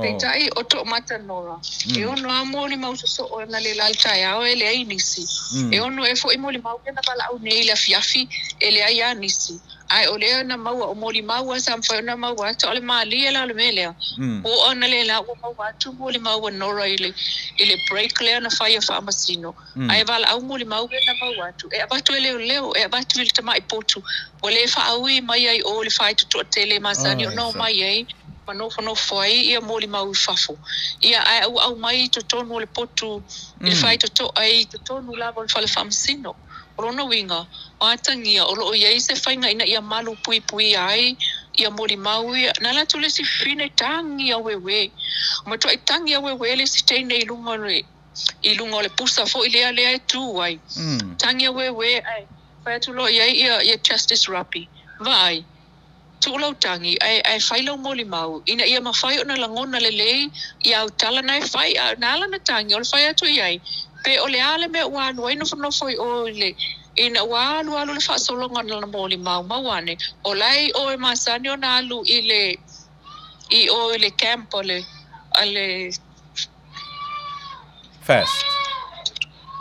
Peitai, o Toomata Nora, e ono lava molimau sosoo analeila i le taeao e leai nisi. E ono ea foi molimau lea na valaau nei i le afiafi e leai lava nisi. Ae o lea na maua, o molimau lava sa mafai ona maua atu, a o le malie la o le mea lea, ua oo analeila ua maua atu molimau a Nora i le, i le break lea na fai a Faamasino. Ae valaau molimau lea na maua atu, e avatu e leoleo, e avatu i le tamai potu, ua le faaui mai ai i o i le faitotoa tele e masani ona omai ai ma nofonofo ai ia molimau i fafo. Ia, ae ua aumai i totonu o le potu i le faitotoa i totonu lava o le fale faamasino. O lona uiga, o atagia o lo o i ai se faiga ina ia malu puipuia ai ia molimau ia. Na alu atu le isi fafine tagi aueuē, matuai tagi aueuē le isi teine i luga o le i luga o le pusa foi lea lea e tu ai. Tagi aueuē ae fai atu loa i ai ia ia Justice Rapi, Vaai, tuu lau tagi ae ae fai lau molimau ina ia mafai ona lagona lelei ia au tala na e fai. A na ala ona tagi o le fai atu i ai, pe o le a le mea ua alu ai nofonofo i o i le ina ua alualu le faasologa o lana molimau, maua ane, o la e i o e masani ona alu i le i o i le camp a le a le Fast.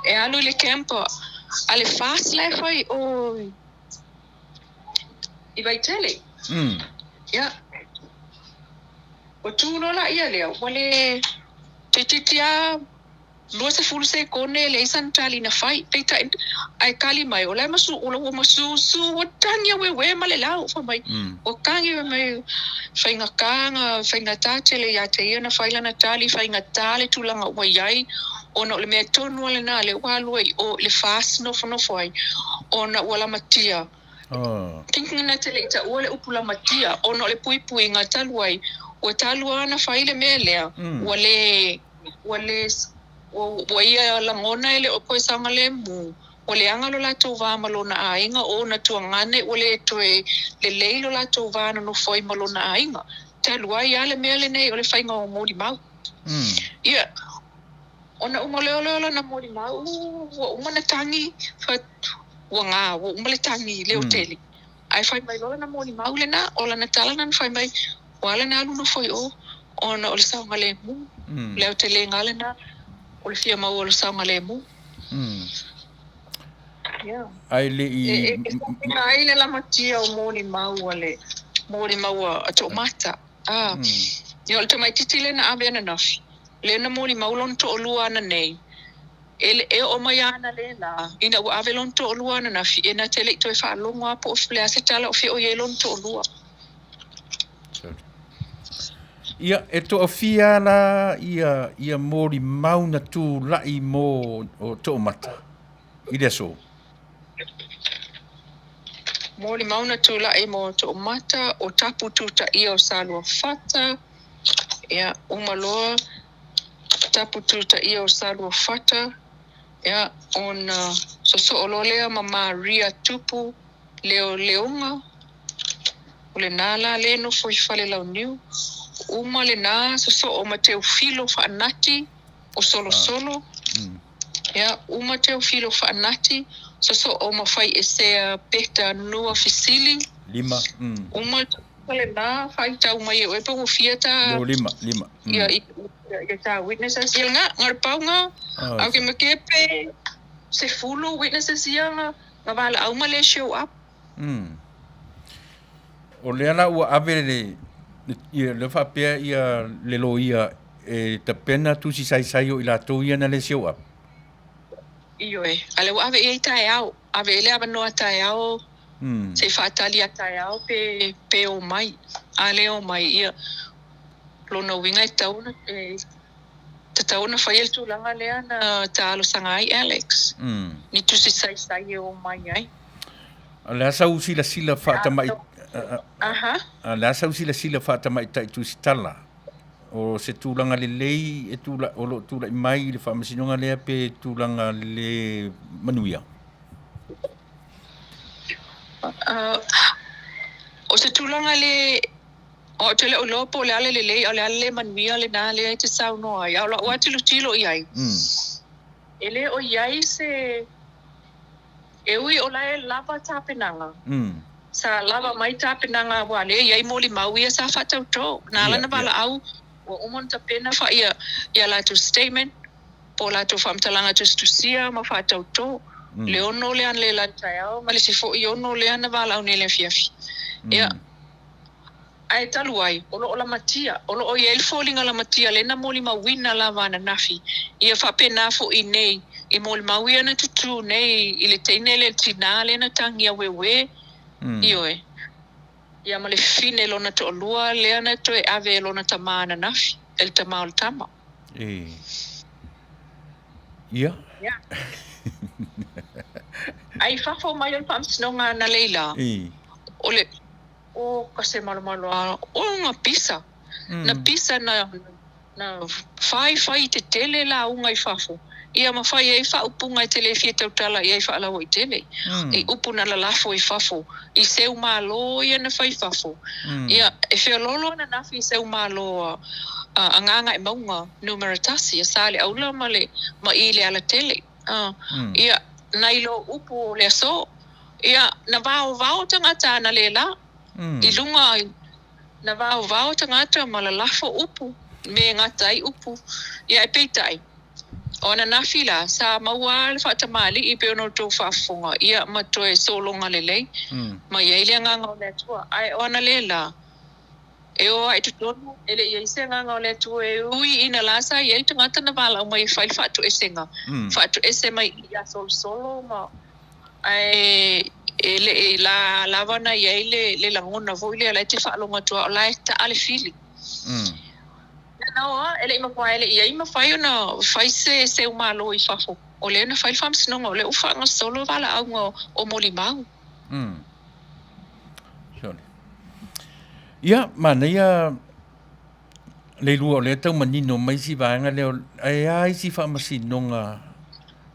E alu i le camp a le FAST la e fai i o i Vaitele. Ia. Ua tu loa la ia lea, ua le toeitiiti lava 20 sekone e leai sana tali na fai. Peitai, ae kali mai, o la e masu, ua masusu, ua tagi aueuē ma le lau, fai mai, ua tagi fai mai, faigata na, faigata tele ia te ia na fai lana tali, faigata le tulaga ua i ai, ona o le mea tonu lava lena lea ua alu ai i o i le FAST nofonofo ai, ona ua lamatia. Thinking na te le i taua le upu lamatia ona o le puipuiga talu ai, ua talu lava ona fai le mea lea, ua le, ua le, ua ia lagona e le o toe saogalemu, ua leaga lo latou va ma lona aiga, o ona tuagane ua le toe lelei lo latou va nonofo ai ma lona aiga. Talu ai lava le mea lenei o le faiga o molimau. Ia, ona uma loa lea o lana molimau, ua uma ona tagi, fai atu, ua gā, ua uma le tagi leo tele. Ae fai mai loa lana molimau lena, o lana tala lena na fai mai, ua ala ona alu nofo i o, ona o le saogalemu. O le aotelega lava lena, o le fia maua o le saogalemu. Ia. Ae le i. E foliga ai le lamatia o molimau a le molimau a Toomata. A, ia o le tamaitiiti lea na ave ananafi, lea na molimau lona toalua ananei, E, e oo mai lava analeila, ina ua ave lona toalua ananafi, e na te le i toe faalogo lava po o le a se tala o fia o i ai lona toalua. Ia, e toafia la ia, ia molimau na tulai mo o Toomata i le aso? Molimau na tulai mo Toomata, o Tapu Tutaia o Saluafata, ia, uma loa Tapu Tutaia o Saluafata, ia, ona sosoo loa lea ma Maria Tupu Leoleoga, o lena la lea e nofo i Falelauniu. Uma lena sosoo ma Teufilo Faanati o Solosolo. Ia, uma Teofilo Faanati, sosoo ma faiesea Peta Nua Fesili. Lima, mm. Uma le tausaga lena, faitau mai e oe pe ua fia ta. Leo lima, lima, mm. Ia, ia ta witnesses. Ia lena, na o le pau lena. Ah, Ae ou te matea pe 10 witnesses ia na, na valaau ma le show up. Mm. O lea la ua ave le, ia, lea faapea ia le loia e tapena tusi saisai o i latou ia na le show up. Ioe, a lea ua ave i ai taeao, ave i ai le avanoa taeao Mm. se i faatali a taeao pe, pe omai. A le omai, ia, lona uiga e tatau ona, e tatau ona faia le tulaga lea na talosaga ai Alex, Mm. ni tusi saisai e omai ai. O le a sau silasila faatamai Aha. A le a sau silasila faatamaitai tusitala o se tulaga lelei e tula, o lo o tulai mai i le faamasinoga lea pe tulaga le manuia? Uh, o se tulaga le o au te le o iloa po o le a le lelei a o le a le le manuia lena lea e te saunoa ai. A o lau lava tilotilo i ai, Mm. e le o i ai se E ui o la e lava tapenaga. Sa lava mai tapenaga aua lea e i ai molimau ia sa faatautō. Na ala na valaau ua uma ona tapena fa ia ia latou statement po o latou faamatalaga tusitusia ma faatautō. Le 6 lea analeila i le taeao ma le isi foi 6 lea na valaau nei i le afiafi. Ia. Ae talu ai, o lo o lamatia, o lo o i ai le foliga lamatia lea na molimauina lava ananafi. Ia faapena foi nei, i molimau ia na tutū nei i le teine lea, le tinā lea na tagi aueuē, ioe, ia ma le fine lona toalua lea na toe ave e lona tamā ananafi, e le tamā o le tama. E. Ia. Ia. Ae i fafo mai o le faamasinoga analeila, o le. O ka se malomalo a o na pisa. Na pisa na na whaiwhai i te tele lauga i fafo. Ia ma whai ai faaupuga e te le fia tautala i ai faalauaitele. I upu na lalafo i fafo. I seu malo ia na whai fafo. Ia e feoloolo ana nafi i seu malo a a Gagaemauga numera tasi a Saleaula ma le ma i Lealatele. Ia nai lo upu o le aso. Ia, na vaovao tagata ana lēlā i luga, na vaovao tagata ma lalafo upu, me gata ai upu. Ia, ae peitai, o ananafi la, sa maua lava le faatamalii e pei ona outou faafofoga, ia, ma toe sologa lelei, ma i ai le agaga o le Atua. Ae o ana lēlā, e o ae i totonu, e le i ai se agaga o le Atua e ui ina la sa i ai le tagata na valaau mai e fai le faatoesega, faatoese mai ia solosolo ma ae e le i la lava na i ai le, le lagona foi lea la e te faalogo atu lava o la e taa le fili. Na o a, e le i mafai, e le i ai mafai ona fai se seu malo i fafo. O lea na fai le faamasinoga, o lea ua faagasolo valaauga o molimau. Sole. Ia, manaia Leilua o lea tau manino mai isi vaega lea, ae a isi faamasinoga,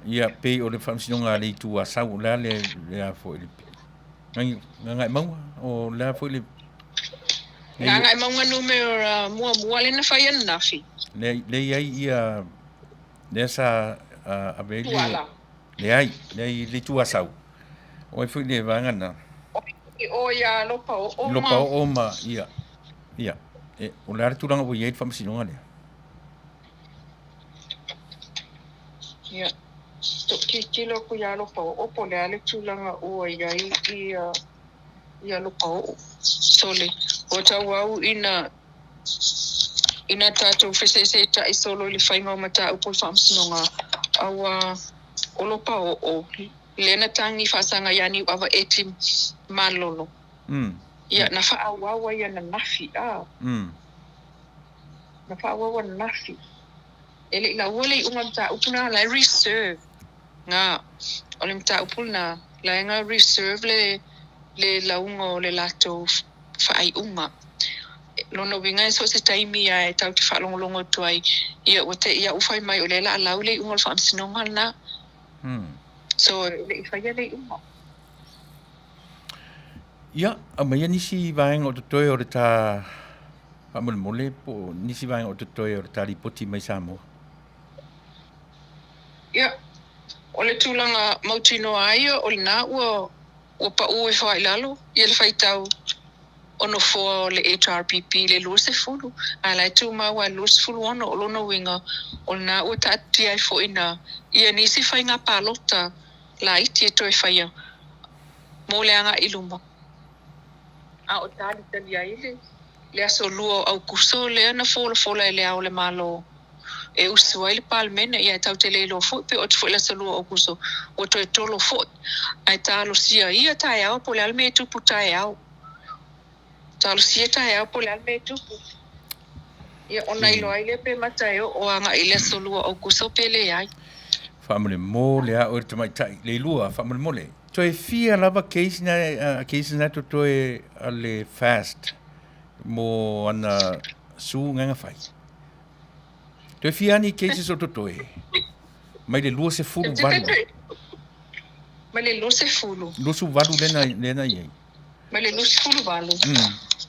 ia pei o le faamasinoga a le Itu Asau, o le a le, le a foi le, Gagaemauga, o le a foi le... Gagaemauga numera muamua lea na fai ananafi. Lea, lea i ai ia, lea sa uh, ave ai le... Leai, leai le Itu Asau. O ai foi le vaega na? O ia Lopaoo ma... Lopaoo ma, ia, ia. E, o le a le tulaga ua i ai le faamasinoga lea? Ia, tilotilo atu ia Lopaoo po o le a le tulaga ua i ai ia, ia Lopaoo. Sole, ua tauau ina, ina tatou feseeseeta'i solo i le faiga o mataupu o le faamasinoga, auā o Lopaoo, lea na tagi faasaga ia Niuava Eti Malolo. Ia, na faaauau ai ananafi, a. Na faaauau ananafi. E le i laua le iuga o le mataupu lena, la e reserve na. O le mataupu lena, la e na reserve le, le lauga o le latou faaiuga. Lona uiga e so o se taimi lava e tatou te faalogologo atu ai, ia ua te i lava ua fai mai o lea o le a lau le iuga o le faamasinoga lena. So, e le i faia le iuga. Ia, aumaia nisi vaega o totoe o le ta faamolemole po o nisi vaega o totoe o le ta lipoti mai Samoa. Ia, O le tulaga mautinoa lava ia o lena ua ua paū ifo lava i lalo ia le faitau o nofoa o le HRPP i le 20, ae la e tumau lava i le 26. O lona uiga, o lena ua taatitia ai foi i ina ia nisi faiga palota laiti e toe faia mo le agai i luma. A o talitali ai le aso 2 o Aukuso lea na folafola e Le Ao o le Malo e usu ai le Palemene, ia e tatou te le iloa foi pe oo atu foi i le aso 2 o Aukuso ua toe tolo foi. Ae talosia ia taeao po o le a le mea e tupu taeao. Talosia taeao po o le a le mea e tupu. Ia ona iloa ai lea pe mata e oo agai i le aso 2 o Aukuso pe leai. Faamolemole a oe le tamaitai Leilua, faamolemole. Toe fia lava case na, cases na totoe a le FAST mo ana su gaga fai. Toe fia ni cases o totoe? Mai le 28. Mai le 20. 28 lena, lena i ai. Mai le 28.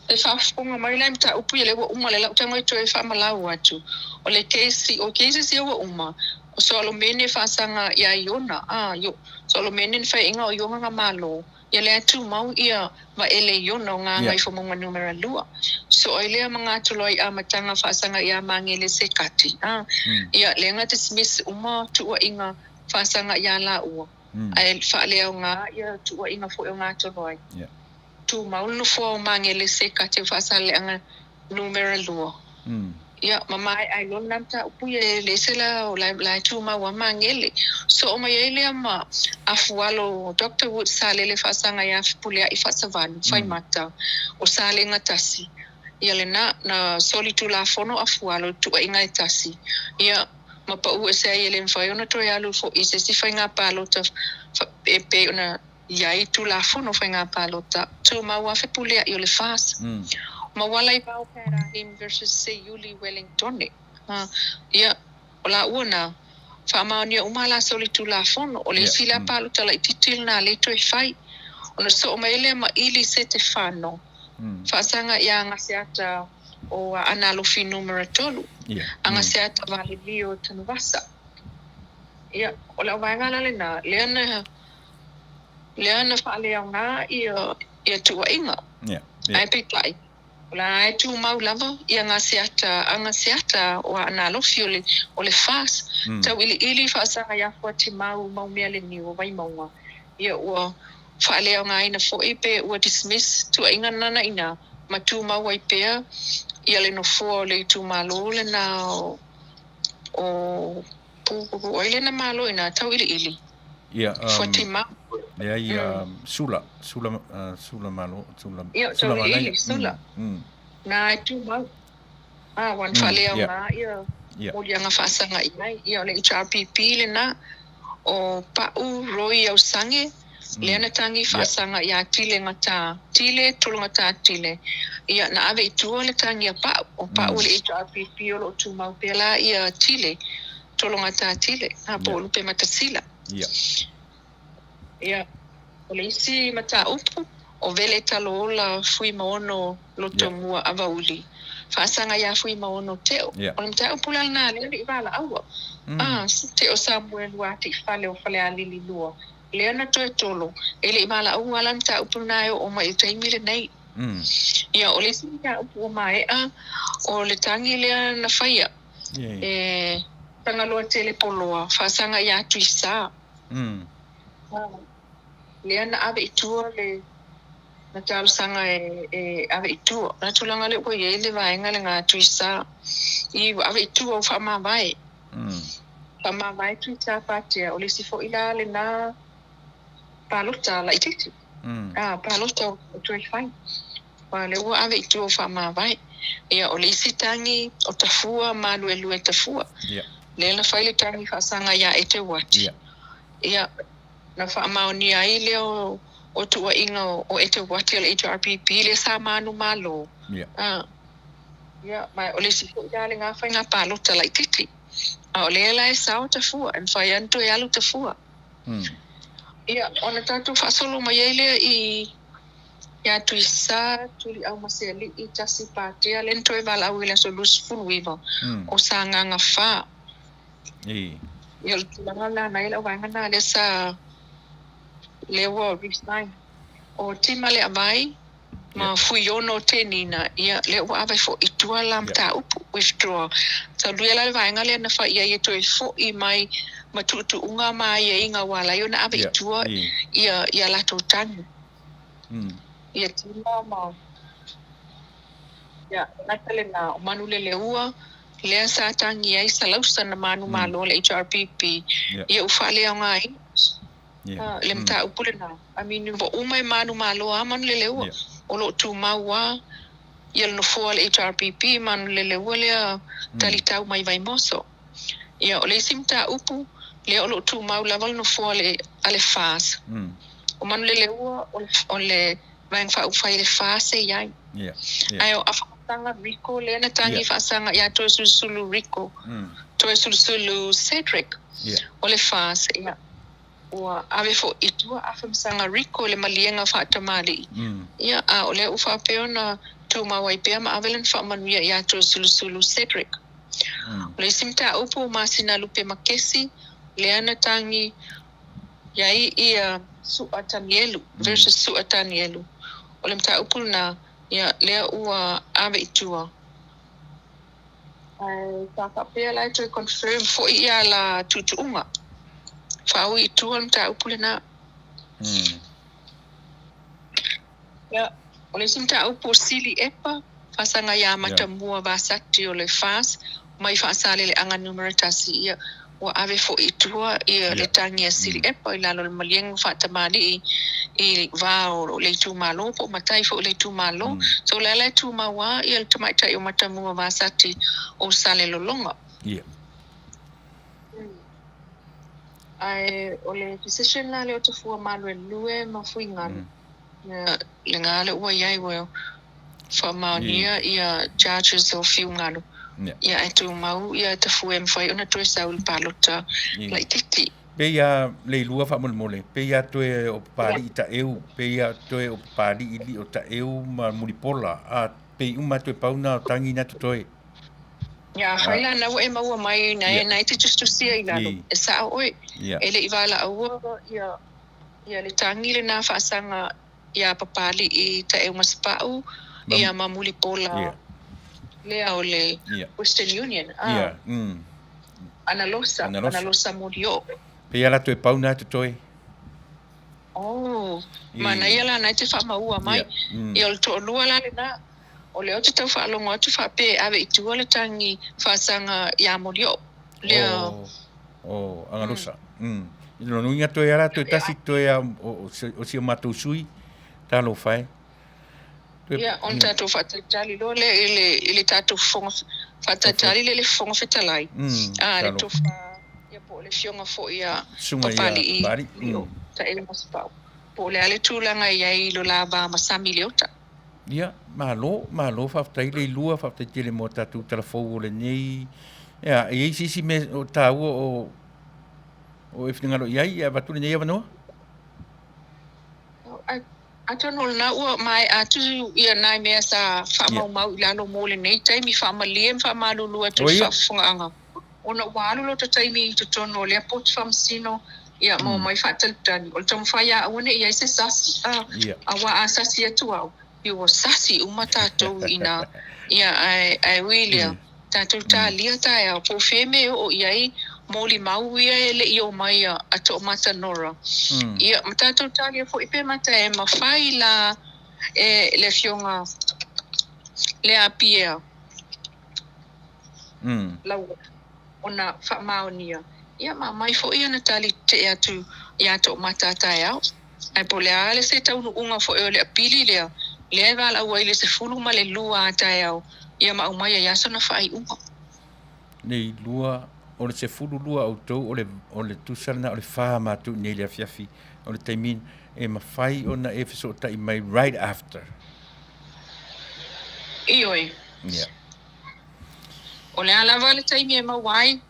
E faafofoga mai la i mataupu ia lea ua uma, lea la ua tago e toe faamalau atu. O le case, o cases ia ua uma, o Soalomene faasaga ia Iona, a, io, Soalomene na faiaina o Iona na Malo, ia lea e tumau ia Vaele Iona o Gagaifomauga Numera 2. So ai lea ma gatoloa i amataga faasaga ia Magele Sekati, a, ia lea na dismiss uma tuuaiga faasaga ia laua, ae faaleaoga ia tuuaiga foi o gatoloa ai. Tumau le nofoa o Magele Sekati o Faasaleleaga Numera 2. Ia, ma maea ai loa lena mataupu ia e le ese la o la la e tumau lava Magele. Soo mai ai lea ma Afualo Doctor Wood Salele faasaga ia Fepuleai Faasavalu Faimata o Salega Tasi. Ia lena, na soli Tulafono Afualo i tuuaiga e tasi. Ia, ma pau ese ai e le mafai ona toe alu foi i se isi faiga palota e pei ona i ai Tulafono Faiga Palota Tumau a Fepuleai o le FAS. Maualaivao Pat Ahim versus Seiuli Wellingtone. Ia, o laua na, faamaonia uma a la solitulafono. O le isi la palota laitiiti lena lea toe fai. Ona soo mai ai lea ma Ili Setefano, faasaga ia Agaseata o Aana Alofi Numera 3, Agaseata Valelio Tanuvasa. Ia, o lau vaega la lena, lea na lea na faaleaoga ia ia tuuaiga. Yeah, yeah. Ae peitai, o la e tumau lava ia gaseata a gaseata o Aana Alofi o le o le FAS. Tauiliili faasaga ia Fuatimau Maumealeniu o Vaimauga. Ia ua faaleaogaina foi pe ua dismiss tuuaiga lena i ina ma tumau ai pea ia le nofoa o le itumalo lena o o o ai lena Malo i ina tauiliili. Ia, Fuatimau. Leai, Sula, Sula, Sula Malo, Sula, Ia, Sula tauiliili, Manaia. Sula. Na e tumau. A, ua na faaleaoga ia moliaga faasaga i ai. Ia, o le HRPP lena, o Pa'u Roy Ausage, lea na tagi faasaga ia Tile Gata, Tile Tologata Tile. Ia, na ave i tua le tagi a Pa'u. O Pa'u o le HRPP o lo o tumau pea la ia Tile Tologata Tile, a po o Lupematasila. Ia, o le isi mataupu, o Vele Taloola Fuimaono Lotomua Avauli, faasaga ia Fuimaono Teo. O le mataupu la lena lea le i valaau'a. A, Teo Samuelu Ati'ifale o Falealili 2, lea na toe tolo, e le i valaau'a la le mataupu lena e oo mai i le taimi lenei. Ia, o le isi mataupu ua mae'a, o le tagi lea na faia e Tagaloa Tele Poloa, faasaga ia Tuisā. Lea na ave i tua le na talosaga e ave i tua. O le tulaga lea ua i ai le vaega lena Tuisā i ua ave i tua ua faamavae. Faamavae Tuisā Patea, o le isi foi la lena palota laitiiti. A, palota o toe fai. Aua o lea ua ave i tua ua faamavae. Ia, o le isi tagi o Tafua, Maluelue Tafua. Lea na fai le tagi faasaga ia Eteuati. Ia, na faamaonia ai lea o tuuaiga o Eteuati o le HRPP lea sa manumalo. A, ia, ma o le isi foi la lena faiga palota laitiiti. A o lea la e sao Tafua, e mafai lava ona toe alu Tafua. Ia, ona tatou faasolo mai ai lea i ia Tuisā, Tuliaumasealii, Tasi Patea, lea na toe valaau i le aso 29 o Sagaga 4. Ia, o le tulaga lena na i ai lau vaega lena lea sa, lea ua resign. O Tima Leavai ma Fuiono Tenina, ia, lea ua ave foi i tua le la mataupu, withdraw. Talu ia la le vaega lea na fai i ai e toe foi mai ma tuutuuga ma aiaiga ua ala ai ona ave i tua ia, ia latou tagi. Ia Tima ma. Ia, e gata lena, o Manuleleua, lea sa tagi ai Salausa na manumalo le HRPP, ia ua faaleaogaina le mataupu lena. I mean, ua uma e manumalo lava Manuleleua, o lo o tumau lava ia le nofoa o le HRPP i Manuleleua lea talitau mai Vaimoso. Ia, o le isi mataupu, lea o lo o tumau lava le nofoa a le FAS. O Manuleleua, o le Vaega Faaupufai a le FAS e i ai. Ae o Afamasaga Rico lea na tagi faasaga ia Toesulusulu Rico, Toesulusulu Cedric o le FAS, ia, ua ave foi i tua Afamasaga Rico i le maliega faatamalii, ia, a o lea ua faapea ona tumau ai pea ma ave lana faamanuia ia Toesulusulu Cedric. O le isi mataupu o Masinalupe Makesi lea na tagi i ai ia Su'a Tanielu versus Su'a Tanielu. O le mataupu lena, ia, lea ua ave i tua. Ae sa faapea la e toe confirm foi ia la tuutuuga. Faaui i tua le mataupu lena. Ia, o le isi mataupu o Sili Epa, faasaga ia Matamua Vasati o le FAS mai Faasaleleaga Numera 1, ia, ua ave foi i tua ia le tagi a Sili Epa i lalo o le maliega faatamalii i va o le itumalo po o matai foi o le itumalo. So, o lea la e tumau lava ia le tamaitai o Matamua Vasati o Salelologa. Ae o le position la lea o Tafua Maluelue ma Fuigalu, ia, lena lea ua i ai ua faamaonia ia charges o Fiugalu, ia ae tumau ia Tafua e mafai ona toe sau i le palota laitiiti. Pei a Leilua faamolemole, pei a toe o Papalii Taeu, pei a toe o Papalii Lio Taeu ma Mulipola, a pei uma toe pau na o tagi na totoe. Ia, afai la na ua e maua mai na e na e te tusitusia i lalo, e sao oe, e le i valaauina ia ia le tagi lena faasaga iā Papalii Taeumasepau ia ma Mulipola lea o le Western Union, a Analosa, Analosa Molioo. Pei a latou e pau na totoe. Oh, manaia la na e te faamaua mai. Ia o le toalua la lena. O lea ou te tau faalogo atu faapea e ave i tua le tagi faasaga iā Molioo. Lea. Oh, oh, Agalosa. I lona uiga toe a latou tasi toe a o si o matou sui, talofa e. Ia, ona tatou faatalitali loa lea i le, i le tatou fofoga, faatalitali lea i le Fofoga Fetalai, a, le tofa, ia po o le afioga foi ia Papalii Lio Taelemasepau, po o le a le tulaga e i ai i lo la va ma Sami Leota. Ia, malo, malo, faafetai Leilua, faafetai tele mo tatou tala fou o lenei. Ia, e i ai se isi mea o taua o, o e finagalo i ai, ia avatu lenei avanoa? Atonu o lena ua maea atu ia nai mea sa faamaumau i lalo mo lenei taimi, faamalie ma faamalulu atu i le faafofogaaga ona ua alu lota taimi i totonu o lea potu faamasino ia ma omai faatalitali. O le taumafai ia aua ne i i ai se sasi, aua a sasi atu au, ia ua sasi uma tatou i ina, ia ae, ae ui i lea, tatou talia taeao po o fea mea e oo i ai molimau ia e le i omai a Toomata Nora. Ia, ma tatou talia foi pe mata e mafai la e le Afioga Lea Pierre Lauola ona faamaonia, ia ma aumai foi ana tali tetee atu iā Toomata a taeao. Ae po o le a le se taunuuga foi o le apili lea, lea e valaau ai i le 12 a taeao, ia ma aumai ai lava sona faaiuga. Nei lua, o le 12 a outou, o le, o le tusa lena o le fa matou i nei le afiafi, o le taimi e mafai ona e fesootai mai right after. Ioe. Yeah. O le a lava le taimi e maua ai,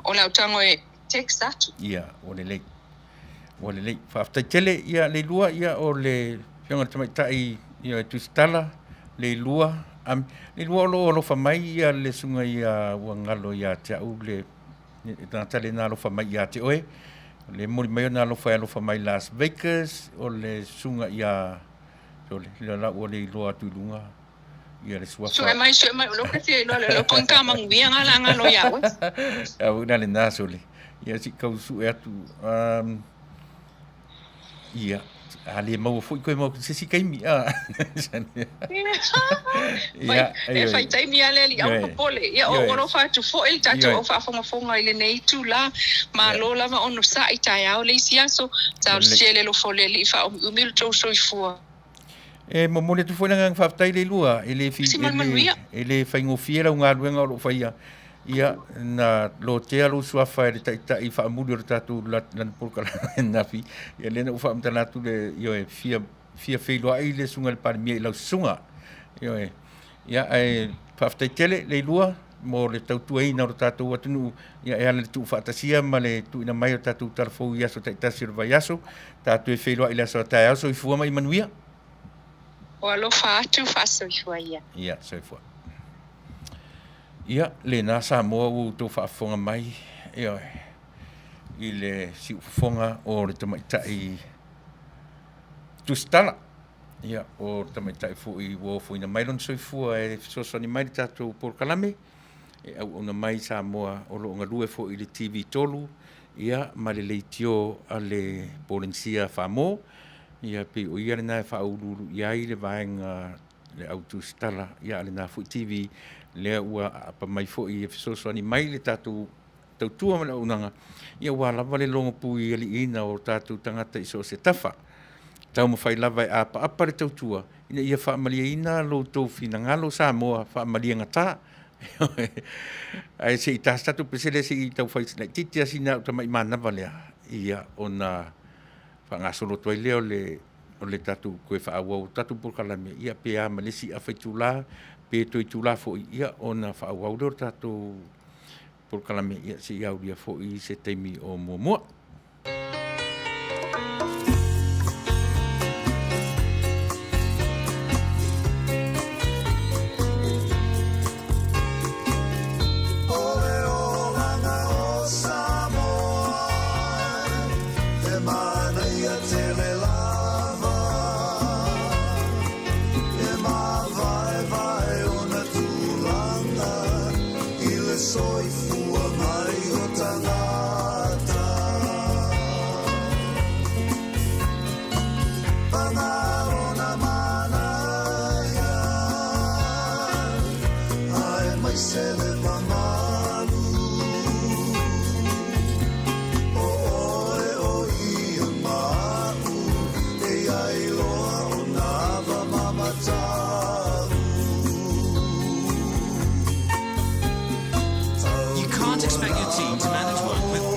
o le a ou tago e text atu. Ia, ua lelei. Ua lelei. Faafetai tele, ia, Leilua, ia, o le Afioga i le Tamaitai, ia, e Tusitala, Leilua, am, Leilua o lo o alofa mai ia le susuga ia ua galo ia te au le Le tagata lena alofa mai ia te oe. O le momoli mai ona alofa e alofa mai Las Vegas, o le susuga ia Sole, le la ua le iloa atu i luga ia le suafa. Sue mai, sue mai, o leo ka fia iloa le leo koe ka manuia nga la nga lo ia oe. A ua ina lena Sole. Ia si kau sue atu. Um, Ia, a le maua foi koe mau se isi taimi. A. Ia, e fai taimi a le alii aua popole. Ia o alofa atu foi le tatou au faafogafoga i lenei itula. Malo lava onosai taeao le isi aso. Talosia i le alofa o le Alii faaumiumi lo tou soifua. E momoli atu foi le agaga faafetai le lua, e le, fi, e le, e le faigofie lau galuega o lo o faia. Ia, na lotea lou suafa e le taitai faamuli o le tatou lana polokalame ananafi. Ia, lea na ou faamatala atu le, ioe, fia, fia feiloai le susuga i le Palemia i lau susuga. Ioe. Ia, ae faafetai tele Leilua mo le tautuaina o le tatou atunuu, ia, e ala i le tuufaatasia ma le tuuina mai o tatou tala fou i aso taitasi o le vaiaso. Tatou e feiloai i le aso a taeao. Soifua ma ia manuia. O alofa atu faasoifua ia. Ia, soifua. Ia, lena Samoa ua outou faafofoga mai, ioe, i le siufofoga o le tamaitai tusitala. Ia, o le tamaitai foi ua ofoina mai lona soifua e fesoasoani mai le tatou polokalame, e auauna mai i Samoa o lo o galue foi i le TV3, ia, ma le leitio a le Polenisia Famo. Ia, pei o ia lena e faauluulu i ai le vaega le au tusitala, ia a lena foi TV, lea ua aapa mai foi e fesoasoani mai le tatou tautua ma le auaunaga, ia ua lava le logo puialiiina o tatou tagata i so o se tafa. Taumafai lava e apaapa le tautua ina ia faamalieina lo outou finagalo Samoa faamaliegata. Ae se i ta se tatou pesele se i taufai laitiiti lava sina au tamai manava lea, ia ona faagasolo atu ai lea o le o le tatou toe faaauau o tatou polokalame, ia pe a ma le isi afa itula, pe toe itula foi, ia ona faaauau lea o le tatou polokalame, ia seia aulia foi se taimi o muamua. You can't expect your team to manage work with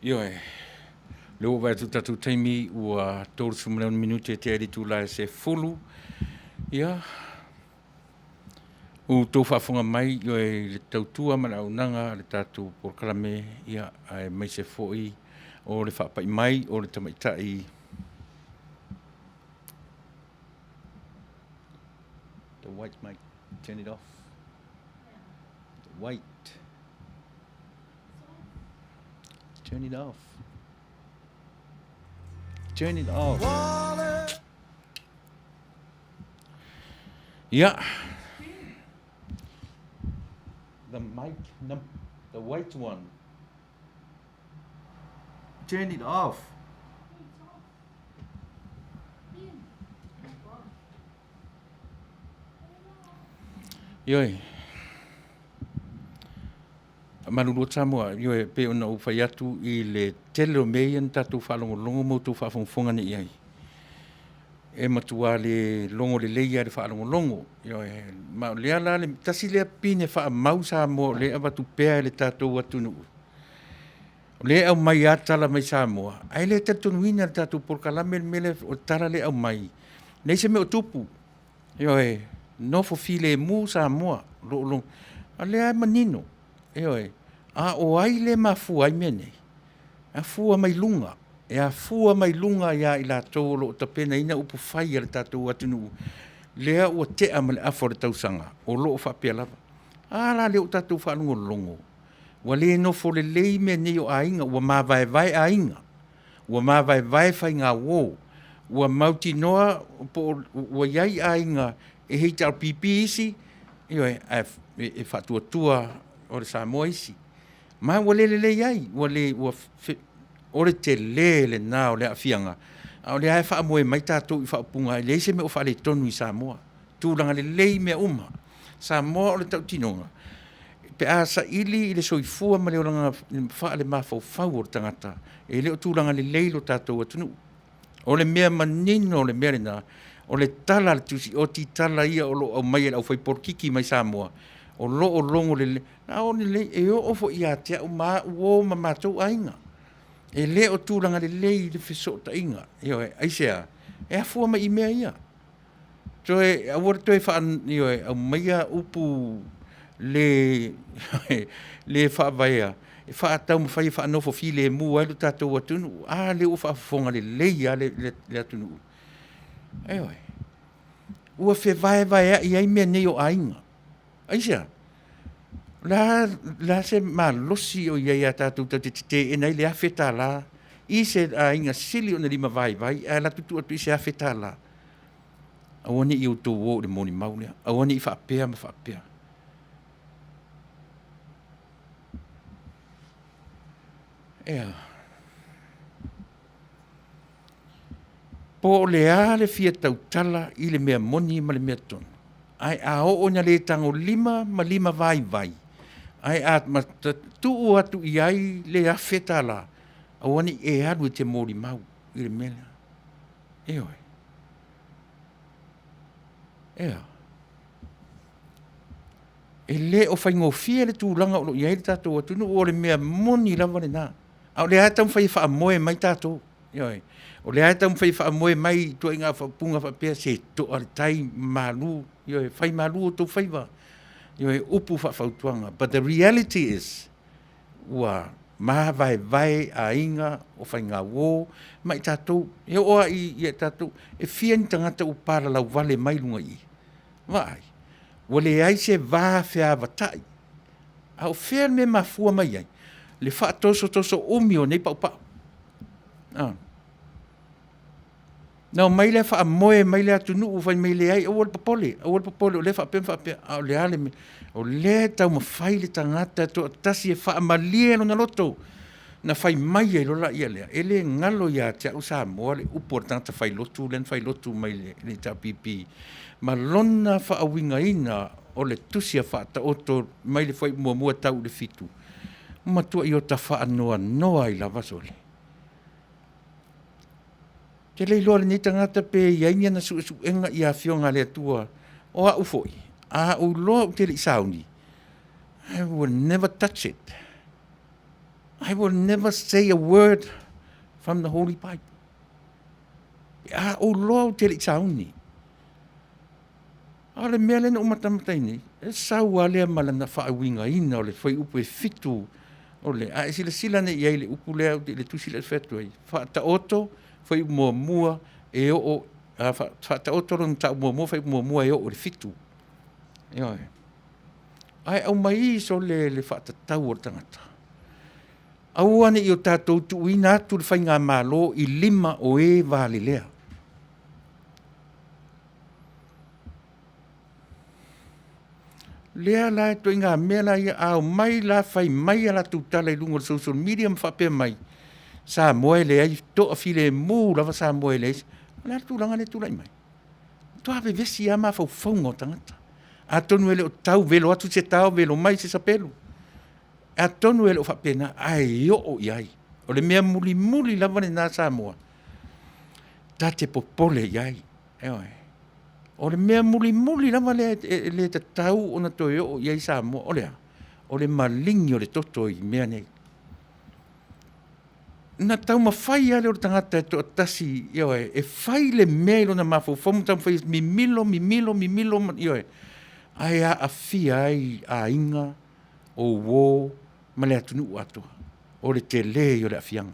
Ioe, lea ua vaai atu i le tatou taimi ua 36 minute tea i le itula e 10. Ia, ua outou faafofoga mai ioe i le tautua ma le auaunaga a le tatou polokalame, ia, aemaise foi o le faapai mai o le tamaitai The white mic, turn it off. The white. Turn it off. Turn it off. Yeah. The mic, the white one. Turn it off. Ioe. Malulu o Samoa, ioe, pei ona ou fai atu i le tele o mea ia na tatou faalogologo ma outou faafogafoga nei i ai. E matua le logo lelei lava i le faalogologo. Ioe, ma o lea la, le tasi lea pine faamau Samoa o lea e avatu pea e le tatou atunuu, o lea e aumai lava tala mai Samoa, ae le talitonuina e le tatou polokalame le mea lea o le tala lea e aumai, leai se mea o tupu. Ioe, nofo filemu Samoa, o lea lava e manino. Ioe, a o ai lea e mafua ai mea nei? E afua mai luga, e afua mai luga ia i latou o lo o tapenaina upufai a le tatou atunuu, lea ua tea ma le afa o le tausaga, o lo o faapea lava. A la lea ua tatou faalogologo, ua le nofo lelei mea nei o aiga, ua mavaevae aiga, ua mavaevae faigauo, ua mautinoa po o ua i ai aiga e HRPP isi, ioe, ae e faatuatua o le Samoa isi. Ma ua le lelei ai, ua le, ua fe, o le tele lena o le aafiaga, a o lea lava e faamoe mai tatou i faaupuga e leai se mea o faaletonu i Samoa. Tulaga lelei mea uma. Samoa o le tautinoga, pe a saili i le soifua ma le olaga faalemafaufau o le tagata, e le o tulaga lelei lo tatou atunuu. O le mea manino o le mea lena, o le tala a le Tusi Oti, tala ia o lo o aumai e le aufaipolikiki mai Samoa, o lo o logo lelei, a o lelei, e oo foi ia te au ma au uo ma matou aiga. E le o tulaga lelei le fesootaiga. Ioe, aisea? E afua mai i mea ia. Toe, aua le toe faa, ioe, aumaia upu le, le faavaea e faataumafai e faanofo filemu ai lo tatou atunuu. A lea ua faafofoga lelei lava le, le, le atunuu. Ioe. Ua fevaevaeai ai mea nei o aiga. Aisea? O le a, le a se malosi o i ai ia tatou tatou te teena ai le $1,000 i se aiga sili ona limavaivai ae alu atu tuu atu i se $1,000. Aua ne i outou o i le molimau lea. Aua ne i faapea ma faapea. Ea. Po o le a le fia tautala i le mea moni ma le mea tonu, ae a oo ina le tagolima ma limavaivai, ae a tuu atu i ai le $1,000, aua ne i e alu e te molimau i le mea lea. Ioe. Ea. E le o faigofie le tulaga o lo o i ai le tatou atunuu, o le mea moni lava lena. A o lea lava e taumafai e faamoe mai tatou. Ioe. O lea lava e taumafai e faamoe mai i ituaiga faaupuga faapea, se toa le tai, malu, ioe, fai malu outou faiva. Ioe, upu faafautuaga. But the reality is, ua mavaevae aiga o faigauo ma i tatou, e oo lava i tatou, e fia ni tagata ua palalauvale mai luga i i? Vaai, ua leai se va feavatai. A o fea le mea e mafua mai ai? Le faatosotoso umi o nei paupau. A. Na omai lea faamoe mai le atunuu fai mai leai, aua le popole, aua le popole, o lea e faapea ma faapea. A o le a le mea? O lea e taumafai le tagata e toatasi e faamalie lona loto. Na fai mai ai loa laia lea, e le galo ia te au Samoa le upu a le tagata failotu lea na failotu mai le HRPP ma lona faauigaina o le tusi a Faataoto mai le fuaiupu muamua tau i le fitu, ua matuai ota faanoanoa ai lava sole. Ou te le iloa e lenei tagata pe i ai ni ana suesuega i Afioga a le Atua. O au foi, a ou iloa ou te le i sauni, I will never touch it. I will never say a word from the Holy Bible. Pe a ou loa ou te le i sauni. A o le mea lea na ou matamata ai nei, e sau lava lea ma lana faauigaina o le fuaiupu e fitu o le, a e silasila nei i ai i le upu lea i le tusi lea e fai atu ai, faataoto fuaiupu muamua e oo, a, faataoto lona mataupu muamua fuaiupu muamua e oo i le fitu. Ioe. Ae aumai sole le faatatau o le tagata. Aua ne i o tatou tuuina atu le faigamalo i lima o e valelea. Lea la ituaiga mea la ia, a omai la fai mai a latou tala i luga o le social media ma faapea mai, Samoa e leai, toafilemu lava Samoa e leai. O le a le tulaga lea e tulai mai? Matua vevesi lava mafaufauga o tagata. Atonu e le o tau velo atu se tao velo mai se sapelu. Atonu e le o faapena, ae oo i ai. O le mea mulimuli lava lena Samoa, ta te popole i ai. Ioe. O le mea mulimuli lava lea e le tatau ona toe oo i ai Samoa, o le a? O le maligi o le toto i mea nei. Na taumafai lava lea o le tagata e toatasi, ioe, e fai le mea i lona mafaufau ma taumafai e mimilo, mimilo, mimilo, ioe, ae aafia ai aiga, o uo ma le atunuu atoa. O le tele ia o le aafiaga.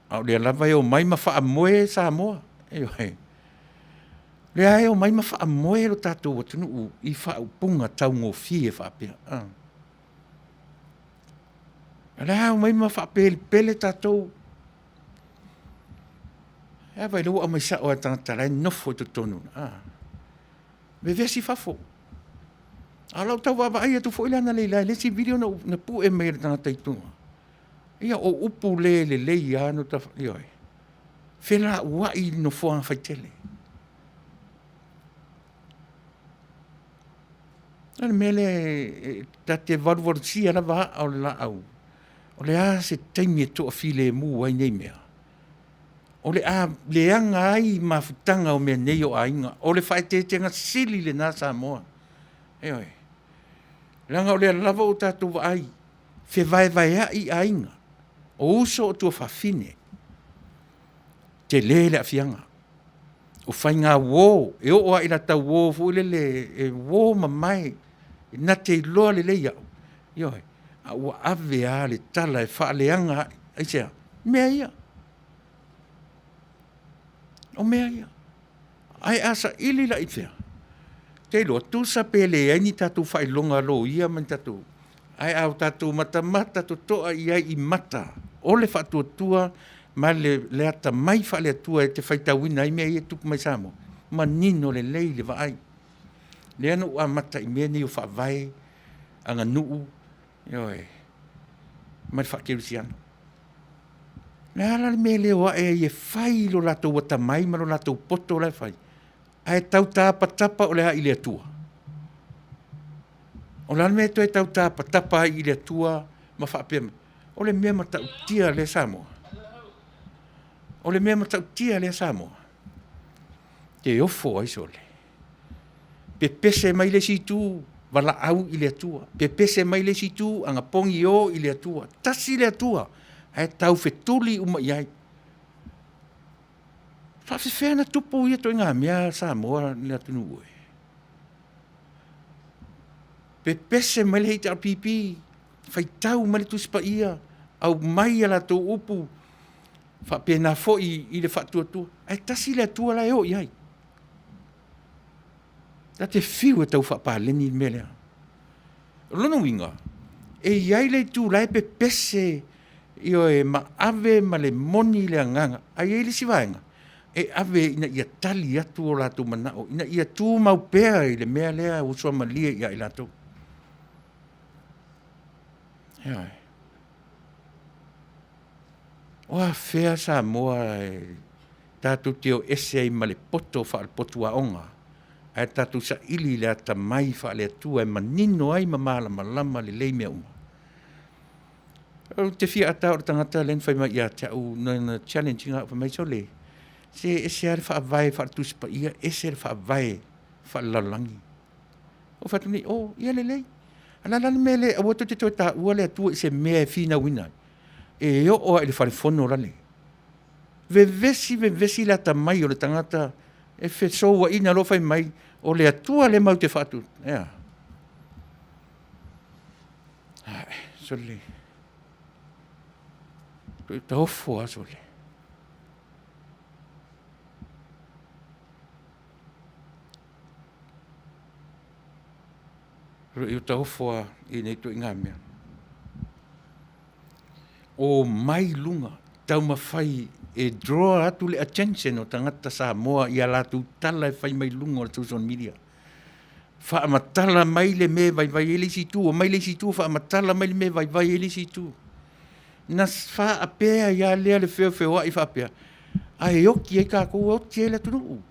A o lea lava e omai ma faamoe Samoa, ioe. O lea e omai ma faamoe lo tatou atunuu i faaupuga taugofie faapea. O lea e omai ma faapelepele tatou. Ae a vaai o lea ua aumai sao lava e tagata o la e nofo i totonu, vevesi fafo. A o lau tau vaavaai atu foi la analeila i le isi video na pue mai e le tagata i tua, ia o upu le lelei lava na ta, ioe, felauai i nofoaga faitele. O le mea lea e ta te valuvalusia lava aa o le laau, o le a se taimi e toafilemu ai nei mea? O le a leaga ai mafutaga o mea nei o aiga. O le faaeteetega sili lena Samoa. Ioe. Leaga o lea lava ua tatou vaai, fevaevaeai aiga, o uso o tuafafine, tele le aafiaga. O faiga uo, e oo lava i lata uo foi lele e uo mamae, na te iloa lelei au, ioe, a ua ave lava le tala e faaleaga ai. Aisea? Mea ia. O mea ia. Ae a saili la i fea? Ou te iloa, tusa pe leai ni tatou faailoga loia ma ni tatou, ae a tatou matamata totoa i ai i mata o le faatuatua ma le atamai faale-Atua e te faitauina ai mea ia e tutupu mai Samoa, manino lelei le vaai. Lea na ou amata i mea nei o faavae, aganuu, ioe, ma le faakerisiano. O le a la le mea e le o ae ai e fai lo latou atamai ma lo latou poto la e fai, ae tau tapatapa o le a i le Atua? O le a le mea e toe tau tapatapa ai i le Atua ma faapea mai? O le mea matautia lea Samoa. O le mea matautia lea Samoa, te ofo ai sole. Pepese mai le isi itu, valaau i le Atua. Pepese mai le isi itu, anapogi o i le Atua. Tasi le Atua, ae taufetuli uma i ai. Faafefea ona tupu ia ituaiga mea Samoa le atunuu e? Pepese mai le HRPP, faitau mai le Tusi Paia, aumai a latou upu, faapena foi i le faatuatua, ae tasi le Atua la e o i ai. Ta te fiu e tau faapaleni le mea lea. O lona uiga, e i ai le itu la e pepese, ioe, ma ave ma le moni le agaga, ae i ai le isi vaega e ave ina ia tali atu o latou manao, ina ia tumau pea i le mea lea ua suamalie ia i latou. Ioe. O afea Samoa e tatou te o ese ai ma le poto faalepotu aoga, ae tatou saili i le atamai faale-Atua e manino ai ma malamalama lelei mea uma. Ou te fia ata o le tagata lea na fai mai ia te au, na challenge ina au, fai mai, sole, se ese lava le faavae faale-Tusi Paia, ese le faavae faale-lalolagi. Ou fai atu nei, oh, ia lelei. A o le a la le mea e le, aua tou te toe taua le Atua i se mea e finauina ai? E oo lava i le falefono lale. Vevesi vevesi le atamai o le tagata e fesouaina loa fai mai, o le Atua lea matou te faatu. E a? Ae, sole. Toe taofo lava sole. Roi o taofo a i nei ituaiga mea. O mai luga, taumafai e draw atu le attention o tagata Samoa i a latou tala e fai mai luga o le social media. Faamatala mai le mea e vaivai ai le isi itu, omai le isi itu faamatala mai le mea e vaivai ai le isi itu. Na faapea ai lava lea le feofeoai faapea, ae oti ai tatou, oti ai le atunuu.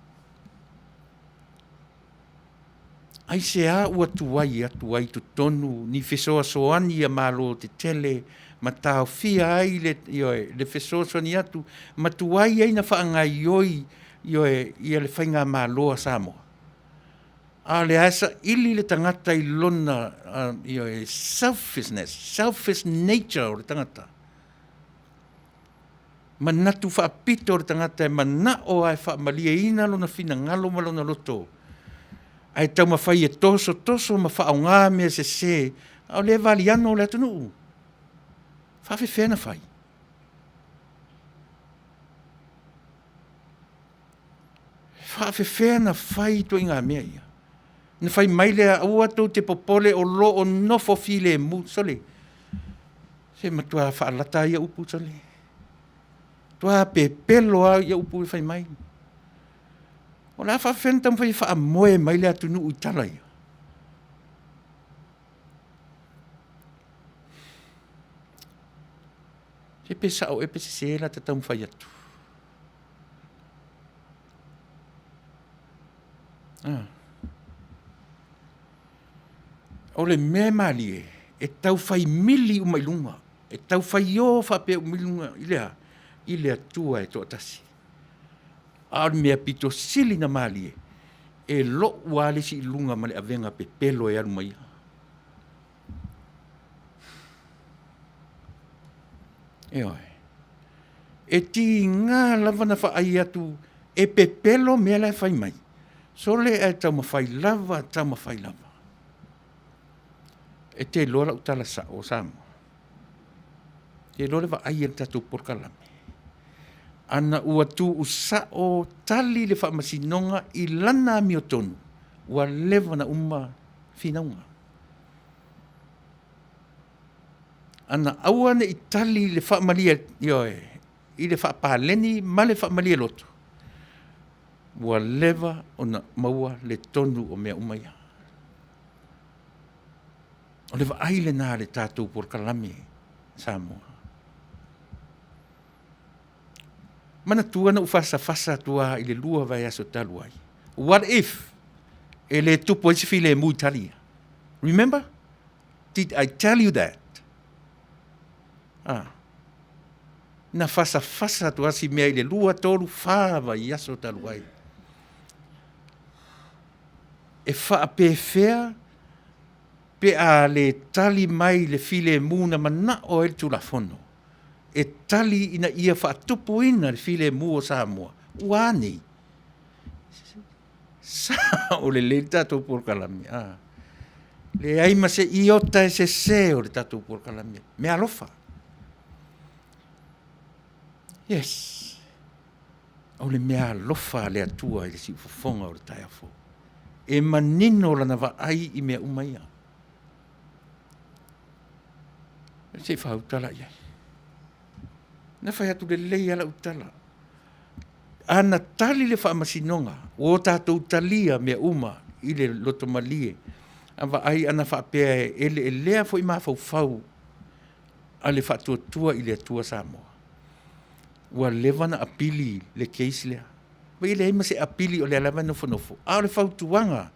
Aisea ua tuai atu ai i totonu ni fesoasoani a Malo tetele ma taofia ai le, ioe, le fesoasoani atu ma tuai ai na faagaioi, ioe, ia le faigamalo a Samoa? A o lea e saili le tagata i lona, ioe, selfishness, selfish nature o le tagata. Manatu faapito o le tagata e manao lava e faamalieina lona finagalo ma lona loto, ae taumafai e tosotoso ma faaaoga mea sese, a o lea e valiano le atunuu. E faapefea ona fai? E faapefea ona fai ituaiga mea ia? Na fai mai lea, aua tou te popole o lo o nofo filemu. Sole, se matua faalata lava ia upu, sole. Matua pepelo lava ia upu ia fai mai. O le a faapefea ona taumafai e faamoe mai le atunuu i tala ia? Se pe sao ea pe sese la ta taumafai atu. Ah. O le mea e malie, e tau fai mili uma i luga, e tau fai o faapea uma i luga, i le a? I le Atua e toatasi. A o le mea pito sili na malie, e lou lava le isi i luga ma le avega pepelo e alu ma ia. Ioe. E tiga lava na faai atu e pepelo mea la e fai mai. Sole ae taumafai lava, taumafai lava. E te iloa lau tala sao o Samoa. E te iloa le vaai a le tatou polokalame. Ana ua tuusao tali le faamasinoga i lana amiotonu, ua leva ona uma finauga. Ana aua ne i tali le faamalie, ioe, i le faapaleni ma le faamalie loto, ua leva ona maua le tonu o mea uma ia. O le vaai lena a le tatou polokalame Samoa. Manatua na ou fasafasa atu lava i le 2 vaiaso talu ai. What if e le tupu ai se filemu i tali ia? Remember? Did I tell you that? Ah. Na fasafasa atu lava si mea i le 2, 3, 4 vaiaso talu ai. E faapefea pe a le tali mai le filemu na manao ai le Tulafono e tali ina ia faatupuina le filemu o Samoa? Ua a nei? Sao lelei le tatou polokalame. Ah. Leai ma se iota e sese o le tatou polokalame. Mea alofa. Yes. O le mea alofa a le Atua i le siufofoga o le taeao fou. E manino lana vaai i mea uma ia. Se i faautala i ai. Na fai atu lelei lava lau tala. A na tali le faamasinoga, ua o tatou talia mea uma i le loto malie, a vaai ana faapea e eleelea foi mafaufau a le faatuatua i le Atua Samoa. Ua leva ona apili le case lea. Ua leai ma se apili o lea lava e nofonofo. A o le fautuaga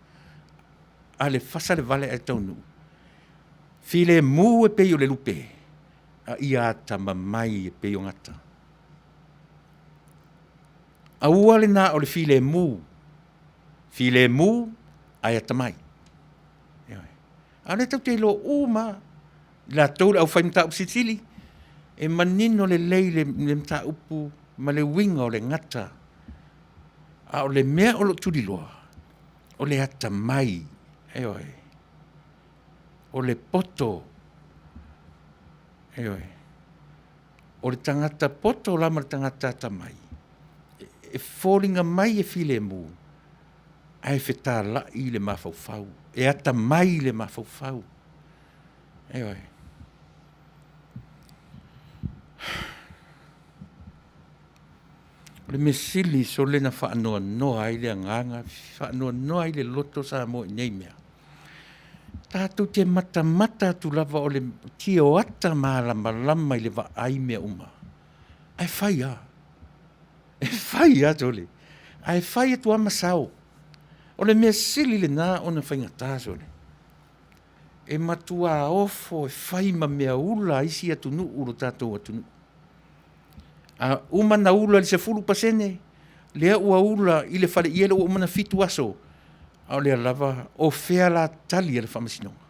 a le fasa le vale ae taunuu, filemu e pei o le lupe, a ia atamamai e pei o gata. Aua le na o le filemu, filemu ae atamai. Ioe. A o lea tatou te iloa uma lava, i latou le aufai mataupu silisili, E manino lelei le, le mataupu ma le uiga o le gata, a o le mea o lo o tuliloa, o le atamai, ioe, o le poto, ioe. O le tagata poto la ma le tagata atamai, e foliga mai e filemu, ae fetalai le mafaufau, e atamai le mafaufau. Ioe. O le mea sili sole na faanoanoa ai le agaga, faanoanoa ai le loto Samoa i nei mea. Tatou te matamata atu lava o le tioata malamalama i le vaai mea uma. Ae fai lava. E fai lava sole. Ae fai atu lava ma sao. O le mea sili lena ona faigata sole. E matua ofo e fai ma mea ula isi atunuu lo tatou atunuu. A uma na ula i le 10%, lea ua ula i le fale iele ua uma na 7 aso, a o lea lava, o fea la tali a le Faamasinoga?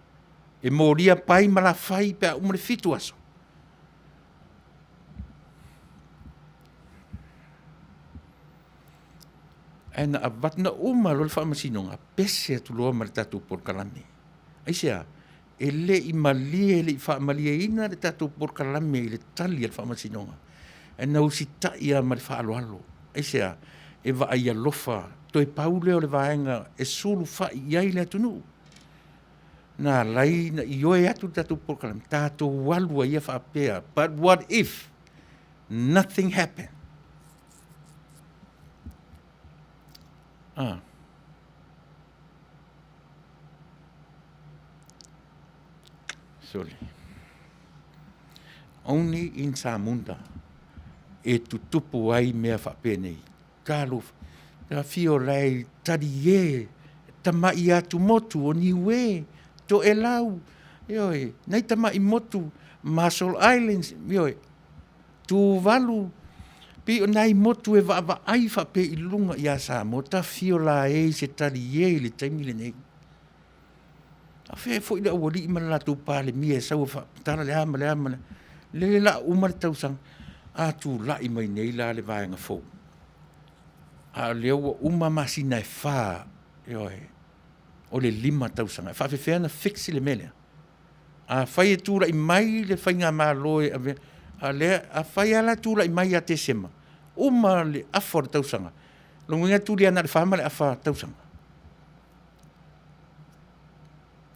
E molia pai ma lafai pe a uma le 7 aso. Ae na avatu, na uma loa le Faamasinoga, pese atu loa ma le tatou polokalame. Aisea? E le i malie, e le i faamalieina le tatou polokalame i le tali a le Faamasinoga, ae na usitai lava ma le faaaloalo. Aisea? E vaai alofa, toe pau lea o le vaega e sulufai i ai le atunuu. Na ala ai na ioe atu le tatou polokalame, tatou alu ai ia faapea, but what if nothing happen? Ah. Sorry. Only in Samunda e tutupu ai mea faapenei. Talofa, afio lae talie, tama'i atumotu o Niue, To'elau, ioe, nai tama'i motu, Marshall Islands, ioe, Tuvalu, pei o nai motu e vaavaai faapea i luga ia Samoa, tafio lae i se talie i le taimi lenei. A o fea foi le aualii ma le latou Palemia e sau e faamatala le a ma le a ma le a. Lele la uma le tausaga, a tulai mai nei la le vaega fou. A o lea ua uma masina e 4, ioe, o le 5 tausaga. E faafefea ona fix le mea lea? Afai e tulai mai le faigamalo e avea, a o lea, afai lava la e tulai mai ia Tesema, uma le afa o le tausaga, lona uiga e tuli lava na o le 4 ma le afa tausaga.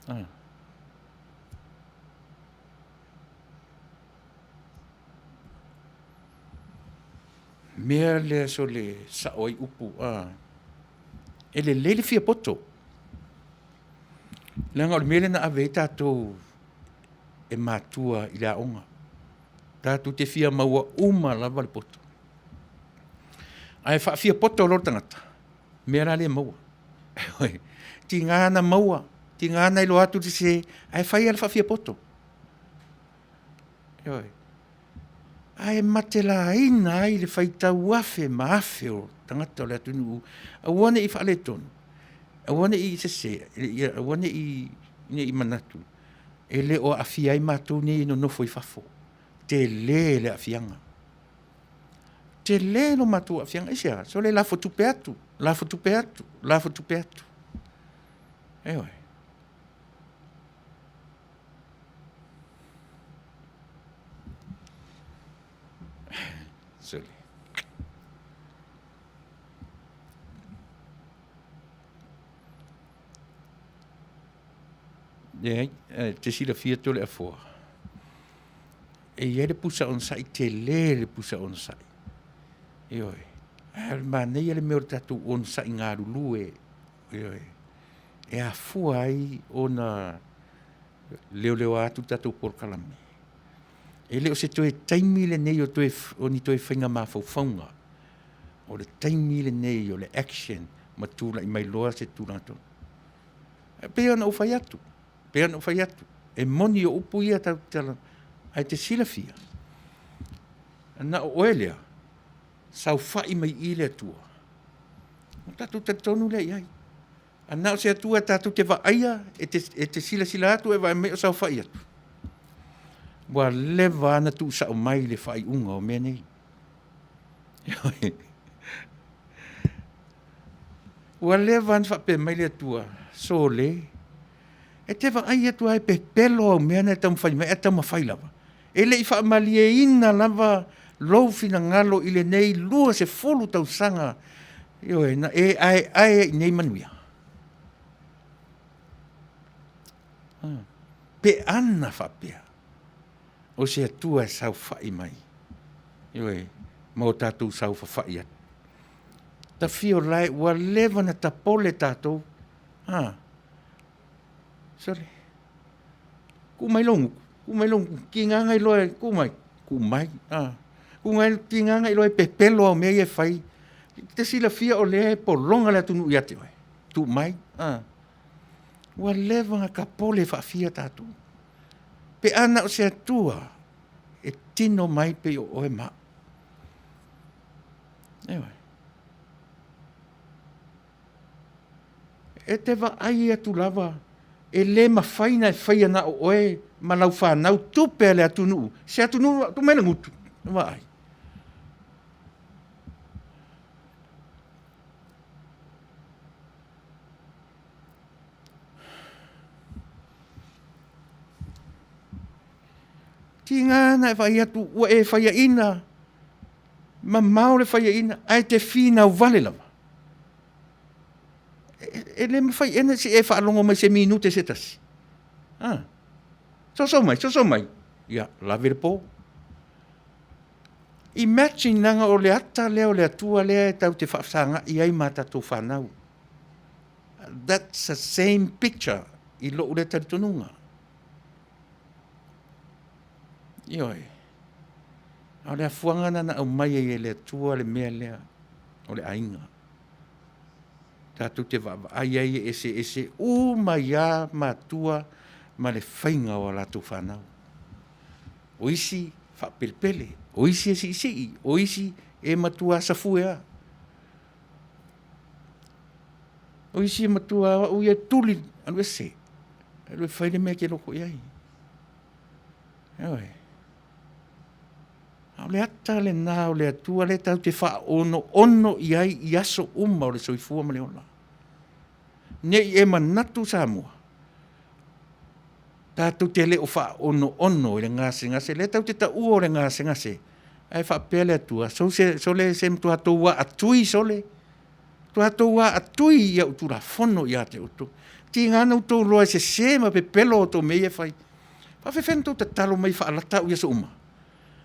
Ah. Mea lea sole sao ai upu, ah. E lelei le fia poto. Leaga o le mea lea na ave ai tatou e matua i le aoga. Tatou te fia maua uma lava le poto. Ae faafia poto loa le tagata, mea la lea e maua. Tiga na maua, tiga na iloa atu le sese, ae fai lava le faafia poto. Ioe. Ae matelaina ai le faitau afe ma afe o tagata o le atunuu, aua ne i faaletonu, aua ne i sese, aua ne i manatu e le o aafia ai matou nei e nonofo i fafo. Tele le aafiaga. Tele lo matou aafiaga. Aisea? Sole lafo tupe atu, lafo tupe atu, lafo tupe atu. Ioe. Sole. Leai, e te silafia Toleafoa, e i ai le pusa onosai, tele le pusa onosai. Ioe. Ae o le manaia le mea o le tatou onosai galulue. Ioe. E afua ai ona leoleoa atu le tatou polokalame. E le o se toe taimi lenei o, toe, o ni toe faiga mafaufauga. O le taimi lenei o le action ma tulai mai loa se tulaga tonu. E pei ona ou fai atu, pei ona ou fai atu, e moni o upu ia tatou te talanoa, ae te silafia, na o oe lea, saofai mai i le Atua, ona tatou talitonu lea i ai. A na o se Atua tatou te vaaia, e te silasila atu e vaai mai o saofai atu. Ua leva lava ona tuusao mai le faaiuga o mea nei. Ua leva ona faapea mai le Atua, sole, e te vaai atu lava e pepelo au mea na e taumafai mai ae taumafai lava. E le i faamalieina lava lou finagalo i lenei 20 tausaga, ioe, na e aeae ai i nei manuia. Pe ana faapea, o se Atua e saofai mai, ioe, ma o tatou saofafai atu. Tafio lae ua leva ona tapole tatou, a, sole, tuu mai lou gutu, tuu mai lou gutu, tiga na iloa e, tuu mai, tuu mai, a. Tiga na iloa e pepelo au mea ia e fai, e te silafia o lea e pologa le atunuu ia te oe, tuu mai, a. Ua leva ona tapole faafia tatou. Pe a na o se Atua e tino mai pei o oe ma au. Ioe. E te vaai atu lava, e le mafai ona e faia na o oe ma lau fanau tupe a le atunuu, se atunuu, tuu mai le gutu, vaai. Tiga na e vaai atu ua e faiaina, mamao le faiaina, ae te finau vale lava. E le mafai ea ona se i e faalogo mai i se minute se tasi? A. Soso mai, soso mai. Ia, lave le po. Imagine leaga o le ata lea o le Atua lea e tatou te faafesagai ai ma tatou fanau. That's the same picture i lou lea talitonuga. Ioe. A o le afuaga lena na aumai ai e le Atua le mea lea o le aiga. Tatou te vaavaai ai e eseese uma ai lava matua ma le faiga o a latou fanau. O isi faapelepele, o isi e siisii, o isi e matua safue lava. O isi e matua o au ia e tuli, alu ese, alu e fai le mea e te loto i ai. Ioe. A o le ata lena o le Atua lea tatou te faaonoono i ai i aso uma o le soifua ma le ola. Ne i e manatu Samoa, tatou te le o faaonoono i le gasegase lea tatou te taua o le gasegase, ae faapea le Atua, sole se matua tou aatui sole, matua tou aatui i au Tulafono ia te outou. E tiga ona outou iloa e sese ma pepelo a outou mea ia e fai. E faapefea ona outou tatalo mai e faalata au i aso uma?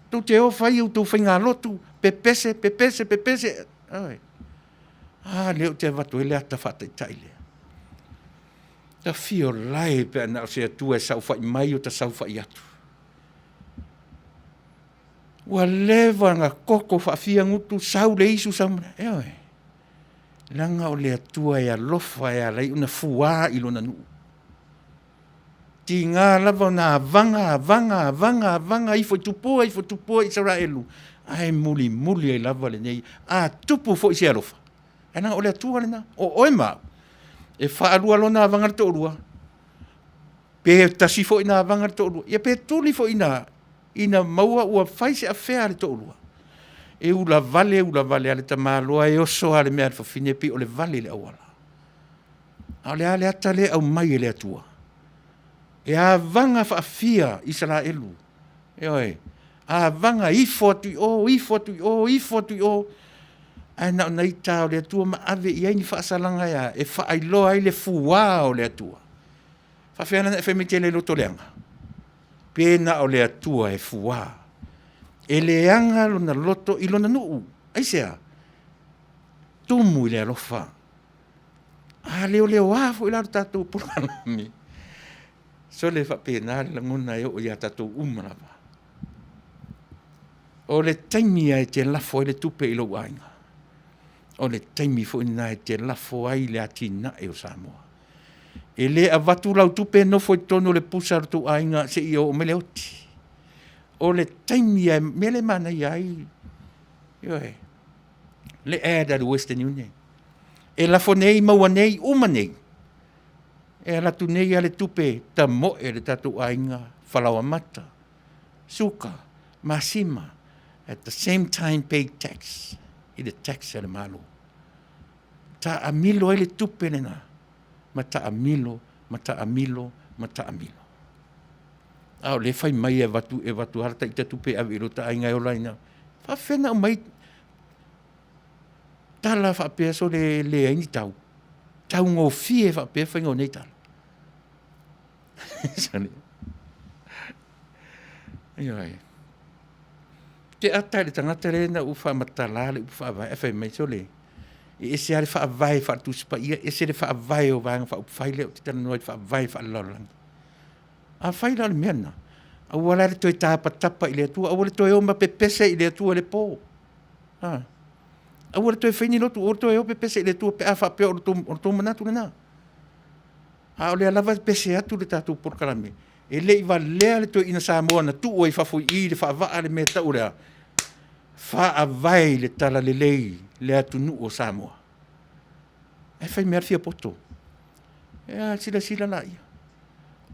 Tou te o fai a outou faigalotu, pepese, pepese, pepese, ioe. A lea ou te avatu ai le ata faataitai lea. Tafio lae pe a na o se Atua e saofai mai o ta saofai atu. Ua leva ona toto faafiagutu, sau le isu sau ma le, ioe. Leaga o le Atua e alofa e ala ai ona fua i lona nuu. Tiga lava ona avaga, avaga, avaga, avaga ifo i tupua, ifo i tupua Isaraelu, ae mulimuli ai lava lenei. A tupu foi se alofa, ae leaga o le Atua lena, o oe ma au, e faalua lona avaga le toalua, pe tasi foi na avaga le toalua, ia pe tuli foi ina, ina maua ua fai se afea a le toalua, e ulavale ulavale lava le tamaloa e oso lava i le mea a le fafine pei o le vale i le auala. A o le a le ata lea e aumai e le Atua? E avaga faafia Isaraelu, ioe, avaga ifo atu i o, ifo atu i o, ifo atu i o, ae na ona ita lava o le Atua ma ave i ai ni faasalaga e a? E faailoa ai le fua o le Atua. E faapefea la ona e fai mai e te le loto leaga? Pe na o le Atua e fua. E leaga lona loto i lona nuu. Aisea? Tumu i le alofa. A leoleoa foi la le tatou polokalame. Sole faapena le lagona e oo ia tatou uma lava. O le taimi lava e te lafo ai le tupe i lou aiga, o le taimi foi lena e te lafo ai le atinae o Samoa. E le avatu lau tupe nofo i totonu o le pusa a lo outou aiga seia oo mai le oti. O le taimi lava, mea lea e manaia ai, ioe, le ad a le Western Union. E lafo nei, maua nei, uma nei. E alu atu nei lava le tupe tamoe le tatou aiga falaoamata. suka, masima, at the same time pay tax i le tax a le Malo. Taamilo ai le tupe lena, ma taamilo, ma taamilo, ma taamilo. A o lea e fai mai e avatu, e avatu lava ta ita tupe e ave i lota aiga e ola ai na. Faafefea ona aumai tala faapea sole leai ni tau. Taugofie faapea faiga o nei tala. Ioe. Te ata i le tagata lea na ou faamatala le upu faavae ae fai mai, sole, e ese lava le faavae faale-Tusi Paia, ese le faavae o Vaega Faaupufai lea ou te talanoa i le faavae faalelalolagi. Afai la o le mea lena, aua la le toe tapatapa i le Atua, aua le toe o ma pepese i le Atua i le po. A. Aua le toe fai ni lotu, aua le toe o pepese i le Atua pe a faapea o le tou manatu lena. A o lea lava e pese atu le tatou polokalame, e le i valea le toeaina Samoa na tuu ai i fafo i i i le faavaa le mea e tau o le a? Faavae i le talalelei le atunuu o Samoa. Ae fai mai lava le fia poto. Ia silasila laia,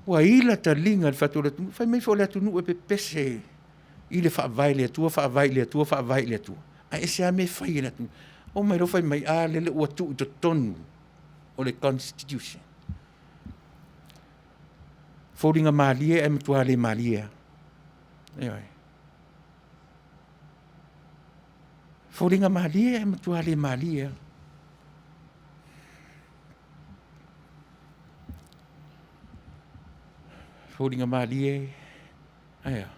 ua ila taliga i le fatu o le atunuu. Fai mai foi o le atunuu e pepese i le Faavae i le Atua, Faavae i le Atua, Faavae i le Atua. Ae ese lava mea e fai e le atunuu. Oo mai loa fai mai, a lele ua tuu i totonu o le Constitution. Foliga malie ae matua le malie lava. Ioe. Foliga malie ae matua le malie lava. Foliga malie, ae a?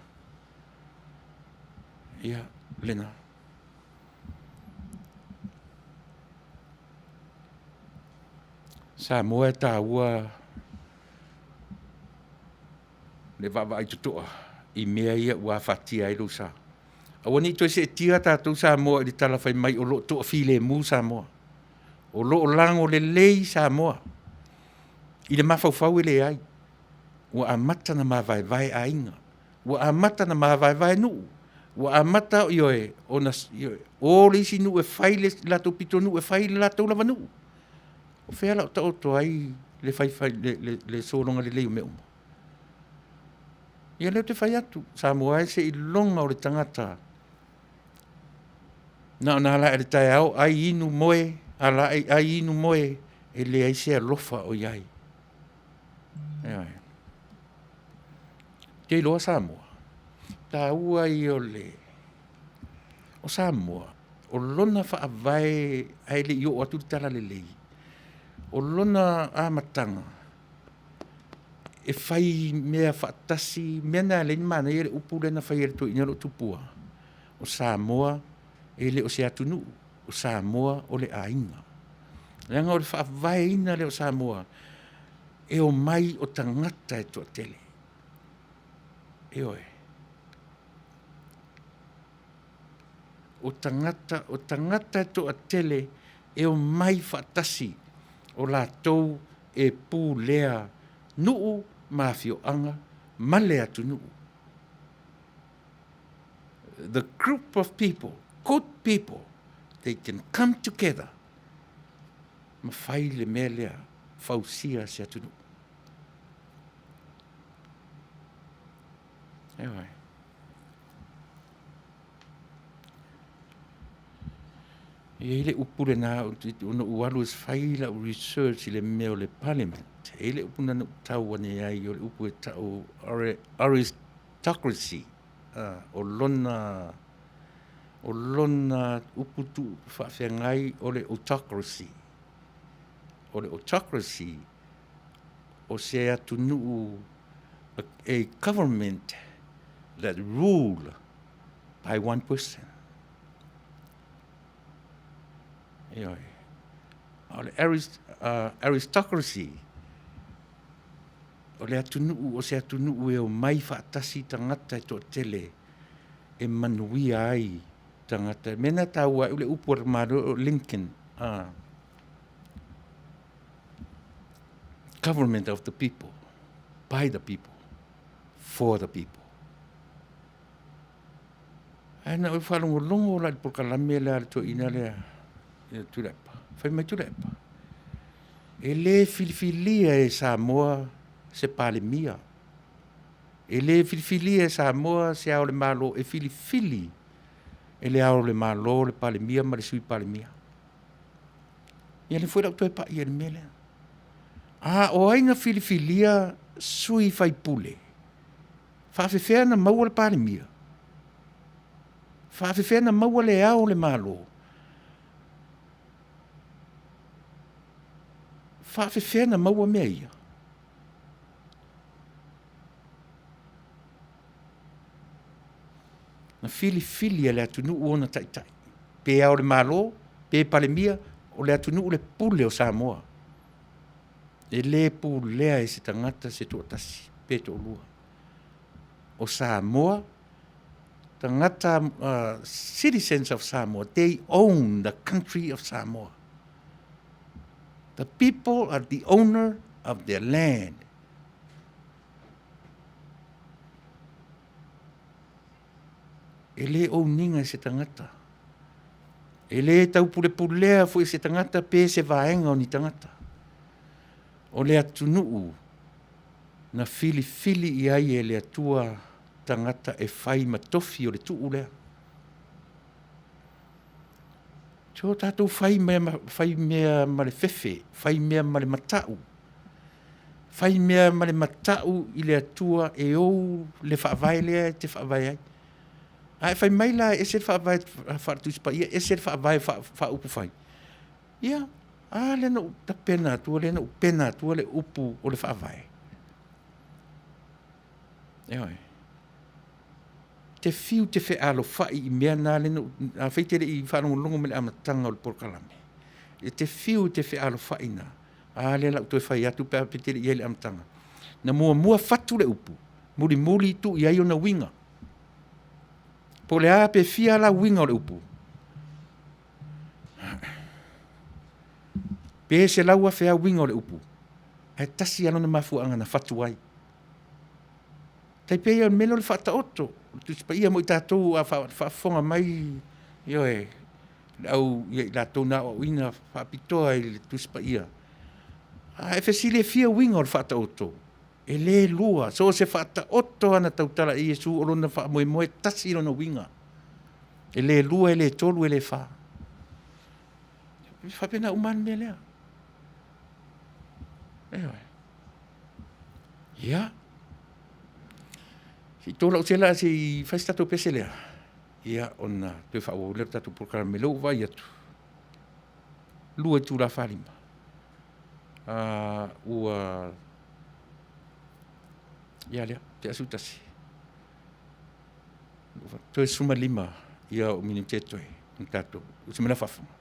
Ia, lena. Samoa e taua le vaavaai totoa i mea ia ua afatia ai lou sa. Aua ne i toe seetia tatou Samoa i le tala fai mai o lo o toafilemu Samoa. O lo o lago lelei Samoa. I le mafaufau e leai. Ua amata ona mavaevae aiga, ua amata ona mavaevae nuu, ua amata, ioe, ona o le isi nuu e fai le latou pitonuu e fai le latou lava nuu. O fea o le a taoto ai le faifai le sologa lelei o mea uma? Ia lea ou te fai atu, Samoa e seiloga o le tagata na ona ala ae i le taeao ai, inu, moe, ala ae, ai, inu, moe, e leai se alofa o i ai. Ioe. Ou te iloa Samoa, taua ia o le o Samoa, o lona faavae ae le i oo atu le talalelei, o lona amataga, e fai mea faatasi, mea na e ala ai ona manaia le upu lea na fai e le toeaina lea o Tupua, o Samoa e le o se atunuu, o Samoa o le aiga. Leaga o le faavaeina lea o Samoa, e omai o tagata e toatele. Ioe. O tagata, o tagata e toatele e omai faatasi, o latou e pulea nuu ma afioaga ma le atunuu. The group of people, good people, they can come together ma fai le mea lea, fausia se atunuu. Ioe. E i ai le upu lena ona ou alu e fai lau research i le mea o le parliament. E i ai le upu na ou tau ane ai, o le upu e tau aristocracy. O lona o lona upu tuu faafeagai o le autocracy. O le autocracy o se atunuu, a government that rule by one person. Ioe. A o le aristocracy, o le atunuu, o se atunuu e omai faatasi tagata e toatele e manuia ai tagata. O le mea lena e taua ai le upu a le Malo o Lincoln, government of the people, by the people, for the people. Ae na ou faalogologo la i le polokalame lea a le toeaina lea, ia Tuilaepa. Fai mai Tuilaepa, e le filifilia e Samoa se Palemia. E lē filifilia e Samoa se Ao o le Malo, e filifili e le Ao o le Malo le Palemia ma le Sui Palemia. Ia lea foi la ou toe paia i le mea lea. A o ai na filifilia sui faipule? Faafefea na maua le Palemia? Faafefea na maua le Ao o le Malo? Faafefea na maua mea ia? Na filifili e le atunuu ona taitai, pe Ao o le Malo, pe Palemia, o le atunuu le pule o Samoa. E le pulea e se tagata se toatasi pe toalua. O Samoa, tagata citizens of Samoa, they own the country of Samoa. The people are the owner of their land. E le own ina e se tagata. E le taupulepulea foi e se tagata pe se vaega o ni tagata. O le atunuu na filifili i ai e le Atua tagata e fai ma tofi o le tuu lea. So tatou fai mea, fai mea ma le fefe, fai mea ma le matau, fai mea ma le matau i le Atua e ou le faavae lea e te faavae ai. A e fai mai la e ese le faavae faale-Tusi Paia, ese le faavae faa-upufai, ia, a lea na ou tapena atua, lea na ou pena atua le upu o le faavae. Ioe. Te fiu te fealofai i mea na lea na ou, afai e te le i faalogologo mai i le amataga o le polokalame, e te fiu e te fealofai na, a lea o le a ou toe fai atu pe a faapea e te le i i ai i le amataga. Na muamua fatu le upu, mulimuli tuu i ai ona uiga. Po o le a pe fia la uiga o le upu? Pe 100,000 lava uiga o le upu, ae tasi lava lona mafuaaga na fatu ai. Tai pei o le mea lea o le faataoto, o le Tusi Paia mo i tatou a faafofoga mai, ioe, le au, ia i latou na aoaoina faapitoa i le Tusi Paia. A e fesili e fia uiga o le faataoto? E le lua, so o se faataoto lava na tautala i ai Iesu, o lona faamoemoe e tasi lona uiga. E le lua, e le tolu, e le fa. E faapena uma lava le mea lea. Ioe. Ia, se i to lau sela ae se i fai se tatou pese lea, ia ona toe faaauau lea o le tatou polokalame. O lea ua ou vaai atu, 2 itula 45. Ua ia lea, tea 11. Toe 15 ia ou minute e totoe ona tatou usi mai la faafofoga.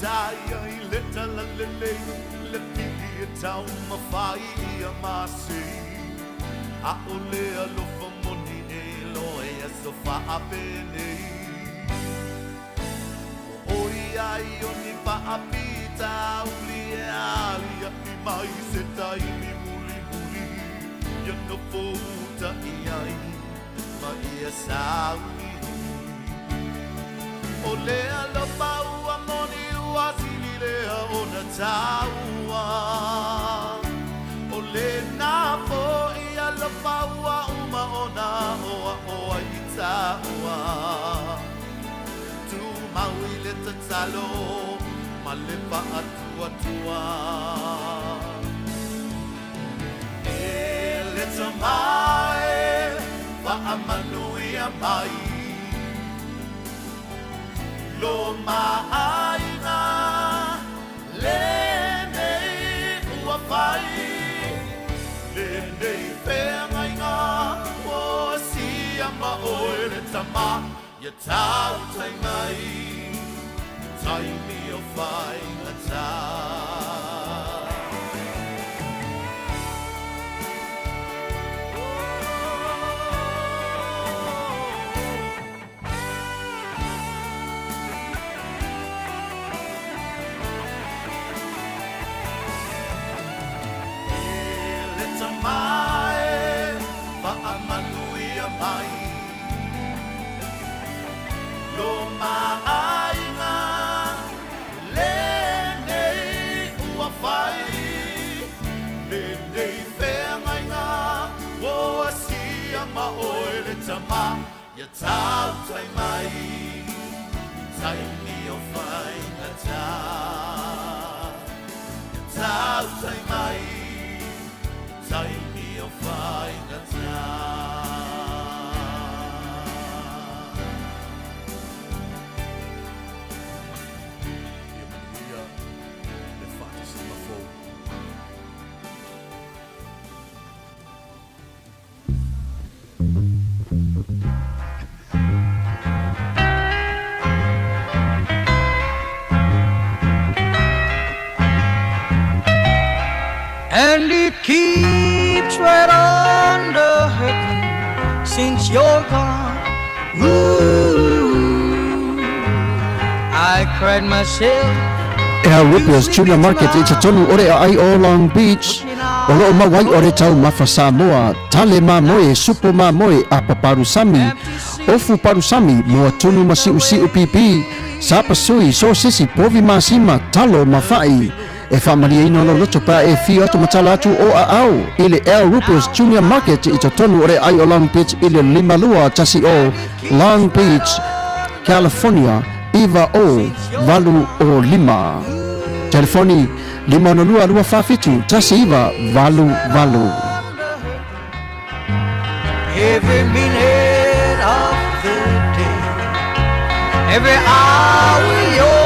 taia i le talalelei le pili e taumafai ia masei. ʻAʻole alofa moni e lohe i aso faapenei. Ua ʻoi ai o ni faafitauli e aliaʻi mai se taimi mulimuli ia nofo uta i ai ma ia sauni. ʻO le alofa ua moni ua sili lea ona taua. ʻO lena foʻi alofa ua uma ona aʻoaʻo ai i tāua. Tumau i le tatalo ma le faatuatua. E le Tama e, faamanuia mai lo maʻaiga lenei ua fai, lenei feagaiga ua asia ma oe le Tama ia tautai mai taimi o faigata. E le Tama e, faamanuia mai lo maʻaiga lenei ua fai, lenei feagaiga ua asia ma oe le Tama ia tautai mai taimi o faigata. Ia tautai mai taimi o faigata. Ia manuia le faatasiga fou. And it keeps right on the hurting since you're gone. Ooh, I cried myself. Al Ripper's Junior Market i totonu o le aai o Long Beach, o loo maua ai o le taumafa Samoa, tale mamoe, supo mamoe, apa palusami, ofu palusami, moa tunu ma siusiu pipi, sapasui, sosisi, povi masima, talo ma fa'i. E faamalieina lou loto pe a e fio atu ma tala atu o aao i le Al Rupers Junior Market i totonu o le aai o Long Beach i le 5210 Long Beach, California 90805. Telefoni 562 247 1988. Every minute of the day, every hour you're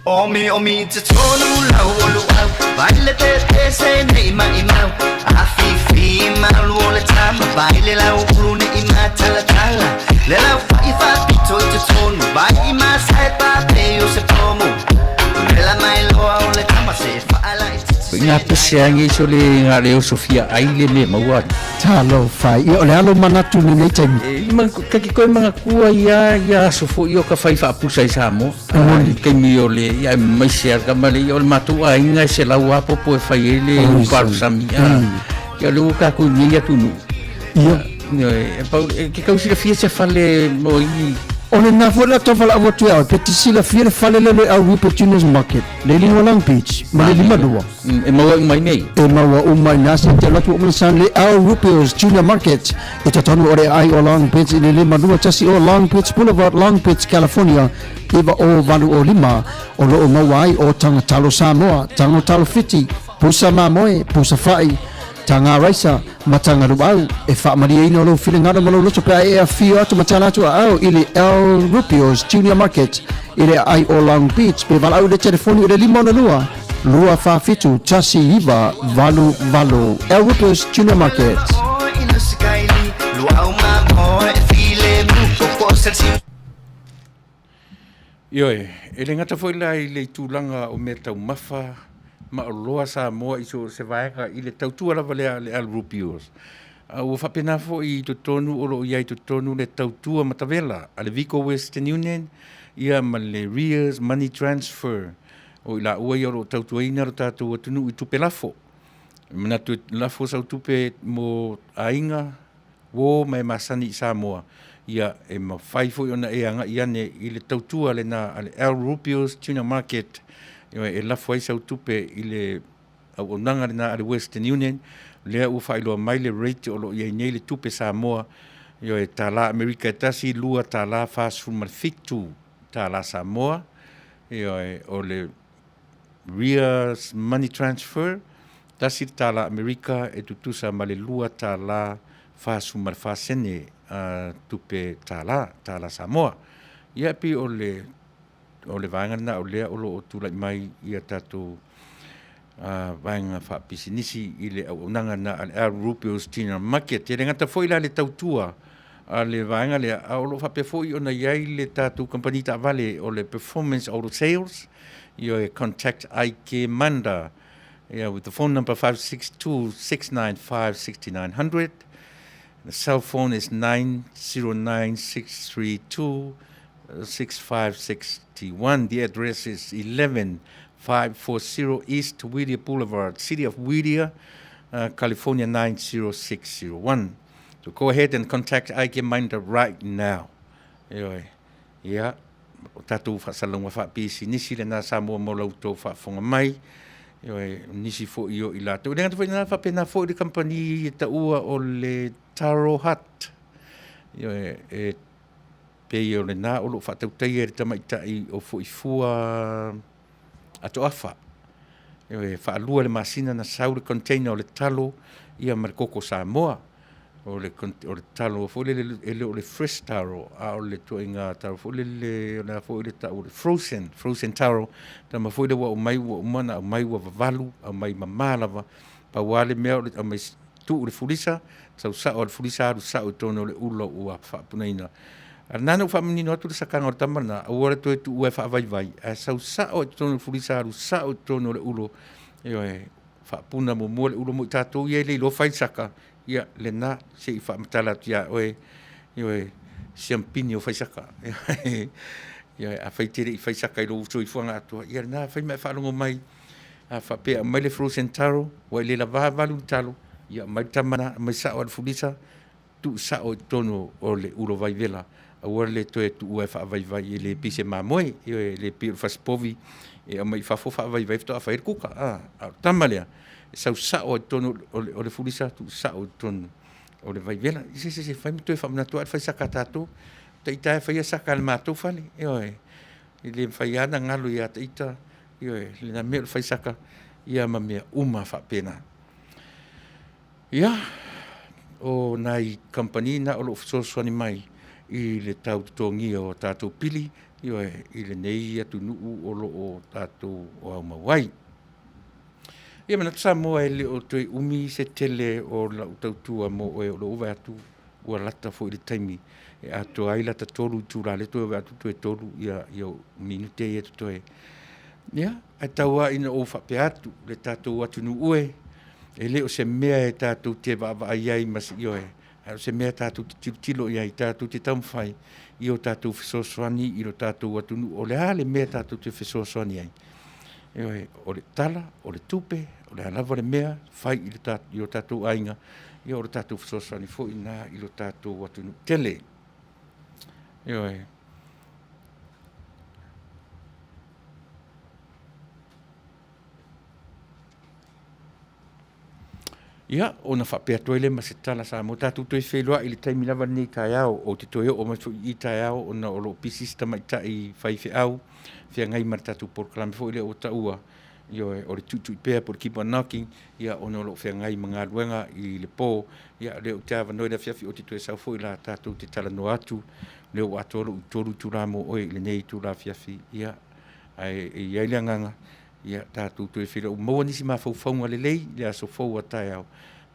Omi omi te tonu lau o luau Vai le te te se nei mai mau A fi fi malu o le tama Vai le lau ulu ne i ma tala tala Le lau fa i fa pito i te tonu Vai i ma sai pa pe o se pomu Le la mai loa o le tama se fa ala i te Nga pese angi so le nga leo Sofia ai le me maua. Talofa, ia o le alo manatu i lenei taimi. E ma ka ki koe manga kua ia ia aso fo i o ka whai whaapusa i Samoa. I kaimi o le ia mai se ar kama le ia o le mātou ainga e se lau apopo e whai e le uparu sami. Ia le ua kākou i nei atu nu. Ia. E pau, e ke kau silafia se fale mo i. O lena foi la tau valaau atu ia oe, pe te silafia le fale lea le au Rupert Junior's Market, le lima Long Beach, ma le 52. E maua uma i nei. E maua uma i na se te alu atu o San le au Rupert Junior Market, e totonu o le aai o Long Beach i le 52 o Long Beach Boulevard, Long Beach, California, 90805, o lo o maua ai o taga talo Samoa, tago talo Fiti, pusa mamoe, pusa fa'i, Taga Raisa ma Taga Luau e faamalieina lou finagalo ma lou loto pe a e afio atu ma tala atu aao i le El Rupio's Junior Market i le aai o Long Beach pe valaau i le telefoni i le 562 247 1988 El Rupio's Junior Market. Ioe, e le gata foi la i le tulaga o mea taumafa ma oloa Samoa i so o se vaega i le tautua lava lea a le Al Rubios. A ua faapena foi i totonu o lo o i ai i totonu le tautua matavela a le Vico Western Union ia ma le Rears Money Transfer o i laua ia o lo o tautuaina lo tatou atunuu i tupe lafo. E manatu e lafo sau tupe mo aiga, uo ma e masani i Samoa, ia e mafai foi ona e agai ane i le tautua lena a le Al Rubios Tuna Market e lafo ai sau tupe i le auaunaga lena a le Western Union, lea ua faailoa mai le rate o lo o i ai nei le tupe Samoa, ioe, tala Amerika e tasi, $2 47 tala Samoa, ioe, o le Ria's Money Transfer, tasi le tala Amerika e tutusa ma le $2 44 sene a tupe tala, tala Samoa. Ia e pei o le o le vaega lena o lea o lo o tulai mai ia tatou vaega faapisinisi i le auaunaga lena a le Al Rubios General Market. E le gata foi la le tautua a le vaega lea, a o lo o faapea foi ona i ai le tatou kamupani taavale o le Performance Auto Sales, ioe, contact Ike Manda yeah, with the phone number 562 695 6900. The cell phone is 909 632 6561. The address is 11540 East Whittier Boulevard, City of Whittier, California 90601. So go ahead and contact Ike Minder right now. Ioe, ia, o tatou faasalalauga faapisinisi lena Samoa mo la outou faafofoga mai. Ioe, o nisi foi o i latou. E le gata foi i lena, faapena foi le kamupani e taua o le Taro Hut. Ioe, e pei o lena o lo o faatautaia e le tamaitai o Foifua Atoafa. E faalua le masina na sau le container o le talo ia ma le koko Samoa. O le, o le talo foi lele, e le o le fresh taro, a o le tuaiga taro foi lele, o le a foi le tau o le frozen, frozen taro. Tama foi le ua aumai, ua uma ona aumai ua vavalu, aumai mama lava. Pau lava le mea o le aumai tuu i le fulisa, sau sao lava le fulisa alu sao i totonu o le ula ua faapunaina. A na na ou faamanino atu le sakaga o le tama lena, aua le toe tuua e faavaivai, ae sau sao i totonu o le fulisa alu sao i totonu o le ulo, ioe, faapuna muamua le ulo mo i tatou ia e le iloa fai le saka, ia lena se i faamatala atu ia oe, ioe, siampini o fai saka. Ioe, afai e te le i fai saka i lou soifuaga atoa, ia lena, fai ma e faalogo mai, A faapea aumai le frozen taro, ua i le lava valu le talo, ia aumai le tama na, aumai sao le fulisa, tuu sao i totonu o le ulo vaivela, aua le toe tuua e faavaivai e le pei se mamoe, ioe, e le pei o le fasipovi e aumai i fafo faavaivai faatoa fai ai le kuka. A, a o le tama lea, e sau sao i totonu o le fulisa, tuu sao i totonu o le vaivela. Se, se, se, fai ma toe faamanatu ae le fai saka a tatou. Ita e faia saka a le matou fale, ioe. E le mafai lava ona galo ia te ita, ioe, lena mea o le fai saka, ia ma mea uma faapena. Ia, o nai kamupani na o lo o fesoasoani mai i le tau totogia o tatou pili, ioe, i lenei atunuu o lo o tatou aumau ai. Ia manatu Samoa e le o toe umi se tele o lau tautua mo oe o lou vaai atu ua lata foi le taimi e atoa ai lata tolu itula lea toe vaai atu toe tolu ia ia minute ia totoe. Ia, ae tau lava ina ou faapea atu le tatou atunuu e, e le o se mea e tatou te vaavaai ai ma se, ioe, ae o se mea tatou te tilotilo i ai, tatou te taumafai i o tatou fesoasoani i lo tatou atunuu. O le a le mea tatou te fesoasoani ai? Ioe, o le tala, o le tupe, o le a lava le mea, fai i, le ta, i o tatou aiga, ia o le tatou fesoasoani foi na i lo tatou atunuu tele. Ioe. Ia, ona faapea atu ai lea ma se tala Samoa, tatou toe feiloai i le taimi lava lenei taeao, ou te toe oo mai foi i i taeao ona o lo o pisi si tamaitai faifeau feagai ma le tatou polokalame foi lea ua taua. Ioe, o le tuitui pea po o le keep on knocking, ia, ona o lo o feagai ma galuega i le po. Ia, o lea ou te avanoa i le afiafi ou te toe sau foi la tatou te talanoa atu. O lea ua atoa lou 3 itula mo oe i lenei itula afiafi, ia, ae e i ai le agaga, ia, tatou toe feiloai, ua maua nisi mafaufauga lelei i le aso fou a taeao,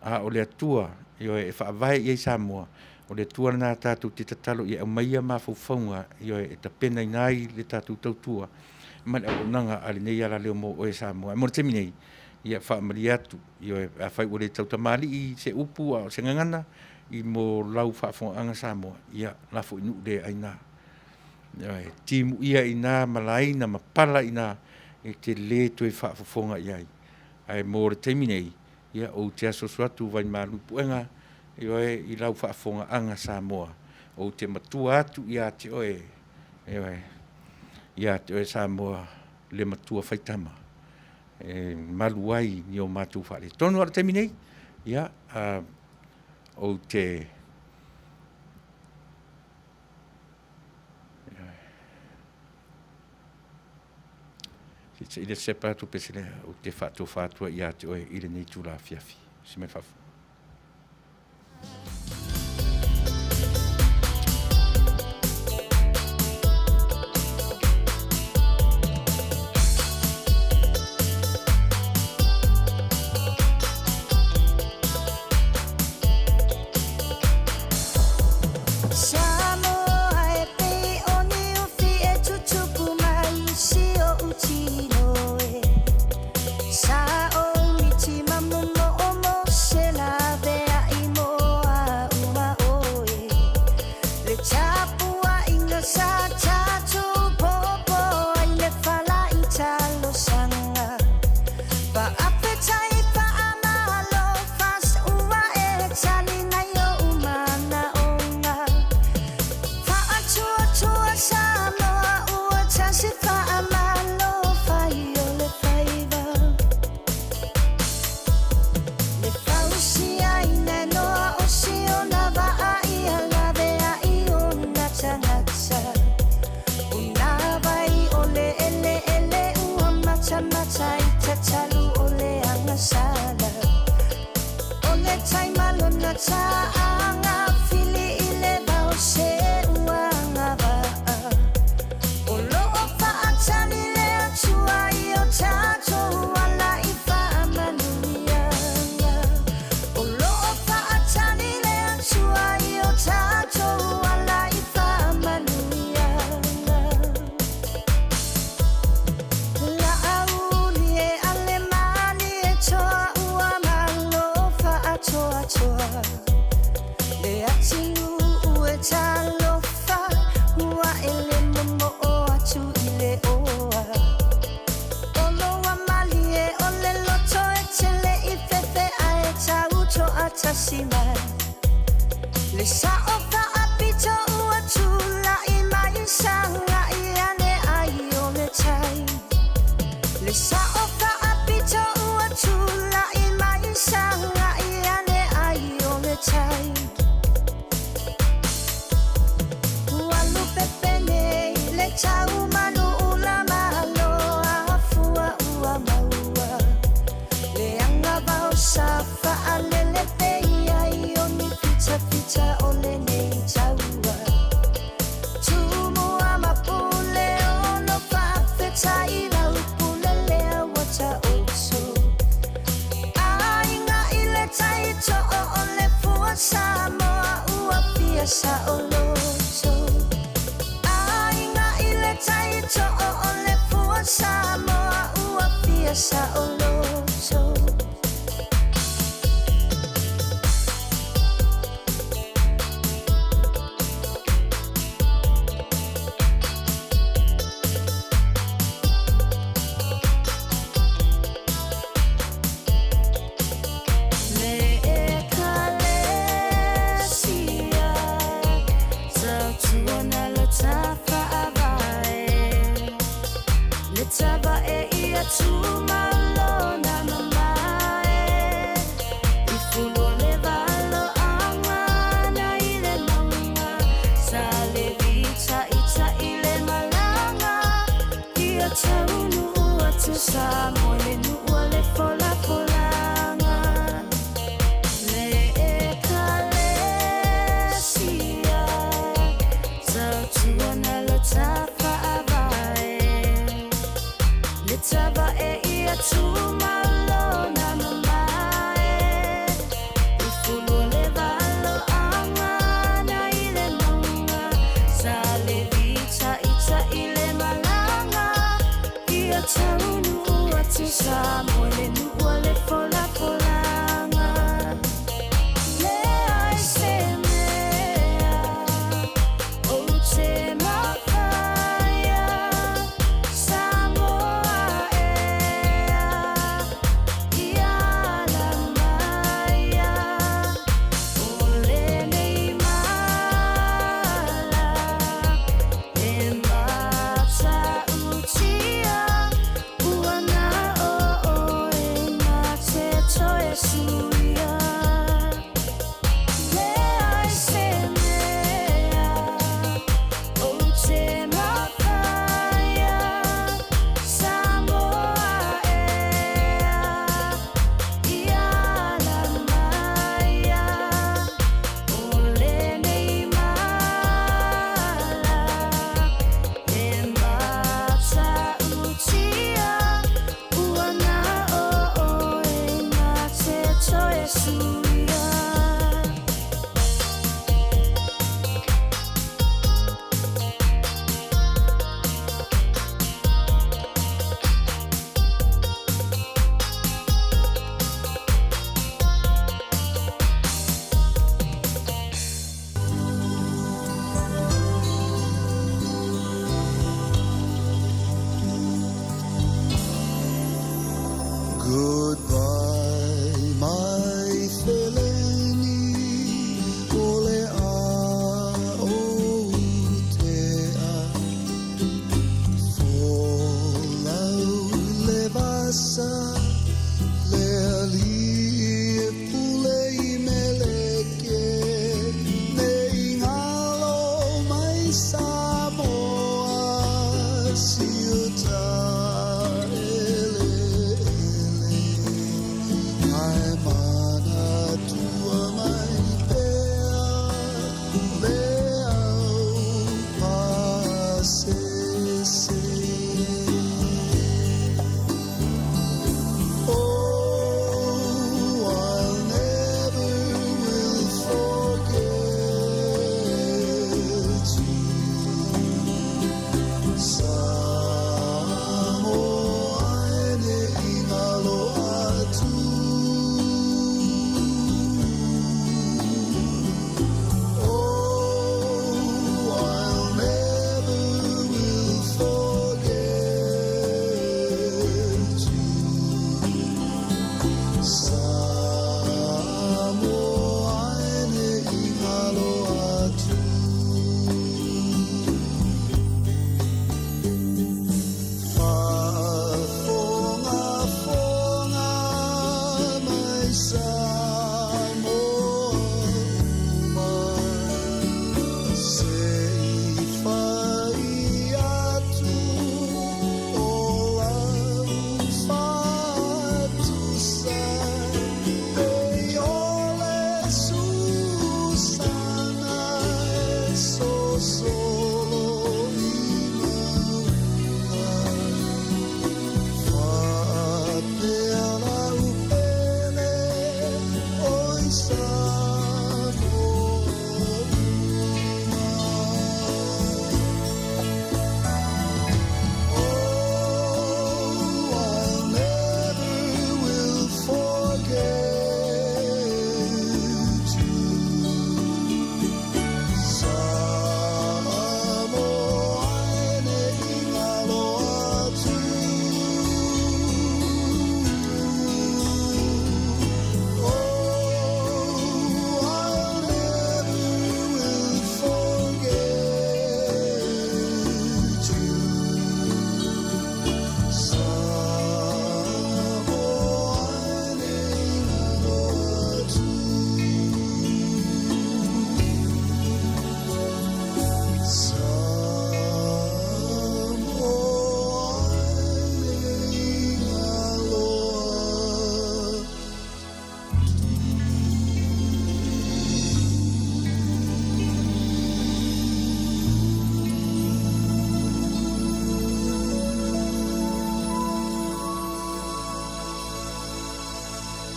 a o le Atua, ioe, e faavae i ai Samoa, o le Atua lena tatou te tatalo ia aumai ia mafaufauga, ioe, e tapenaina ai le tatou tautua ma le auaunaga a lenei alaleo mo oe Samoa. Ae mo le taimi nei, ia faamalie atu, ioe, afai ua le tautamalii se upu a o se gagana i mo lau faafogaaga Samoa, ia lafo i nuu le aina. Ioe, timuia i ina ma laina ma pala i ina e te le toe faafofoga i ai. Ae mo le taimi nei, ia ou te asuasu atu Vaimalu Puega, ioe, i lau faafogaaga Samoa, ou te matua atu ia te oe, ioe, ia te oe Samoa le matua faitama e malu ai ni o matou faaletonu. A o le taimi nei, ia, ou te se i le sepa atu pe se lea, ou te faatofa atu ai ia te oe i lenei itula afiafi. Si mai fafo.